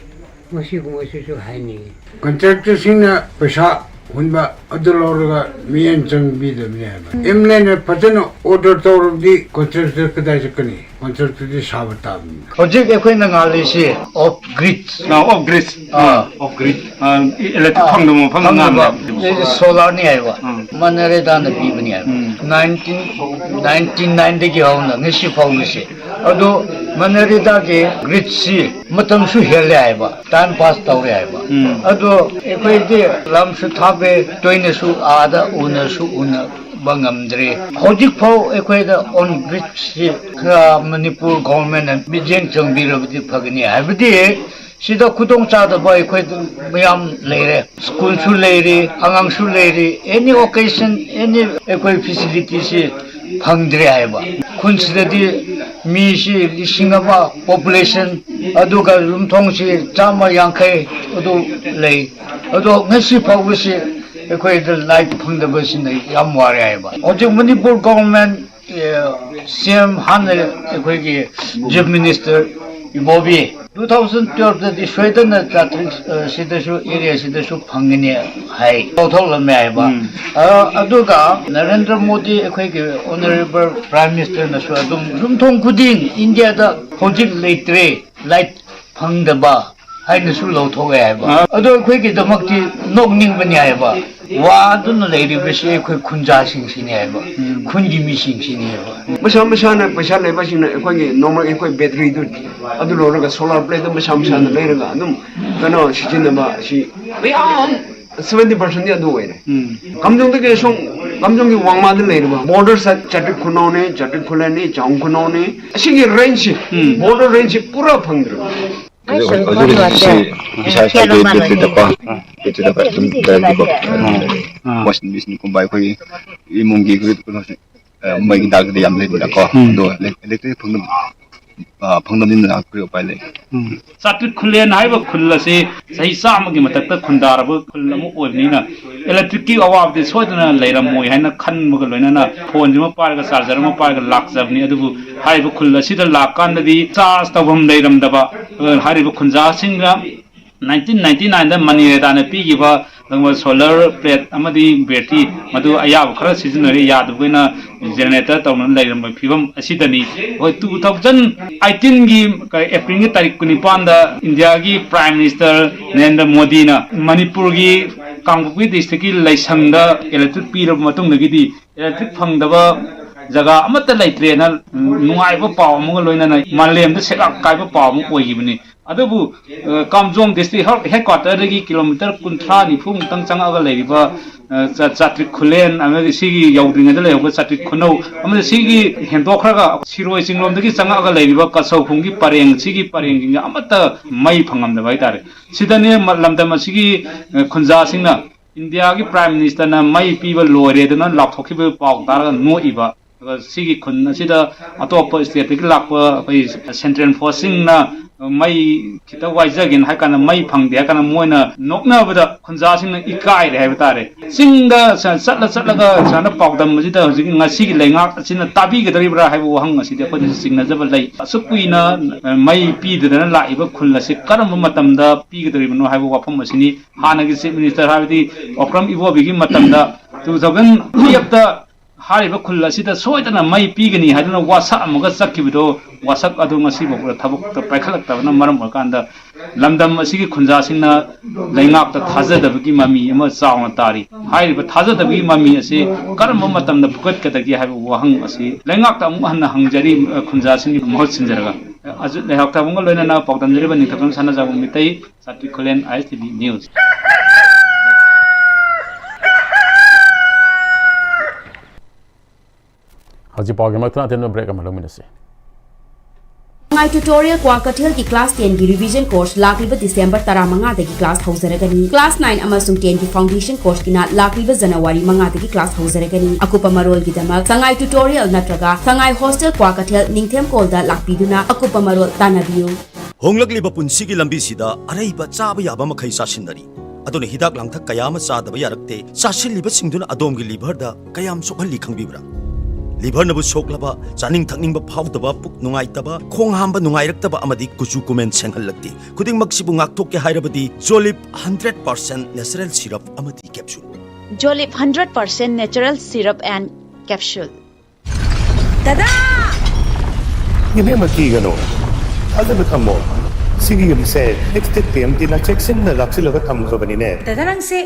ꯃꯁꯤꯒꯨꯝꯕꯁꯤꯁꯨ ꯍꯥꯏꯅꯤꯡꯉꯤ꯫ ꯀꯟꯇ꯭ꯔꯦꯛꯇꯔꯁꯤꯡꯅ ꯄꯩꯁꯥ ꯍꯨꯟꯕ ꯑꯗꯨ ꯂꯧꯔꯒ ꯃꯤꯠꯌꯦꯡ ꯆꯪꯕꯤꯗꯕꯅꯤ ꯍꯥꯏꯕ꯫ ꯑꯦꯝ ꯑꯦꯜ ꯑꯦꯅ ꯐꯖꯅ ꯑꯣꯔꯗꯔ ꯇꯧꯔꯕꯗꯤ ꯀꯟꯇ꯭ꯔꯦꯛꯇꯔ ꯀꯗꯥꯏ ꯆꯠꯀꯅꯤ? ꯀꯟꯇ꯭ꯔꯦꯛꯇꯔꯗꯤ ꯁꯥꯕ ꯇꯥꯕꯅꯤ꯫ ꯍꯧꯖꯤꯛ ꯑꯩꯈꯣꯏꯅ ꯉꯥꯜꯂꯤꯁꯤ ꯑꯣꯐ ꯒ꯭ꯔꯤꯗ꯫ ꯑꯥ, ꯑꯣꯐ ꯒ꯭ꯔꯤꯗ꯫ ꯑꯥ, ꯑꯣꯐ ꯒ꯭ꯔꯤꯗ꯫ ꯑꯥ, ꯏ-, ꯏꯂꯦꯛꯇ꯭ꯔꯤꯛ ꯑꯥ, ꯐꯪꯗꯕ ꯃꯐꯝꯗ ꯐꯪꯗꯕ꯫ ꯉꯥꯜꯂꯦ꯫ ꯑꯩꯗꯤ ꯁꯣꯂꯥꯔꯅꯤ ꯍꯥꯏꯕ꯫ ꯎꯝ꯫ ꯃꯅꯔꯦꯗꯥꯅ ꯄꯤꯕꯅꯤ ꯍꯥꯏꯕ꯫ ꯎꯝ꯫ ꯅꯥꯏꯟꯇꯤꯟ, ꯅꯥꯏꯟꯇꯤꯟ ꯅꯥꯏꯟꯇꯤꯟ ꯅꯥꯏꯟꯗꯒꯤ ꯍꯧꯅ ꯉꯁꯤ ꯐꯥꯎꯕꯁꯦ꯫ ꯑꯗꯨ ꯃꯅꯔꯦꯗꯥꯒꯤ ꯒ꯭ꯔꯤꯗꯁꯤ ꯃꯇꯝꯁꯨ ꯍꯦꯜꯂꯦ ꯍꯥꯏꯕ, ꯇꯥꯏꯝ ꯄꯥꯁ ꯇꯧꯔꯦ ꯍꯥꯏꯕ꯫ ꯎꯝ꯫ ꯑꯗꯣ ꯑꯩꯈꯣꯏꯗꯤ ꯂꯝꯁꯨ ꯊꯥꯞꯄꯦ, ꯇꯣꯏꯅꯁꯨ ꯑꯥꯗ ꯎꯅꯁꯨ ꯎꯅꯕ ꯉꯝꯗ꯭ꯔꯦ꯫ ꯍꯧꯖꯤꯛꯐꯥꯎ ꯑꯩꯈꯣꯏꯗ ꯑꯣꯟ ꯒ꯭ꯔꯤꯗꯁꯤ ꯈꯔ ꯃꯅꯤꯄꯨꯔ ꯒꯣꯚꯔꯟꯃꯦꯟꯠꯅ ꯃꯤꯠꯌꯦꯡ ꯆꯪꯕꯤꯔꯕꯗꯤ ꯐꯒꯅꯤ꯫ ꯍꯥꯏꯕꯗꯤ ꯁꯤꯗ ꯈꯨꯗꯣꯡꯆꯥꯗꯕ ꯑꯩꯈꯣꯏ ꯃꯌꯥꯝ ꯂꯩꯔꯦ꯫ ꯁ꯭ꯀꯨꯜꯁꯨ ꯂꯩꯔꯤ, ꯑꯉꯥꯡꯁꯨ ꯂꯩꯔꯤ, ꯑꯦꯅꯤ ꯑꯣꯀꯦꯖꯟ, ꯑꯦꯅꯤ ꯑꯩꯈꯣꯏ ꯐꯦꯁꯤꯂꯤꯇꯤꯁꯤ ꯐꯪꯗ꯭ꯔꯦ ꯍꯥꯏꯕ꯫ ꯈꯨꯟꯁꯤꯗꯗꯤ ꯃꯤꯁꯤ ꯂꯤꯁꯤꯡ ꯑꯃ ꯄꯣꯄꯨꯂꯦꯁꯟ, ꯑꯗꯨꯒ ꯌꯨꯝꯊꯣꯡꯁꯤ ꯆꯥꯝꯃ ꯌꯥꯡꯈꯩ ꯑꯗꯨ ꯂꯩ꯫ ꯑꯗꯣ ꯉꯁꯤ ꯐꯥꯎꯕꯁꯤ ꯑꯩꯈꯣꯏꯗ ꯂꯥꯏꯠ ꯐꯪꯗꯕꯁꯤꯅ ꯌꯥꯝ ꯋꯥꯔꯦ ꯍꯥꯏꯕ꯫ ꯍꯧꯖꯤꯛ ꯃꯅꯤꯄꯨꯔ ꯒꯣꯚꯔꯟꯃꯦꯟꯠ, ꯑꯦ, ꯁꯤ ꯑꯦꯝ ꯍꯥꯟꯅ ꯑꯩꯈꯣꯏꯒꯤ ꯆꯤꯐ ꯃꯤꯅꯤꯁꯇꯔ ꯏꯕꯣꯕꯤ, ꯇꯨ ꯊꯥꯎꯖꯟ ꯇꯨꯋꯦꯜꯐꯇꯗꯤ ꯁꯣꯏꯗꯅ ꯆꯥꯇ꯭ꯔꯤꯛ, ꯑ, ꯁꯤꯗꯁꯨ, ꯑꯦꯔꯤꯌꯥꯁꯤꯗꯁꯨ ꯐꯪꯒꯅꯤ ꯍꯥꯏ, ꯂꯧꯊꯣꯛꯂꯝꯃꯦ ꯍꯥꯏꯕ꯫ ꯎꯝ꯫ ꯑ, ꯑꯗꯨꯒ ꯅꯔꯦꯟꯗ꯭ꯔ ꯃꯣꯗꯤ, ꯑꯩꯈꯣꯏꯒꯤ ꯑꯣꯅꯔꯦꯕꯜ ꯄ꯭ꯔꯥꯏꯝ ꯃꯤꯅꯤꯁꯇꯔꯅꯁꯨ ꯑꯗꯨꯝ ꯌꯨꯝꯊꯣꯡ ꯈꯨꯗꯤꯡ ꯏꯟꯗꯤꯌꯥꯗ ꯍꯧꯖꯤꯛ ꯂꯩꯇ꯭ꯔꯦ, ꯂꯥꯏꯠ ꯐꯪꯗꯕ ꯍꯥꯏꯅꯁꯨ ꯂꯧꯊꯣꯛꯑꯦ ꯍꯥꯏꯕ꯫ ꯑ꯫ ꯑꯗꯣ ꯑꯩꯈꯣꯏꯒꯤꯗꯃꯛꯇꯤ ꯅꯣꯛꯅꯤꯡꯕꯅꯤ ꯍꯥꯏꯕ꯫ ꯋꯥꯗꯨꯅ ꯂꯩꯔꯤꯕꯁꯤ ꯑꯩꯈꯣꯏ ꯈꯨꯟꯖꯥꯁꯤꯡꯁꯤꯅꯤ ꯍꯥꯏꯕ, ꯎꯝ꯫ ꯈꯨꯟꯒꯤ ꯃꯤꯁꯤꯡꯁꯤꯅꯤ ꯍꯥꯏꯕ꯫ ꯃꯁꯥ ꯃꯁꯥꯅ ꯄꯩꯁꯥ ꯂꯩꯕꯁꯤꯡꯅ ꯑꯩꯈꯣꯏꯒꯤ ꯅꯣꯔꯃꯦꯜ ꯑꯩꯈꯣꯏ ꯕꯦꯇ꯭ꯔꯤꯗꯨ ꯑꯗꯨ ꯂꯧꯔꯒ ꯁꯣꯂꯥꯔ ꯄ꯭ꯂꯦꯠꯇ ꯃꯁꯥ ꯃꯁꯥꯅ ꯂꯩꯔꯒ ꯑꯗꯨꯝ ꯀꯩꯅꯣ ꯁꯤꯖꯤꯟꯅꯕ ꯑꯁꯤ ꯃꯌꯥꯝ ꯁꯚꯦꯟꯇꯤ ꯄꯥꯔꯁꯦꯟꯗꯤ ꯑꯗꯨ ꯑꯣꯏꯔꯦ꯫ ꯎꯝ꯫ ꯀꯥꯝꯖꯣꯡꯗꯒꯤ ꯁꯨꯝ, ꯀꯥꯝꯖꯣꯡꯒꯤ ꯋꯥꯡꯃꯗ ꯂꯩꯔꯤꯕ border ꯁ-, ꯆꯥꯇ꯭ꯔꯤꯛ ꯈꯨꯅꯧꯅꯤ, ꯆꯥꯇ꯭ꯔꯤꯛ ꯈꯨꯂꯦꯟꯅꯤ, ꯆꯥꯎ ꯈꯨꯅꯧꯅꯤ, ꯑꯁꯤꯒꯤ range ꯁꯤ, ꯎꯝ꯫ Border range ꯁꯤ ꯄꯨꯔꯥ ꯐꯪꯗ꯭ꯔꯦ꯫ ꯍꯧꯖꯤꯛ, ꯍꯧꯖꯤꯛ, ꯍꯧꯖꯤꯛ ꯁꯤ ꯏꯁꯥ ꯏꯁꯥꯒꯤ battery ꯗꯀꯣ, battery ꯗꯀꯣ ꯑꯗꯨꯝ ꯂꯩꯔꯗꯤꯀꯣ, ꯑꯥ꯫ Washing machine ꯒꯨꯝꯕ ꯑꯩꯈꯣꯏꯒꯤ ꯏꯃꯨꯡꯒꯤ ꯀꯩꯅꯣꯁꯦ, ꯑ, ꯃꯩꯒꯤ ꯗꯔꯀꯥꯔꯗꯤ ꯌꯥꯝ ꯂꯩꯕꯅꯤꯅꯀꯣ꯫ ꯎꯝ꯫ ꯑꯗꯣ elec-, electric ꯐꯪꯗꯕ, ꯑ, ꯐꯪꯗꯕꯅꯤꯅ ꯀꯔꯤ ꯎꯄꯥꯏ ꯂꯩ? ꯎꯝ꯫ ꯆꯥꯇ꯭ꯔꯤꯛ ꯈꯨꯂꯦꯟ ꯍꯥꯏꯕ ꯈꯨꯜ ꯑꯁꯤ ꯆꯍꯤ ꯆꯥꯝꯃꯒꯤ ꯃꯊꯛꯇ ꯈꯨꯟꯗꯥꯔꯕ ꯈꯨꯜ ꯑꯃ ꯑꯣꯏꯕꯅꯤꯅ electric ꯀꯤ ꯑꯋꯥꯕꯗꯤ ꯁꯣꯏꯗꯅ ꯂꯩꯔꯝꯃꯣꯏ ꯍꯥꯏꯅ ꯈꯟꯕꯒ ꯂꯣꯏꯅꯅ phone ꯁꯤꯃ ꯄꯥꯏꯔꯒ charger ꯑꯃ ꯄꯥꯏꯔꯒ ꯂꯥꯛꯆꯕꯅꯤ꯫ ꯑꯗꯨꯕꯨ ꯍꯥꯏꯔꯤꯕ ꯈꯨꯜ ꯑꯁꯤꯗ ꯂꯥꯛꯀꯥꯟꯗꯗꯤ charge ꯇꯧꯐꯝ ꯂꯩꯔꯝꯗꯕ, ꯑ, ꯍꯥꯏꯔꯤꯕ ꯈꯨꯟꯖꯥꯁꯤꯡꯅ nineteen ninety nine ꯗ ꯃꯅꯤꯔꯦꯗꯥꯅ ꯄꯤꯈꯤꯕ ꯑꯗꯨꯒꯨꯝꯕ solar plate ꯑꯃꯗꯤ battery ꯃꯗꯨ ꯑꯌꯥꯕ ꯈꯔ ꯁꯤꯖꯤꯟꯅꯔꯦ, ꯌꯥꯗꯕꯈꯩꯅ generator ꯇꯧꯅ ꯂꯩꯔꯝꯕ ꯐꯤꯕꯝ ꯑꯁꯤꯗꯅꯤ꯫ ꯑꯩꯈꯣꯏ two thousand eighteen ꯒꯤ April ꯒꯤ ꯇꯥꯔꯤꯛ ꯀꯨꯟꯅꯤꯄꯥꯟꯗ ꯏꯟꯗꯤꯌꯥꯒꯤ Prime Minister ꯅꯔꯦꯟꯗ꯭ꯔ ꯃꯣꯗꯤꯅ ꯃꯅꯤꯄꯨꯔꯒꯤ ꯀꯥꯡꯄꯣꯛꯄꯤ district ꯀꯤ ꯂꯥꯏꯁꯪꯗ electric ꯄꯤꯔꯕ ꯃꯇꯨꯡꯗꯒꯤꯗꯤ electric ꯐꯪꯗꯕ ꯖꯒꯥ ꯑꯃꯠꯇ ꯂꯩꯇ꯭ꯔꯦꯅ ꯅꯨꯡꯉꯥꯏꯕ ꯄꯥꯎ ꯑꯃꯒ ꯂꯣꯏꯅꯅ ꯃꯥꯂꯦꯝꯗ ꯁꯦꯒꯥꯛ ꯀꯥꯏꯕ ꯄꯥꯎ ꯑꯃ ꯑꯣꯏꯈꯤꯕꯅꯤ꯫ ꯑꯗꯨꯕꯨ, ꯑ, ꯀꯥꯝꯖꯣꯡ district head-, headquarter ꯗꯒꯤ kilometre ꯀꯨꯟꯊ꯭ꯔꯥ ꯅꯤꯐꯨ ꯃꯨꯛꯇꯪ ꯆꯪꯉꯛꯑꯒ ꯂꯩꯔꯤꯕ, ꯑ, ꯆꯥ-, ꯆꯥꯇ꯭ꯔꯤꯛ ꯈꯨꯂꯦꯟ, ꯑꯃꯗꯤ ꯁꯤꯒꯤ ꯌꯧꯗ꯭ꯔꯤꯉꯩꯗ ꯂꯩꯍꯧꯕ ꯆꯥꯇ꯭ꯔꯤꯛ ꯈꯨꯅꯧ, ꯑꯃꯗꯤ ꯁꯤꯒꯤ ꯍꯦꯟꯗꯣꯛꯈ꯭ꯔꯒ ꯁꯤꯔꯣꯏ ꯆꯤꯡꯂꯣꯝꯗꯒꯤ ꯆꯪꯉꯛꯑꯒ ꯂꯩꯔꯤꯕ ꯀꯆꯧ ꯈꯨꯡꯒꯤ ꯄꯔꯦꯡ, ꯁꯤꯒꯤ ꯄꯔꯦꯡꯁꯤꯡꯁꯦ ꯑꯃꯠꯇ ꯃꯩ ꯐꯪꯉꯝꯗꯕ ꯍꯥꯏꯇꯥꯔꯦ꯫ ꯁꯤꯗꯅꯦ ꯃ-, ꯂꯝꯗꯝ ꯑꯁꯤꯒꯤ, ꯑ, ꯈꯨꯟꯖꯥꯁꯤꯡꯅ ꯏꯟꯗꯤꯌꯥꯒꯤ Prime Minister ꯅ ꯃꯩ ꯄꯤꯕ ꯂꯣꯏꯔꯦꯗꯅ ꯂꯥꯎꯊꯣꯛꯈꯤꯕ ꯄꯥꯎ ꯇꯥꯔꯒ ꯅꯣꯛꯏꯕ꯫ ꯑꯗꯨꯒ ꯁꯤꯒꯤ ꯈꯨꯟ ꯑꯁꯤꯗ ꯑꯇꯣꯞꯄ state ꯇꯒꯤ ꯂꯥꯛꯄ ꯑꯩꯈꯣꯏ central force ꯁꯤꯡꯅ ꯃꯩ ꯈꯤꯇ ꯋꯥꯏꯖꯒꯦꯅ ꯍꯥꯏ ꯀꯥꯟꯗ ꯃꯩ ꯐꯪꯗꯦ ꯍꯥꯏ ꯀꯥꯟꯗ ꯃꯣꯏꯅ ꯅꯣꯛꯅꯕꯗ ꯈꯨꯟꯖꯥꯁꯤꯡꯅ ꯏꯀꯥꯏꯔꯦ ꯍꯥꯏꯕ ꯇꯥꯔꯦ꯫ ꯆꯤꯡꯗ ꯆ-, ꯆꯠꯂ ꯆꯠꯂꯒ ꯁꯨꯃꯥꯏꯅ ꯄꯥꯎꯗꯝꯕꯁꯤꯗ ꯍꯧꯖꯤꯛ ꯉꯁꯤꯒꯤ ꯂꯩꯉꯥꯛ ꯑꯁꯤꯅ ꯇꯥꯕꯤꯒꯗꯧꯔꯤꯕ꯭ꯔꯥ ꯍꯥꯏꯕ ꯋꯥꯍꯪ ꯑꯁꯤꯗꯤ ꯑꯩꯈꯣꯏꯗꯁꯨ ꯆꯤꯡꯅꯖꯕ ꯂꯩ꯫ ꯑꯁꯨꯛ ꯀꯨꯏꯅ, ꯑ, ꯃꯩ ꯄꯤꯗꯗꯅ ꯂꯥꯛꯏꯕ ꯈꯨꯜ ꯑꯁꯤ ꯀꯔꯝꯕ ꯃꯇꯝꯗ ꯄꯤꯒꯗꯧꯔꯤꯕꯅꯣ ꯍꯥꯏꯕ ꯋꯥꯐꯝ ꯑꯁꯤꯅꯤ꯫ ꯍꯥꯟꯅꯒꯤ Chief Minister ꯍꯥꯏꯕꯗꯤ ꯑꯣꯀ꯭ꯔꯝ ꯏꯕꯣꯕꯤꯒꯤ ꯃꯇꯝꯗ two thousand twelve ꯇ ꯍꯥꯏꯔꯤꯕ ꯈꯨꯜ ꯑꯁꯤꯗ ꯁꯣꯏꯗꯅ ꯃꯩ ꯄꯤꯒꯅꯤ ꯍꯥꯏꯗꯨꯅ ꯋꯥꯁꯛ ꯑꯃꯒ ꯆꯠꯈꯤꯕꯗꯣ, ꯋꯥꯁꯛ ꯑꯗꯨ ꯉꯁꯤ ꯐꯥꯎꯕꯗ ꯊꯕꯛꯇ ꯄꯥꯏꯈꯠꯂꯛꯇꯕꯅ ꯃꯔꯝ ꯑꯣꯏꯔꯀꯥꯟꯗ ꯂꯝꯗꯝ ꯑꯁꯤꯒꯤ ꯈꯨꯟꯖꯥꯁꯤꯡꯅ ꯂꯩꯉꯥꯛꯇ ꯊꯥꯖꯗꯕꯒꯤ ꯃꯃꯤ ꯑꯃ ꯆꯥꯎꯅ ꯇꯥꯔꯤ꯫ ꯍꯥꯏꯔꯤꯕ ꯊꯥꯖꯗꯕꯒꯤ ꯃꯃꯤ ꯑꯁꯤ ꯀꯔꯝꯕ ꯃꯇꯝꯗ ꯐꯨꯒꯠꯀꯗꯒꯦ ꯍꯥꯏꯕ ꯋꯥꯍꯪ ꯑꯁꯤ ꯂꯩꯉꯥꯛꯇ ꯑꯃꯨꯛ ꯍꯟꯅ ꯍꯪꯖꯔꯤ, ꯈꯨꯟꯖꯥꯁꯤꯡꯒꯤ ꯃꯍꯨꯠ ꯁꯤꯟꯖꯔꯒ꯫ ꯑꯖꯤꯠ ꯂꯩꯍꯥꯎ ꯊꯥꯕꯝꯒ ꯂꯣꯏꯅꯅ ꯄꯥꯎꯗꯝꯖꯔꯤꯕ ꯅꯤꯡꯊꯧꯖꯝ ꯁꯅꯥꯖꯥꯎꯕ ꯃꯤꯇꯩ, ꯆꯥꯇ꯭ꯔꯤꯛ ꯈꯨꯂꯦꯟ, I S T V News꯫ ꯍꯧꯖꯤꯛ ꯄꯥꯎꯒꯤ ꯃꯔꯛꯇ ꯑꯇꯦꯟꯕ break ꯑꯃ ꯂꯧꯃꯤꯟꯅꯁꯤ꯫ ꯁꯉꯥꯏ Tutorial ꯀ꯭ꯋꯥꯀꯩꯊꯦꯜꯒꯤ class ten ꯒꯤ revision course ꯂꯥꯛꯂꯤꯕ December ꯇꯔꯥꯃꯉꯥꯗꯒꯤ class ꯍꯧꯖꯔꯒꯅꯤ꯫ Class nine ꯑꯃꯁꯨꯡ ten ꯒꯤ foundation course ꯀꯤꯅ ꯂꯥꯛꯂꯤꯕ January ꯃꯉꯥꯗꯒꯤ class ꯍꯧꯖꯔꯒꯅꯤ꯫ ꯑꯀꯨꯞꯄ ꯃꯔꯣꯜꯒꯤꯗꯃꯛ ꯁꯉꯥꯏ Tutorial ꯅꯠꯇ꯭ꯔꯒ ꯁꯉꯥꯏ Hostel ꯀ꯭ꯋꯥꯀꯩꯊꯦꯜ ꯅꯤꯡꯊꯦꯝꯀꯣꯜꯗ ꯂꯥꯛꯄꯤꯗꯨꯅ ꯑꯀꯨꯞꯄ ꯃꯔꯣꯜ ꯇꯥꯟꯅꯕꯤꯌꯨ꯫ ꯍꯣꯡꯂꯛꯂꯤꯕ ꯄꯨꯟꯁꯤꯒꯤ ꯂꯝꯕꯤꯁꯤꯗ ꯑꯔꯩꯕ ꯆꯥꯕ ꯌꯥꯕ ꯃꯈꯩ ꯆꯥꯁꯤꯟꯅꯔꯤ꯫ ꯑꯗꯨꯅ ꯍꯤꯗꯥꯛ ꯂꯥꯡꯊꯛ ꯀꯌꯥ ꯑꯃ ꯆꯥꯗꯕ ꯌꯥꯔꯛꯇꯦ꯫ ꯆꯥꯁꯤꯜꯂꯤꯕꯁꯤꯡꯗꯨꯅ ꯑꯗꯣꯝꯒꯤ liver ꯗ ꯀꯌꯥꯝ ꯁꯣꯛꯍꯜꯂꯤ ꯈꯪꯕꯤꯕ꯭ꯔꯥ? Liver ꯅꯕꯨ ꯁꯣꯛꯂꯕ, ꯆꯥꯅꯤꯡ ꯊꯛꯅꯤꯡꯕ ꯐꯥꯎꯗꯕ, ꯄꯨꯛ ꯅꯨꯡꯉꯥꯏꯇꯕ, ꯈꯣꯡ ꯍꯥꯝꯕ ꯅꯨꯡꯉꯥꯏꯔꯛꯇꯕ ꯑꯃꯗꯤ ꯀꯨꯆꯨ ꯀꯨꯃꯦꯟ ꯁꯦꯡꯍꯜꯂꯛꯇꯦ꯫ ꯈꯨꯗꯤꯡꯃꯛꯁꯤꯕꯨ ꯉꯥꯛꯊꯣꯛꯀꯦ ꯍꯥꯏꯔꯕꯗꯤ Jolib hundred percent natural syrup ꯑꯃꯗꯤ capsule꯫ Jolib hundred percent natural syrup and capsule꯫ ꯗꯗꯥ! ꯏꯕꯦꯝꯃ, ꯀꯤꯒꯅꯨ꯫ ꯊꯥꯖꯕ ꯊꯝꯃꯣ꯫ ꯁꯤꯒꯤ ꯌꯨꯝꯁꯦ Extech T M T ꯅ ꯆꯦꯛꯁꯤꯟꯅ ꯂꯥꯛꯁꯤꯜꯂꯒ ꯊꯝꯈ꯭ꯔꯕꯅꯤꯅꯦ꯫ ꯗꯗꯥ, ꯅꯪꯁꯦ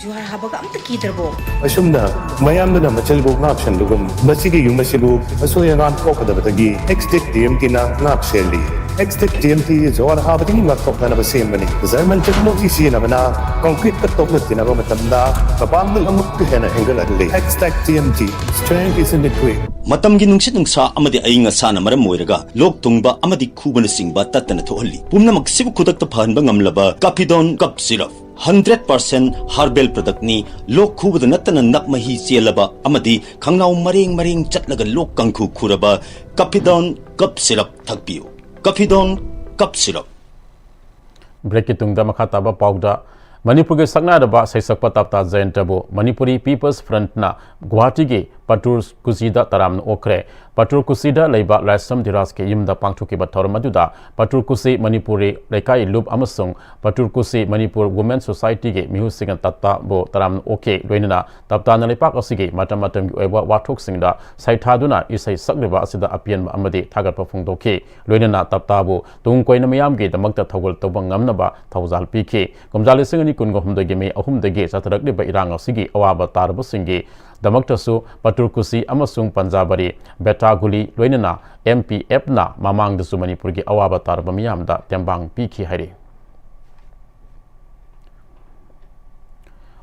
ꯖꯨꯍꯥꯔ ꯍꯥꯕꯒ ꯑꯝꯇ ꯀꯤꯗ꯭ꯔꯕꯣ? ꯑꯁꯨꯝꯅ ꯃꯌꯥꯝꯗꯨꯅ ꯃꯆꯜꯕꯨ ꯉꯥꯛꯁꯟꯕꯒꯨꯝ, ꯃꯁꯤꯒꯤ ꯌꯨꯝ ꯑꯁꯤꯕꯨ ꯑꯁꯣꯏ ꯑꯉꯥꯝ ꯊꯣꯛꯀꯗꯕꯗꯒꯤ Extech T M T ꯅ ꯉꯥꯛ ꯁꯦꯜꯂꯤ꯫ Extech T M T ꯖꯨꯍꯥꯔ ꯍꯥꯕꯗꯒꯤ ꯉꯥꯛꯊꯣꯛꯅꯅꯕ ꯁꯦꯝꯕꯅꯤ꯫ German technology ꯁꯤꯖꯤꯟꯅꯕꯅ concrete ꯇ ꯇꯣꯛꯅ ꯇꯤꯟꯅꯕ ꯃꯇꯝꯗ ꯃꯄꯥꯡꯒꯜ ꯑꯃꯨꯛꯀ ꯍꯦꯟꯅ ꯍꯦꯟꯒꯠꯍꯜꯂꯤ꯫ Extech T M T, strength is in the grit. ꯃꯇꯝꯒꯤ ꯅꯨꯡꯁꯤꯠ ꯅꯨꯡꯁꯥ ꯑꯃꯗꯤ ꯑꯏꯪ ꯑꯁꯥꯅ ꯃꯔꯝ ꯑꯣꯏꯔꯒ ꯂꯣꯛ ꯊꯨꯡꯕ ꯑꯃꯗꯤ ꯈꯨꯕꯅꯆꯤꯡꯕ ꯇꯠꯇꯅ ꯊꯣꯛꯍꯜꯂꯤ꯫ ꯄꯨꯝꯅꯃꯛꯁꯤꯕꯨ ꯈꯨꯗꯛꯇ ꯐꯍꯟꯕ ꯉꯝꯂꯕ Capidon Cough Syrup, hundred percent herbal product ꯅꯤ꯫ ꯂꯣꯛ ꯈꯨꯕꯗ ꯅꯠꯇꯅ ꯅꯞ ꯃꯍꯤ ꯆꯦꯜꯂꯕ ꯑꯃꯗꯤ ꯈꯪꯅꯥꯎ ꯃꯔꯦꯡ ꯃꯔꯦꯡ ꯆꯠꯂꯒ ꯂꯣꯛ ꯀꯥꯡꯈꯨ ꯈꯨꯔꯕ Capidon Cough Syrup ꯊꯛꯄꯤꯌꯨ꯫ Capidon Cough Syrup꯫ Break ꯀꯤ ꯇꯨꯡꯗ ꯃꯈꯥ ꯇꯥꯕ ꯄꯥꯎꯗ, ꯃꯅꯤꯄꯨꯔꯒꯤ ꯁꯛꯅꯥꯏꯔꯕ ꯁꯩꯁꯛꯄ ꯇꯞꯇꯥ ꯖꯌꯟꯇꯕꯨ ꯃꯅꯤꯄꯨꯔꯤ People's Front ꯅ ꯒꯨꯋꯥꯍꯥꯇꯤꯒꯤ ꯄꯇꯨꯔ ꯀꯨꯁꯤꯗ ꯇꯔꯥꯝꯅ ꯑꯣꯛꯈ꯭ꯔꯦ꯫ ꯄꯇꯨꯔ ꯀꯨꯁꯤꯗ ꯂꯩꯕ ꯂꯥꯏꯁ꯭ꯔꯝ ꯙꯤꯔꯥꯖꯀꯤ ꯌꯨꯝꯗ ꯄꯥꯡꯊꯣꯛꯈꯤꯕ ꯊꯧꯔꯝ ꯑꯗꯨꯗ ꯄꯇꯨꯔ ꯀꯨꯁꯤ ꯃꯅꯤꯄꯨꯔꯤ ꯂꯩꯀꯥꯏ ꯂꯨꯞ ꯑꯃꯁꯨꯡ ꯄꯇꯨꯔ ꯀꯨꯁꯤ ꯃꯅꯤꯄꯨꯔ Women Society ꯒꯤ ꯃꯤꯍꯨꯠꯁꯤꯡꯅ ꯇꯞꯇꯥꯕꯨ ꯇꯔꯥꯝꯅ ꯑꯣꯛꯈꯤ꯫ ꯂꯣꯏꯅꯅ ꯇꯞꯇꯥꯅ ꯂꯩꯄꯥꯛ ꯑꯁꯤꯒꯤ ꯃꯇꯝ ꯃꯇꯝꯒꯤ ꯑꯣꯏꯕ ꯋꯥꯊꯣꯛꯁꯤꯡꯗ ꯁꯩꯊꯥꯗꯨꯅ ꯏꯁꯩ ꯁꯛꯂꯤꯕ ꯑꯁꯤꯗ ꯑꯄꯦꯟꯕ ꯑꯃꯗꯤ ꯊꯥꯒꯠꯄ ꯐꯣꯡꯗꯣꯛꯈꯤ꯫ ꯂꯣꯏꯅꯅ ꯇꯞꯇꯥꯕꯨ ꯇꯨꯡ ꯀꯣꯏꯅ ꯃꯤꯌꯥꯝꯒꯤꯗꯃꯛꯇ ꯊꯧꯒꯜ ꯇꯧꯕ ꯉꯝꯅꯕ ꯊꯧꯖꯥꯜ ꯄꯤꯈꯤ꯫ ꯀꯨꯝꯖꯥ ꯂꯤꯁꯤꯡ ꯑꯅꯤ ꯀꯨꯟꯒ ꯍꯨꯝꯗꯣꯏꯒꯤ May ꯑꯍꯨꯝꯗꯒꯤ ꯆꯠꯊꯔꯛꯂꯤꯕ ꯏꯔꯥꯡ ꯑꯁꯤꯒꯤ ꯑꯋꯥꯕ ꯇꯥꯔꯕꯁꯤꯡꯒꯤꯗꯃꯛꯇꯁꯨ ꯄꯇꯨꯔ ꯀꯨꯁꯤ ꯑꯃꯁꯨꯡ ꯄꯟꯖꯥꯕꯔꯤ, ꯕꯦꯇꯥꯒꯨꯂꯤ, ꯂꯣꯏꯅꯅ M P F ꯅ ꯃꯃꯥꯡꯗꯁꯨ ꯃꯅꯤꯄꯨꯔꯒꯤ ꯑꯋꯥꯕ ꯇꯥꯔꯕ ꯃꯤꯌꯥꯝꯗ ꯇꯦꯡꯕꯥꯡ ꯄꯤꯈꯤ ꯍꯥꯏꯔꯤ꯫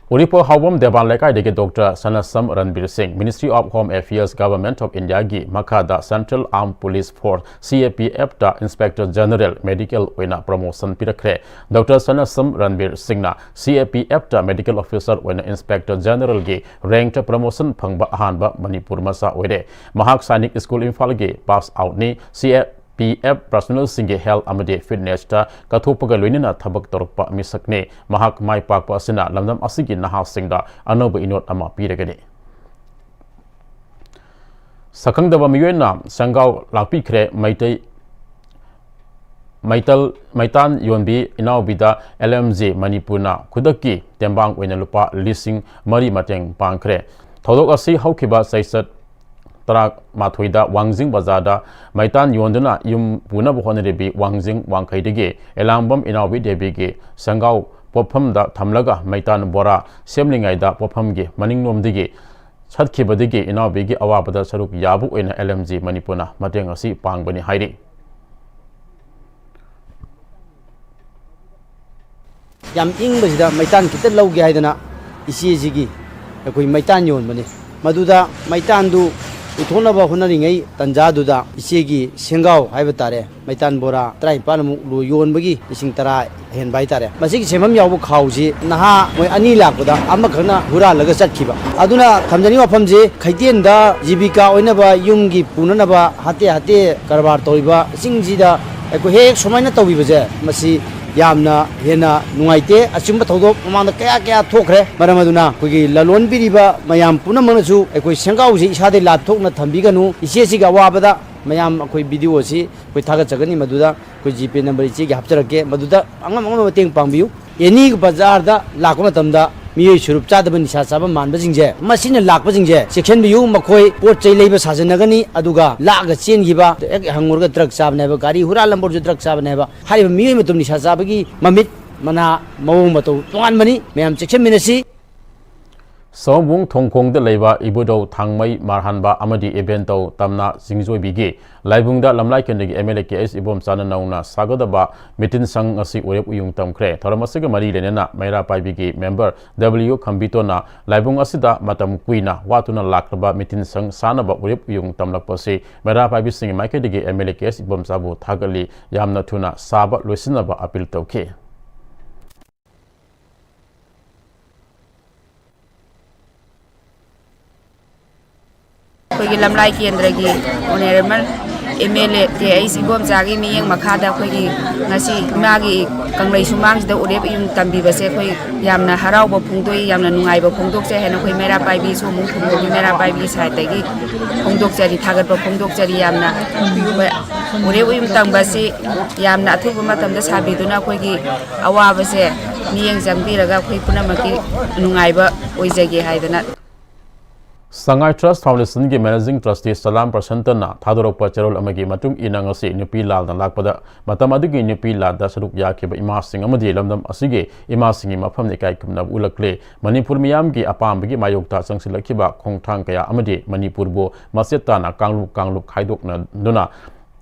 ꯎꯔꯤꯄꯣꯛ ꯍꯥꯎꯕꯝ ꯗꯦꯕꯥꯟ ꯂꯩꯀꯥꯏꯗꯒꯤ ꯗꯣꯛꯇꯔ ꯁꯅꯥꯁꯝ ꯔꯟꯕꯤꯔ ꯁꯤꯡ, Ministry of Home Affairs, Government of India ꯒꯤ ꯃꯈꯥꯗ Central Armed Police Force, C A P F ꯇ Inspector General Medical ꯑꯣꯏꯅ promotion ꯄꯤꯔꯛꯈ꯭ꯔꯦ꯫ ꯗꯣꯛꯇꯔ ꯁꯅꯥꯁꯝ ꯔꯟꯕꯤꯔ ꯁꯤꯡꯅ C A P F ꯇ Medical Officer ꯑꯣꯏꯅ Inspector General ꯒꯤ rank ꯇ promotion ꯐꯪꯕ ꯑꯍꯥꯟꯕ ꯃꯅꯤꯄꯨꯔ ꯃꯆꯥ ꯑꯣꯏꯔꯦ꯫ ꯃꯍꯥꯛ ꯁꯥꯏꯅꯤꯛ ꯁ꯭ꯀꯨꯜ ꯏꯝꯐꯥꯜꯒꯤ pass out ꯅꯤ꯫ C A P F personnel ꯁꯤꯡꯒꯤ health ꯑꯃꯗꯤ fitness ꯇ ꯀꯠꯊꯣꯛꯄꯒ ꯂꯣꯏꯅꯅ ꯊꯕꯛ ꯇꯧꯔꯛꯄ ꯃꯤꯁꯛꯅꯤ꯫ ꯃꯍꯥꯛ ꯃꯥꯏ ꯄꯥꯛꯄ ꯑꯁꯤꯅ ꯂꯝꯗꯝ ꯑꯁꯤꯒꯤ ꯅꯍꯥꯁꯤꯡꯗ ꯑꯅꯧꯕ ꯏꯅꯣꯠ ꯑꯃ ꯄꯤꯔꯒꯅꯤ꯫ ꯁꯛꯈꯪꯗꯕ ꯃꯤꯑꯣꯏꯅ ꯁꯦꯡꯒꯥꯎ ꯂꯥꯛꯄꯤꯈ꯭ꯔꯦ꯫ ꯃꯩꯇꯩ, ꯃꯩꯇꯜ, ꯃꯩꯇꯥꯟ ꯌꯣꯟꯕꯤ ꯏꯅꯥꯎꯕꯤꯗ L M G ꯃꯅꯤꯄꯨꯔꯅ ꯈꯨꯗꯛꯀꯤ ꯇꯦꯡꯕꯥꯡ ꯑꯣꯏꯅ ꯂꯨꯄꯥ ꯂꯤꯁꯤꯡ ꯃꯔꯤ ꯃꯇꯦꯡ ꯄꯥꯡꯈ꯭ꯔꯦ꯫ ꯊꯧꯗꯣꯛ ꯑꯁꯤ ꯍꯧꯈꯤꯕ ꯆꯩꯆꯠ ꯇꯔꯥꯃꯥꯊꯣꯏꯗ ꯋꯥꯡꯖꯤꯡ ꯕꯖꯥꯔꯗ ꯃꯩꯇꯥꯟ ꯌꯣꯟꯗꯨꯅ ꯌꯨꯝ ꯄꯨꯅꯕ ꯍꯣꯠꯅꯔꯤꯕꯤ ꯋꯥꯡꯖꯤꯡ ꯋꯥꯡꯈꯩꯗꯒꯤ ꯑꯦꯂꯥꯡꯕꯝ ꯏꯅꯥꯎꯕꯤ ꯗꯦꯕꯤꯒꯤ ꯁꯦꯡꯒꯥꯎ ꯄꯣꯠꯐꯝꯗ ꯊꯝꯂꯒ ꯃꯩꯇꯥꯟ ꯕꯣꯔꯥ ꯁꯦꯝꯂꯤꯉꯩꯗ ꯄꯣꯠꯐꯝꯒꯤ ꯃꯅꯤꯡꯂꯣꯝꯗꯒꯤ ꯆꯠꯈꯤꯕꯗꯒꯤ ꯏꯅꯥꯎꯕꯤꯒꯤ ꯑꯋꯥꯕꯗ ꯁꯔꯨꯛ ꯌꯥꯕ ꯑꯣꯏꯅ L M G ꯃꯅꯤꯄꯨꯔꯅ ꯃꯇꯦꯡ ꯑꯁꯤ ꯄꯥꯡꯕꯅꯤ ꯍꯥꯏꯔꯤ꯫ ꯌꯥꯝ ꯏꯪꯕꯁꯤꯗ ꯃꯩꯇꯥꯟ ꯈꯤꯇ ꯂꯧꯒꯦ ꯍꯥꯏꯗꯅ ꯏꯆꯦꯁꯤꯒꯤ ꯑꯩꯈꯣꯏ ꯃꯩꯇꯥꯟ ꯌꯣꯟꯕꯅꯤ꯫ ꯃꯗꯨꯗ ꯃꯩꯇꯥꯟꯗꯨ ꯄꯨꯊꯣꯛꯅꯕ ꯍꯣꯠꯅꯔꯤꯉꯩ ꯇꯟꯖꯥꯗꯨꯗ ꯏꯆꯦꯒꯤ ꯁꯦꯡꯒꯥꯎ ꯍꯥꯏꯕ ꯇꯥꯔꯦ, ꯃꯩꯇꯥꯟ ꯕꯣꯔꯥ ꯇꯔꯥꯅꯤꯄꯥꯟꯃꯨꯛ ꯂꯣ-, ꯌꯣꯟꯕꯒꯤ ꯂꯤꯁꯤꯡ ꯇꯔꯥ ꯍꯦꯟꯕ ꯍꯥꯏꯇꯥꯔꯦ꯫ ꯃꯁꯤꯒꯤ ꯁꯦꯟꯐꯝ ꯌꯥꯎꯕ ꯈꯥꯎꯁꯤ ꯅꯍꯥ ꯃꯣꯏ ꯑꯅꯤ ꯂꯥꯛꯄꯗ ꯑꯃꯈꯛꯅ ꯍꯨꯔꯥꯜꯂꯒ ꯆꯠꯈꯤꯕ꯫ ꯑꯗꯨꯅ ꯊꯝꯖꯅꯤꯡꯕ ꯋꯥꯐꯝꯁꯤ, ꯈꯩꯇꯦꯟꯗ ꯖꯤꯕꯤꯀꯥ ꯑꯣꯏꯅꯕ, ꯌꯨꯝꯒꯤ ꯄꯨꯅꯅꯕ ꯍꯥꯇꯦ ꯍꯥꯇꯦ ꯀꯔꯕꯥꯔ ꯇꯧꯔꯤꯕꯁꯤꯡꯁꯤꯗ ꯑꯩꯈꯣꯏ ꯍꯦꯛ ꯁꯨꯃꯥꯏꯅ ꯇꯧꯕꯤꯕꯁꯦ, ꯃꯁꯤ ꯌꯥꯝꯅ ꯍꯦꯟꯅ ꯅꯨꯡꯉꯥꯏꯇꯦ꯫ ꯑꯆꯨꯝꯕ ꯊꯧꯗꯣꯛ ꯃꯃꯥꯡꯗ ꯀꯌꯥ ꯀꯌꯥ ꯊꯣꯛꯈ꯭ꯔꯦ꯫ ꯃꯔꯝ ꯑꯗꯨꯅ ꯑꯩꯈꯣꯏꯒꯤ ꯂꯂꯣꯟꯕꯤꯔꯤꯕ ꯃꯌꯥꯝ ꯄꯨꯝꯅꯃꯛꯅꯁꯨ ꯑꯩꯈꯣꯏ ꯁꯦꯡꯒꯥꯎꯁꯤ ꯏꯁꯥꯗꯩ ꯂꯥꯞꯊꯣꯛꯅ ꯊꯝꯕꯤꯒꯅꯨ꯫ ꯏꯆꯦꯁꯤꯒꯤ ꯑꯋꯥꯕꯗ ꯃꯌꯥꯝ ꯑꯩꯈꯣꯏ video ꯑꯁꯤ ꯑꯩꯈꯣꯏ ꯊꯥꯒꯠꯆꯒꯅꯤ꯫ ꯃꯗꯨꯗ ꯑꯩꯈꯣꯏ GPay number ꯏꯆꯦꯒꯤ ꯍꯥꯞꯆꯔꯛꯀꯦ, ꯃꯗꯨꯗ ꯑꯉꯝ ꯑꯉꯝꯕ ꯃꯇꯦꯡ ꯄꯥꯡꯕꯤꯌꯨ꯫ Any ꯕꯖꯥꯔꯗ ꯂꯥꯛꯄ ꯃꯇꯝꯗ ꯃꯤꯑꯣꯏ ꯁꯨꯔꯨꯞ ꯆꯥꯗꯕ ꯅꯤꯁꯥ ꯆꯥꯕ ꯃꯥꯟꯕꯁꯤꯡꯁꯦ, ꯃꯁꯤꯅ ꯂꯥꯛꯄꯁꯤꯡꯁꯦ ꯆꯦꯛꯁꯤꯟꯕꯤꯌꯨ꯫ ꯃꯈꯣꯏ ꯄꯣꯠ ꯆꯩ ꯂꯩꯕ ꯁꯥꯖꯟꯅꯒꯅꯤ, ꯑꯗꯨꯒ ꯂꯥꯛꯑꯒ ꯆꯦꯟꯈꯤꯕ, ꯍꯦꯛ ꯍꯪꯉꯨꯔꯒ drug ꯆꯥꯕꯅꯦ ꯍꯥꯏꯕ, ꯒꯥꯔꯤ ꯍꯨꯔꯥꯜꯂꯝꯕ ꯑꯣꯏꯔꯁꯨ drug ꯆꯥꯕꯅꯦ ꯍꯥꯏꯕ, ꯍꯥꯏꯔꯤꯕ ꯃꯤꯑꯣꯏ ꯃꯇꯨ ꯅꯤꯁꯥ ꯆꯥꯕꯒꯤ ꯃꯃꯤꯠ ꯃꯅꯥ ꯃꯑꯣꯡ ꯃꯇꯧ ꯇꯣꯉꯥꯟꯕꯅꯤ꯫ ꯃꯌꯥꯝ ꯆꯦꯛꯁꯤꯟꯃꯤꯟꯅꯁꯤ꯫ ꯁꯑꯣꯝꯕꯨꯡ ꯊꯣꯡꯈꯣꯡꯗ ꯂꯩꯕ ꯏꯕꯨꯙꯧ ꯊꯥꯡꯃꯩ ꯃꯥꯔꯍꯥꯟꯕ ꯑꯃꯗꯤ ꯏꯕꯦꯟꯗꯧ ꯇꯝꯅ ꯁꯤꯡꯖꯣꯏꯕꯤꯒꯤ ꯂꯥꯏꯕꯨꯡꯗ ꯂꯝꯂꯥꯏ ꯀꯦꯟꯗ꯭ꯔꯒꯤ M L A K H ꯏꯕꯣꯝꯆꯥꯅ ꯅꯧꯅ ꯁꯥꯒꯗꯕ ꯃꯤꯇꯤꯟ ꯁꯪ ꯑꯁꯤ ꯎꯔꯦꯞ ꯎꯌꯨꯡ ꯇꯝꯈ꯭ꯔꯦ꯫ ꯊꯧꯔꯝ ꯑꯁꯤꯒ ꯃꯔꯤ ꯂꯩꯅꯅ ꯃꯩꯔꯥ ꯄꯥꯏꯕꯤꯒꯤ ꯃꯦꯝꯕꯔ ꯗꯕ꯭ꯂꯤꯌꯨ ꯈꯝꯕꯤꯇꯣꯟꯅ ꯂꯥꯏꯕꯨꯡ ꯑꯁꯤꯗ ꯃꯇꯝ ꯀꯨꯏꯅ ꯋꯥꯠꯇꯨꯅ ꯂꯥꯛꯂꯕ ꯃꯤꯇꯤꯟ ꯁꯪ ꯁꯥꯅꯕ ꯎꯔꯦꯞ ꯎꯌꯨꯡ ꯇꯝꯂꯛꯄꯁꯤ ꯃꯩꯔꯥ ꯄꯥꯏꯕꯤꯁꯤꯡꯒꯤ ꯃꯥꯏꯀꯩꯗꯒꯤ ꯑꯦꯝ ꯑꯦꯜ ꯑꯦ ꯀꯦ ꯑꯦꯁ ꯏꯕꯣꯝꯆꯥꯕꯨ ꯊꯥꯒꯠꯂꯤ꯫ ꯌꯥꯝꯅ ꯊꯨꯅ ꯁꯥꯕ ꯂꯣꯏꯁꯤꯟꯅꯕ ꯑꯄꯤꯜ ꯇꯧꯈꯤ꯫ ꯑꯩꯈꯣꯏꯒꯤ ꯂꯝꯂꯥꯏ ꯀꯦꯟꯗ꯭ꯔꯒꯤ honourable M L A K H ꯏꯕꯣꯝꯆꯥꯒꯤ ꯃꯤꯠꯌꯦꯡ ꯃꯈꯥꯗ ꯑꯩꯈꯣꯏꯒꯤ ꯉꯁꯤ ꯏꯃꯥꯒꯤ ꯀꯪꯂꯩ ꯁꯨꯃꯥꯡꯁꯤꯗ ꯎꯔꯦꯞ ꯏꯌꯨꯡ ꯇꯝꯕꯤꯕꯁꯦ ꯑꯩꯈꯣꯏ ꯌꯥꯝꯅ ꯍꯔꯥꯎꯕ ꯐꯣꯡꯗꯣꯛꯏ, ꯌꯥꯝꯅ ꯅꯨꯡꯉꯥꯏꯕ ꯐꯣꯡꯗꯣꯛꯆꯩ ꯍꯥꯏꯅ ꯑꯩꯈꯣꯏ ꯃꯩꯔꯥ ꯄꯥꯏꯕꯤ ꯁꯣꯃꯨ ꯈꯨꯟꯗꯣꯡꯒꯤ ꯃꯩꯔꯥ ꯄꯥꯏꯕꯤꯒꯤ ꯁꯥꯏꯠꯇꯒꯤ ꯐꯣꯡꯗꯣꯛꯆꯔꯤ, ꯊꯥꯒꯠꯄ ꯐꯣꯡꯗꯣꯛꯆꯔꯤ꯫ ꯌꯥꯝꯅ ꯑꯩꯈꯣꯏ ꯎꯔꯦꯞ ꯎꯌꯨꯡ ꯇꯝꯕꯁꯤ ꯌꯥꯝꯅ ꯑꯊꯨꯕ ꯃꯇꯝꯗ ꯁꯥꯕꯤꯗꯨꯅ ꯑꯩꯈꯣꯏꯒꯤ ꯑꯋꯥꯕꯁꯦ ꯃꯤꯠꯌꯦꯡ ꯆꯪꯕꯤꯔꯒ ꯑꯩꯈꯣꯏ ꯄꯨꯝꯅꯃꯛꯀꯤ ꯅꯨꯡꯉꯥꯏꯕ ꯑꯣꯏꯖꯒꯦ ꯍꯥꯏꯗꯅ꯫ ꯁꯉꯥꯏ ꯇ꯭ꯔꯁ ꯐꯥꯎꯟꯗꯦꯁꯟꯒꯤ ꯃꯦꯅꯦꯖꯤꯡ ꯇ꯭ꯔꯁꯇꯤ ꯁꯂꯥꯝ ꯄ꯭ꯔꯁꯟꯇꯅ ꯊꯥꯗꯣꯔꯛꯄ ꯆꯦꯔꯣꯜ ꯑꯃꯒꯤ ꯃꯇꯨꯡ ꯏꯟꯅ ꯉꯁꯤ ꯅꯨꯄꯤ ꯂꯥꯜꯅ ꯂꯥꯛꯄꯗ ꯃꯇꯝ ꯑꯗꯨꯒꯤ ꯅꯨꯄꯤ ꯂꯥꯟꯗ ꯁꯔꯨꯛ ꯌꯥꯈꯤꯕ ꯏꯃꯥꯁꯤꯡ ꯑꯃꯗꯤ ꯂꯝꯗꯝ ꯑꯁꯤꯒꯤ ꯏꯃꯥꯁꯤꯡꯒꯤ ꯃꯐꯝꯗ ꯏꯀꯥꯏ ꯈꯨꯝꯅꯕ ꯎꯠꯂꯛꯂꯦ꯫ ꯃꯅꯤꯄꯨꯔ ꯃꯤꯌꯥꯝꯒꯤ ꯑꯄꯥꯝꯕꯒꯤ ꯃꯥꯌꯣꯛꯇ ꯆꯪꯁꯤꯜꯂꯛꯈꯤꯕ ꯈꯣꯡꯊꯥꯡ ꯀꯌꯥ ꯑꯃꯗꯤ ꯃꯅꯤꯄꯨꯔꯕꯨ ꯃꯆꯦꯠ ꯇꯥꯅ ꯀꯥꯡꯂꯨꯞ ꯀꯥꯡꯂꯨꯞ ꯈꯥꯏꯗꯣꯛꯅꯗꯨꯅ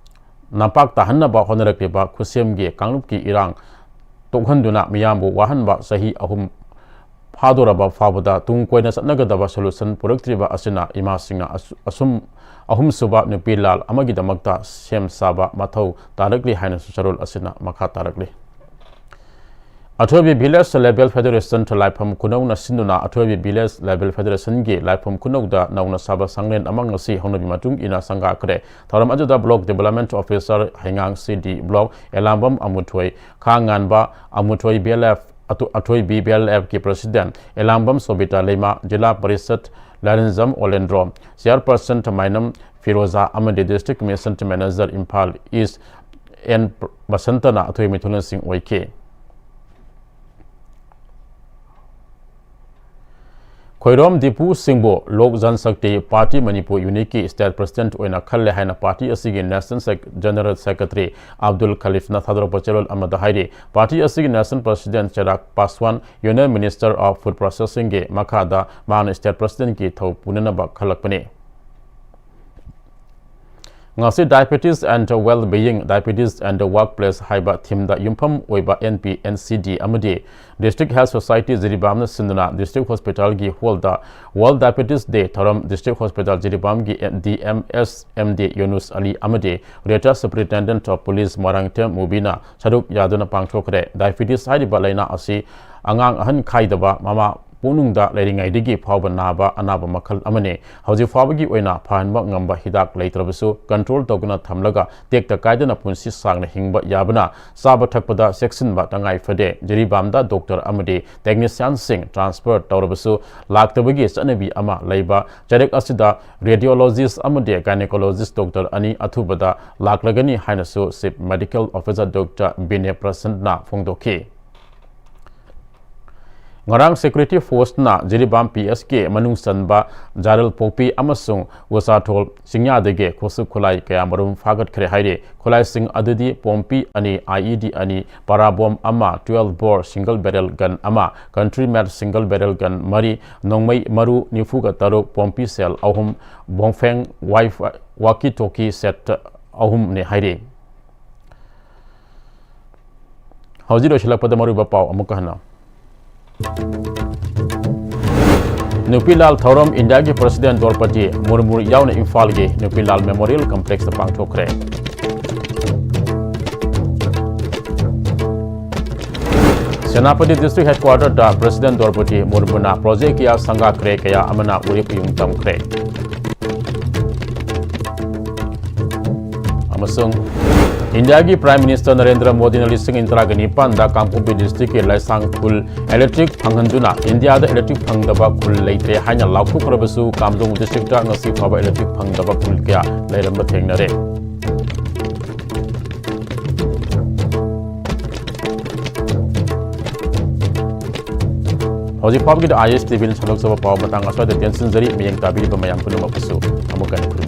ꯅꯝꯄꯥꯛ ꯇꯥꯍꯟꯅꯕ ꯍꯣꯠꯅꯔꯛꯂꯤꯕ ꯈꯨꯠꯁꯦꯝꯒꯤ ꯀꯥꯡꯂꯨꯞꯀꯤ ꯏꯔꯥꯡ ꯇꯣꯛꯍꯟꯗꯨꯅ ꯃꯤꯌꯥꯝꯕꯨ ꯋꯥꯍꯟꯕ ꯆꯍꯤ ꯑꯍꯨꯝ ꯐꯥꯗꯣꯔꯕ ꯐꯥꯎꯕꯗ ꯇꯨꯡ ꯀꯣꯏꯅ ꯆꯠꯅꯒꯗꯕ solution ꯄꯨꯔꯛꯇ꯭ꯔꯤꯕ ꯑꯁꯤꯅ ꯏꯃꯥꯁꯤꯡꯅ ꯑꯁꯨ-, ꯑꯁꯨꯝ ꯑꯍꯨꯝꯁꯨꯕ ꯅꯨꯄꯤ ꯂꯥꯜ ꯑꯃꯒꯤꯗꯃꯛꯇ ꯁꯦꯝ ꯁꯥꯕ ꯃꯊꯧ ꯇꯥꯔꯛꯂꯤ ꯍꯥꯏꯅꯁꯨ ꯆꯦꯔꯣꯜ ꯑꯁꯤꯅ ꯃꯈꯥ ꯇꯥꯔꯛꯂꯤ꯫ ꯑꯊꯣꯏꯕꯤ Village Labour Federation ꯂꯥꯏꯐꯝ ꯈꯨꯅꯧꯅ ꯁꯤꯟꯗꯨꯅ ꯑꯊꯣꯏꯕꯤ Village Labour Federationꯒꯤ ꯂꯥꯏꯐꯝ ꯈꯨꯅꯧꯗ ꯅꯧꯅ ꯁꯥꯕ ꯁꯪꯂꯦꯟ ꯑꯃ ꯉꯁꯤ ꯍꯧꯅꯕꯤ ꯃꯇꯨꯡ ꯏꯟꯅ ꯁꯪꯒꯥꯈ꯭ꯔꯦ꯫ ꯊꯧꯔꯝ ꯑꯗꯨꯗ Block Development Officer ꯍꯩꯉꯥꯡ ꯁꯤ ꯗꯤ, Block ꯑꯦꯂꯥꯡꯕꯝ ꯑꯃꯨꯊꯣꯏ, ꯈꯥ ꯉꯥꯟꯕ ꯑꯃꯨꯊꯣꯏ, ꯕꯤ ꯑꯦꯜ ꯑꯦꯐ ꯑꯇꯨ-, ꯑꯊꯣꯏꯕꯤ ꯕꯤ ꯑꯦꯜ ꯑꯦꯐꯀꯤ President ꯑꯦꯂꯥꯡꯕꯝ ꯁꯣꯕꯤꯇꯥ ꯂꯩꯃ, ꯖꯤꯂꯥ ꯄꯔꯤꯁꯠ ꯂꯥꯏꯔꯦꯟꯖꯝ ꯑꯣꯂꯦꯟꯗ꯭ꯔꯣ, Chairperson ꯃꯥꯏꯅꯝ ꯐꯤꯔꯣꯖꯥ ꯑꯃꯗꯤ District Mission Manager Imphal East N ꯕꯁꯟꯇꯅ ꯑꯊꯣꯏꯕ ꯃꯤꯊꯨꯡꯂꯦꯟꯁꯤꯡ ꯑꯣꯏꯈꯤ꯫ ꯈꯣꯏꯔꯣꯝ ꯗꯤꯄꯨ ꯁꯤꯡꯕꯨ ꯂꯣꯛ ꯖꯟ ꯁꯛꯇꯤ ꯄꯥꯔꯇꯤ ꯃꯅꯤꯄꯨꯔ ꯌꯨꯅꯤꯠꯀꯤ ꯁ꯭ꯇꯦꯠ ꯄ꯭ꯔꯁꯤꯗꯦꯟꯠ ꯑꯣꯏꯅ ꯈꯜꯂꯦ ꯍꯥꯏꯅ ꯄꯥꯔꯇꯤ ꯑꯁꯤꯒꯤ ꯅꯦꯁꯅꯦꯜ ꯁꯦꯛ-, ꯖꯦꯅꯔꯦꯜ ꯁꯦꯀ꯭ꯔꯦꯇꯔꯤ ꯑꯕꯗꯨꯜ ꯈꯂꯤꯐꯅ ꯊꯥꯗꯣꯔꯛꯄ ꯆꯦꯔꯣꯜ ꯑꯃꯗ ꯍꯥꯏꯔꯤ꯫ ꯄꯥꯔꯇꯤ ꯑꯁꯤꯒꯤ national president Chirag Paswan union minister of food ꯄ꯭ꯔꯣꯁꯦꯁꯤꯡꯒꯤ ꯃꯈꯥꯗ ꯃꯍꯥꯛꯅ ꯁ꯭ꯇꯦꯠ ꯄ꯭ꯔꯁꯤꯗꯦꯟꯠꯀꯤ ꯊꯧ ꯄꯨꯅꯅꯕ ꯈꯜꯂꯛꯄꯅꯤ꯫ ꯉꯁꯤ Diabetes and Well-being, Diabetes and Workplace ꯍꯥꯏꯕ ꯊꯤꯝꯗ ꯌꯨꯝꯐꯝ ꯑꯣꯏꯕ ꯑꯦꯟ ꯄꯤ ꯑꯦꯟ ꯁꯤ ꯗꯤ ꯑꯃꯗꯤ ꯗꯤꯁꯇ꯭ꯔꯤꯛ ꯍꯦꯜꯊ ꯁꯣꯁꯥꯏꯇꯤ ꯖꯤꯔꯤꯕꯥꯝꯅ ꯁꯤꯟꯗꯨꯅ ꯗꯤꯁꯇ꯭ꯔꯤꯛ ꯍꯣꯁꯄꯤꯇꯥꯜꯒꯤ ꯍꯣꯜꯗ ꯋꯥꯔꯜꯗ ꯗꯥꯏꯕꯦꯇꯤꯁ ꯗꯦ ꯊꯧꯔꯝ ꯗꯤꯁꯇ꯭ꯔꯤꯛ ꯍꯣꯁꯄꯤꯇꯥꯜ ꯖꯤꯔꯤꯕꯥꯝꯒꯤ D M S M D Yunus Ali ꯑꯃꯗꯤ retired superintendent of police Moirangthem ꯃꯨꯕꯤꯅ ꯁꯔꯨꯛ ꯌꯥꯗꯨꯅ ꯄꯥꯡꯊꯣꯛꯈ꯭ꯔꯦ꯫ ꯗꯥꯏꯕꯦꯇꯤꯁ ꯍꯥꯏꯔꯤꯕ ꯂꯥꯏꯅꯥ ꯑꯁꯤ ꯑꯉꯥꯡ ꯑꯍꯟ ꯈꯥꯏꯗꯕ ꯃꯃꯥ ꯄꯣꯛꯅꯨꯡꯗ ꯂꯩꯔꯤꯉꯩꯗꯒꯤ ꯐꯥꯎꯕ ꯅꯥꯕ ꯑꯅꯥꯕ ꯃꯈꯜ ꯑꯃꯅꯤ꯫ ꯍꯧꯖꯤꯛ ꯐꯥꯎꯕꯒꯤ ꯑꯣꯏꯅ ꯐꯍꯟꯕ ꯉꯝꯕ ꯍꯤꯗꯥꯛ ꯂꯩꯇ꯭ꯔꯕꯁꯨ, ꯀꯟꯇ꯭ꯔꯣꯜ ꯇꯧꯗꯨꯅ ꯊꯝꯂꯒ ꯇꯦꯛꯇ ꯀꯥꯏꯗꯅ ꯄꯨꯟꯁꯤ ꯁꯥꯡꯅ ꯍꯤꯡꯕ ꯌꯥꯕꯅ ꯆꯥꯕ ꯊꯛꯄꯗ ꯆꯦꯛꯁꯤꯟꯕ ꯇꯉꯥꯏ ꯐꯗꯦ꯫ ꯖꯤꯔꯤꯕꯥꯝꯗ ꯗꯣꯛꯇꯔ ꯑꯃꯗꯤ ꯇꯦꯛꯅꯤꯁꯤꯌꯥꯟꯁꯤꯡ ꯇ꯭ꯔꯥꯟꯁꯐꯔ ꯇꯧꯔꯕꯁꯨ, ꯂꯥꯛꯇꯕꯒꯤ ꯆꯠꯅꯕꯤ ꯑꯃ ꯂꯩꯕ꯫ ꯆꯩꯔꯛ ꯑꯁꯤꯗ ꯔꯦꯗꯤꯑꯣꯂꯣꯖꯤꯁ ꯑꯃꯗꯤ ꯒꯥꯏꯅꯤꯀꯣꯂꯣꯖꯤꯁ ꯗꯣꯛꯇꯔ ꯑꯅꯤ ꯑꯊꯨꯕꯗ ꯂꯥꯛꯂꯒꯅꯤ ꯍꯥꯏꯅꯁꯨ ꯆꯤꯐ ꯃꯦꯗꯤꯀꯦꯜ ꯑꯣꯐꯤꯁꯥꯔ ꯗꯣꯛꯇꯔ ꯕꯤꯅꯦ ꯄ꯭ꯔꯁꯟꯅ ꯐꯣꯡꯗꯣꯛꯈꯤ꯫ ꯉꯔꯥꯡ ꯁꯦꯀ꯭ꯌꯨꯔꯤꯇꯤ ꯐꯣꯔꯁꯅ ꯖꯤꯔꯤꯕꯥꯝ ꯄꯤ ꯑꯦꯁꯀꯤ ꯃꯅꯨꯡ ꯆꯟꯕ ꯖꯥꯔꯜ ꯄꯣꯛꯄꯤ ꯑꯃꯁꯨꯡ ꯎꯆꯥꯊꯣꯜ ꯆꯤꯡꯌꯥꯗꯒꯤ ꯈꯨꯠꯁꯨ ꯈꯨꯠꯂꯥꯏ ꯀꯌꯥ ꯃꯔꯨꯝ ꯐꯥꯒꯠꯈ꯭ꯔꯦ ꯍꯥꯏꯔꯤ꯫ ꯈꯨꯠꯂꯥꯏꯁꯤꯡ ꯑꯗꯨꯗꯤ ꯄꯣꯝꯄꯤ ꯑꯅꯤ, ꯑꯥꯏ ꯏ ꯗꯤ ꯑꯅꯤ, ꯄꯔꯥꯕꯣꯝ ꯑꯃ, ꯇ꯭ꯋꯦꯜꯐ ꯕꯣꯔ ꯁꯤꯡꯒꯜ ꯕꯦꯔꯦꯜ ꯒꯟ ꯑꯃ, ꯀꯟꯇ꯭ꯔꯤ ꯃꯦꯠ ꯁꯤꯡꯒꯜ ꯕꯦꯔꯦꯜ ꯒꯟ ꯃꯔꯤ, ꯅꯣꯡꯃꯩ ꯃꯔꯨ ꯅꯤꯐꯨꯒ ꯇꯔꯨꯛ, ꯄꯣꯝꯄꯤ ꯁꯦꯜ ꯑꯍꯨꯝ, ꯕꯣꯡꯐꯦꯡ ꯋꯥꯏ-, ꯋꯥꯀꯤ ꯇꯣꯀꯤ ꯁꯦꯠ ꯑꯍꯨꯝꯅꯤ ꯍꯥꯏꯔꯤ꯫ ꯍꯧꯖꯤꯛ ꯂꯣꯏꯁꯤꯜꯂꯛꯄꯗ ꯃꯔꯨꯑꯣꯏꯕ ꯄꯥꯎ ꯑꯃꯨꯛꯀ ꯍꯟꯅ꯫ ꯅꯨꯄꯤ ꯂꯥꯜ ꯊꯧꯔꯝ ꯏꯟꯗꯤꯌꯥꯒꯤ ꯄ꯭ꯔꯁꯤꯗꯦꯟ ꯗ꯭ꯔꯧꯄꯗꯤ ꯃꯨꯔꯃꯨ ꯌꯥꯎꯅ ꯏꯝꯐꯥꯜꯒꯤ ꯅꯨꯄꯤ ꯂꯥꯜ ꯃꯦꯃꯣꯔꯤꯌꯦꯜ ꯀꯝꯄ꯭ꯂꯦꯛꯁꯇ ꯄꯥꯡꯊꯣꯛꯈ꯭ꯔꯦ꯫ ꯁꯦꯅꯥꯄꯇꯤ ꯗꯤꯁꯇ꯭ꯔꯤꯛ ꯍꯦꯗꯀ꯭ꯋꯥꯇꯔꯗ ꯄ꯭ꯔꯁꯤꯗꯦꯟ ꯗ꯭ꯔꯧꯄꯗꯤ ꯃꯨꯔꯃꯨꯅ ꯄ꯭ꯔꯣꯖꯦꯛ ꯀꯌꯥ ꯁꯪꯒꯥꯈ꯭ꯔꯦ, ꯀꯌꯥ ꯑꯃꯅ ꯎꯔꯤꯄꯣꯛ ꯌꯨꯝ ꯇꯝꯈ꯭ꯔꯦ꯫ ꯑꯃꯁꯨꯡ ꯏꯟꯗꯤꯌꯥꯒꯤ ꯄ꯭ꯔꯥꯏꯝ ꯃꯤꯅꯤꯁꯇꯔ ꯅꯔꯦꯟꯗ꯭ꯔ ꯃꯣꯗꯤꯅ ꯂꯤꯁꯤꯡ ꯑꯅꯤ ꯇꯔꯥꯒ ꯅꯤꯄꯥꯟꯗ ꯀꯥꯡꯄꯣꯛꯄꯤ ꯗꯤꯁꯇ꯭ꯔꯤꯛꯀꯤ ꯂꯥꯏꯁꯥꯡ ꯈꯨꯜ ꯏꯂꯦꯛꯇ꯭ꯔꯤꯛ ꯐꯪꯍꯟꯗꯨꯅ ꯏꯟꯗꯤꯌꯥꯗ ꯏꯂꯦꯛꯇ꯭ꯔꯤꯛ ꯐꯪꯗꯕ ꯈꯨꯜ ꯂꯩꯇ꯭ꯔꯦ ꯍꯥꯏꯅ ꯂꯥꯎꯊꯣꯛꯈ꯭ꯔꯕꯁꯨ, ꯀꯥꯝꯖꯣꯡ ꯗꯤꯁꯇ꯭ꯔꯤꯛꯇ ꯉꯁꯤ ꯐꯥꯎꯕ ꯏꯂꯦꯛꯇ꯭ꯔꯤꯛ ꯐꯪꯗꯕ ꯈꯨꯜ ꯀꯌꯥ ꯂꯩꯔꯝꯕ ꯊꯦꯡꯅꯔꯦ꯫ ꯍꯧꯖꯤꯛ ꯐꯥꯎꯕꯒꯤꯗꯤ ꯑꯥꯏ ꯑꯦꯁ ꯇꯤ ꯚꯤꯅ ꯁꯟꯗꯣꯛꯆꯕ ꯄꯥꯎ ꯃꯇꯥꯡ ꯑꯁ꯭ꯋꯥꯏꯗ ꯇꯦꯟꯁꯤꯟꯖꯔꯤ꯫ ꯃꯤꯠꯌꯦꯡ ꯇꯥꯕꯤꯔꯤꯕ ꯃꯌꯥꯝ ꯄꯨꯝꯅꯃꯛꯄꯨꯁꯨ ꯑꯃꯨꯛ ꯍꯟꯅ ꯈꯨꯔꯨꯝꯖꯔꯤ꯫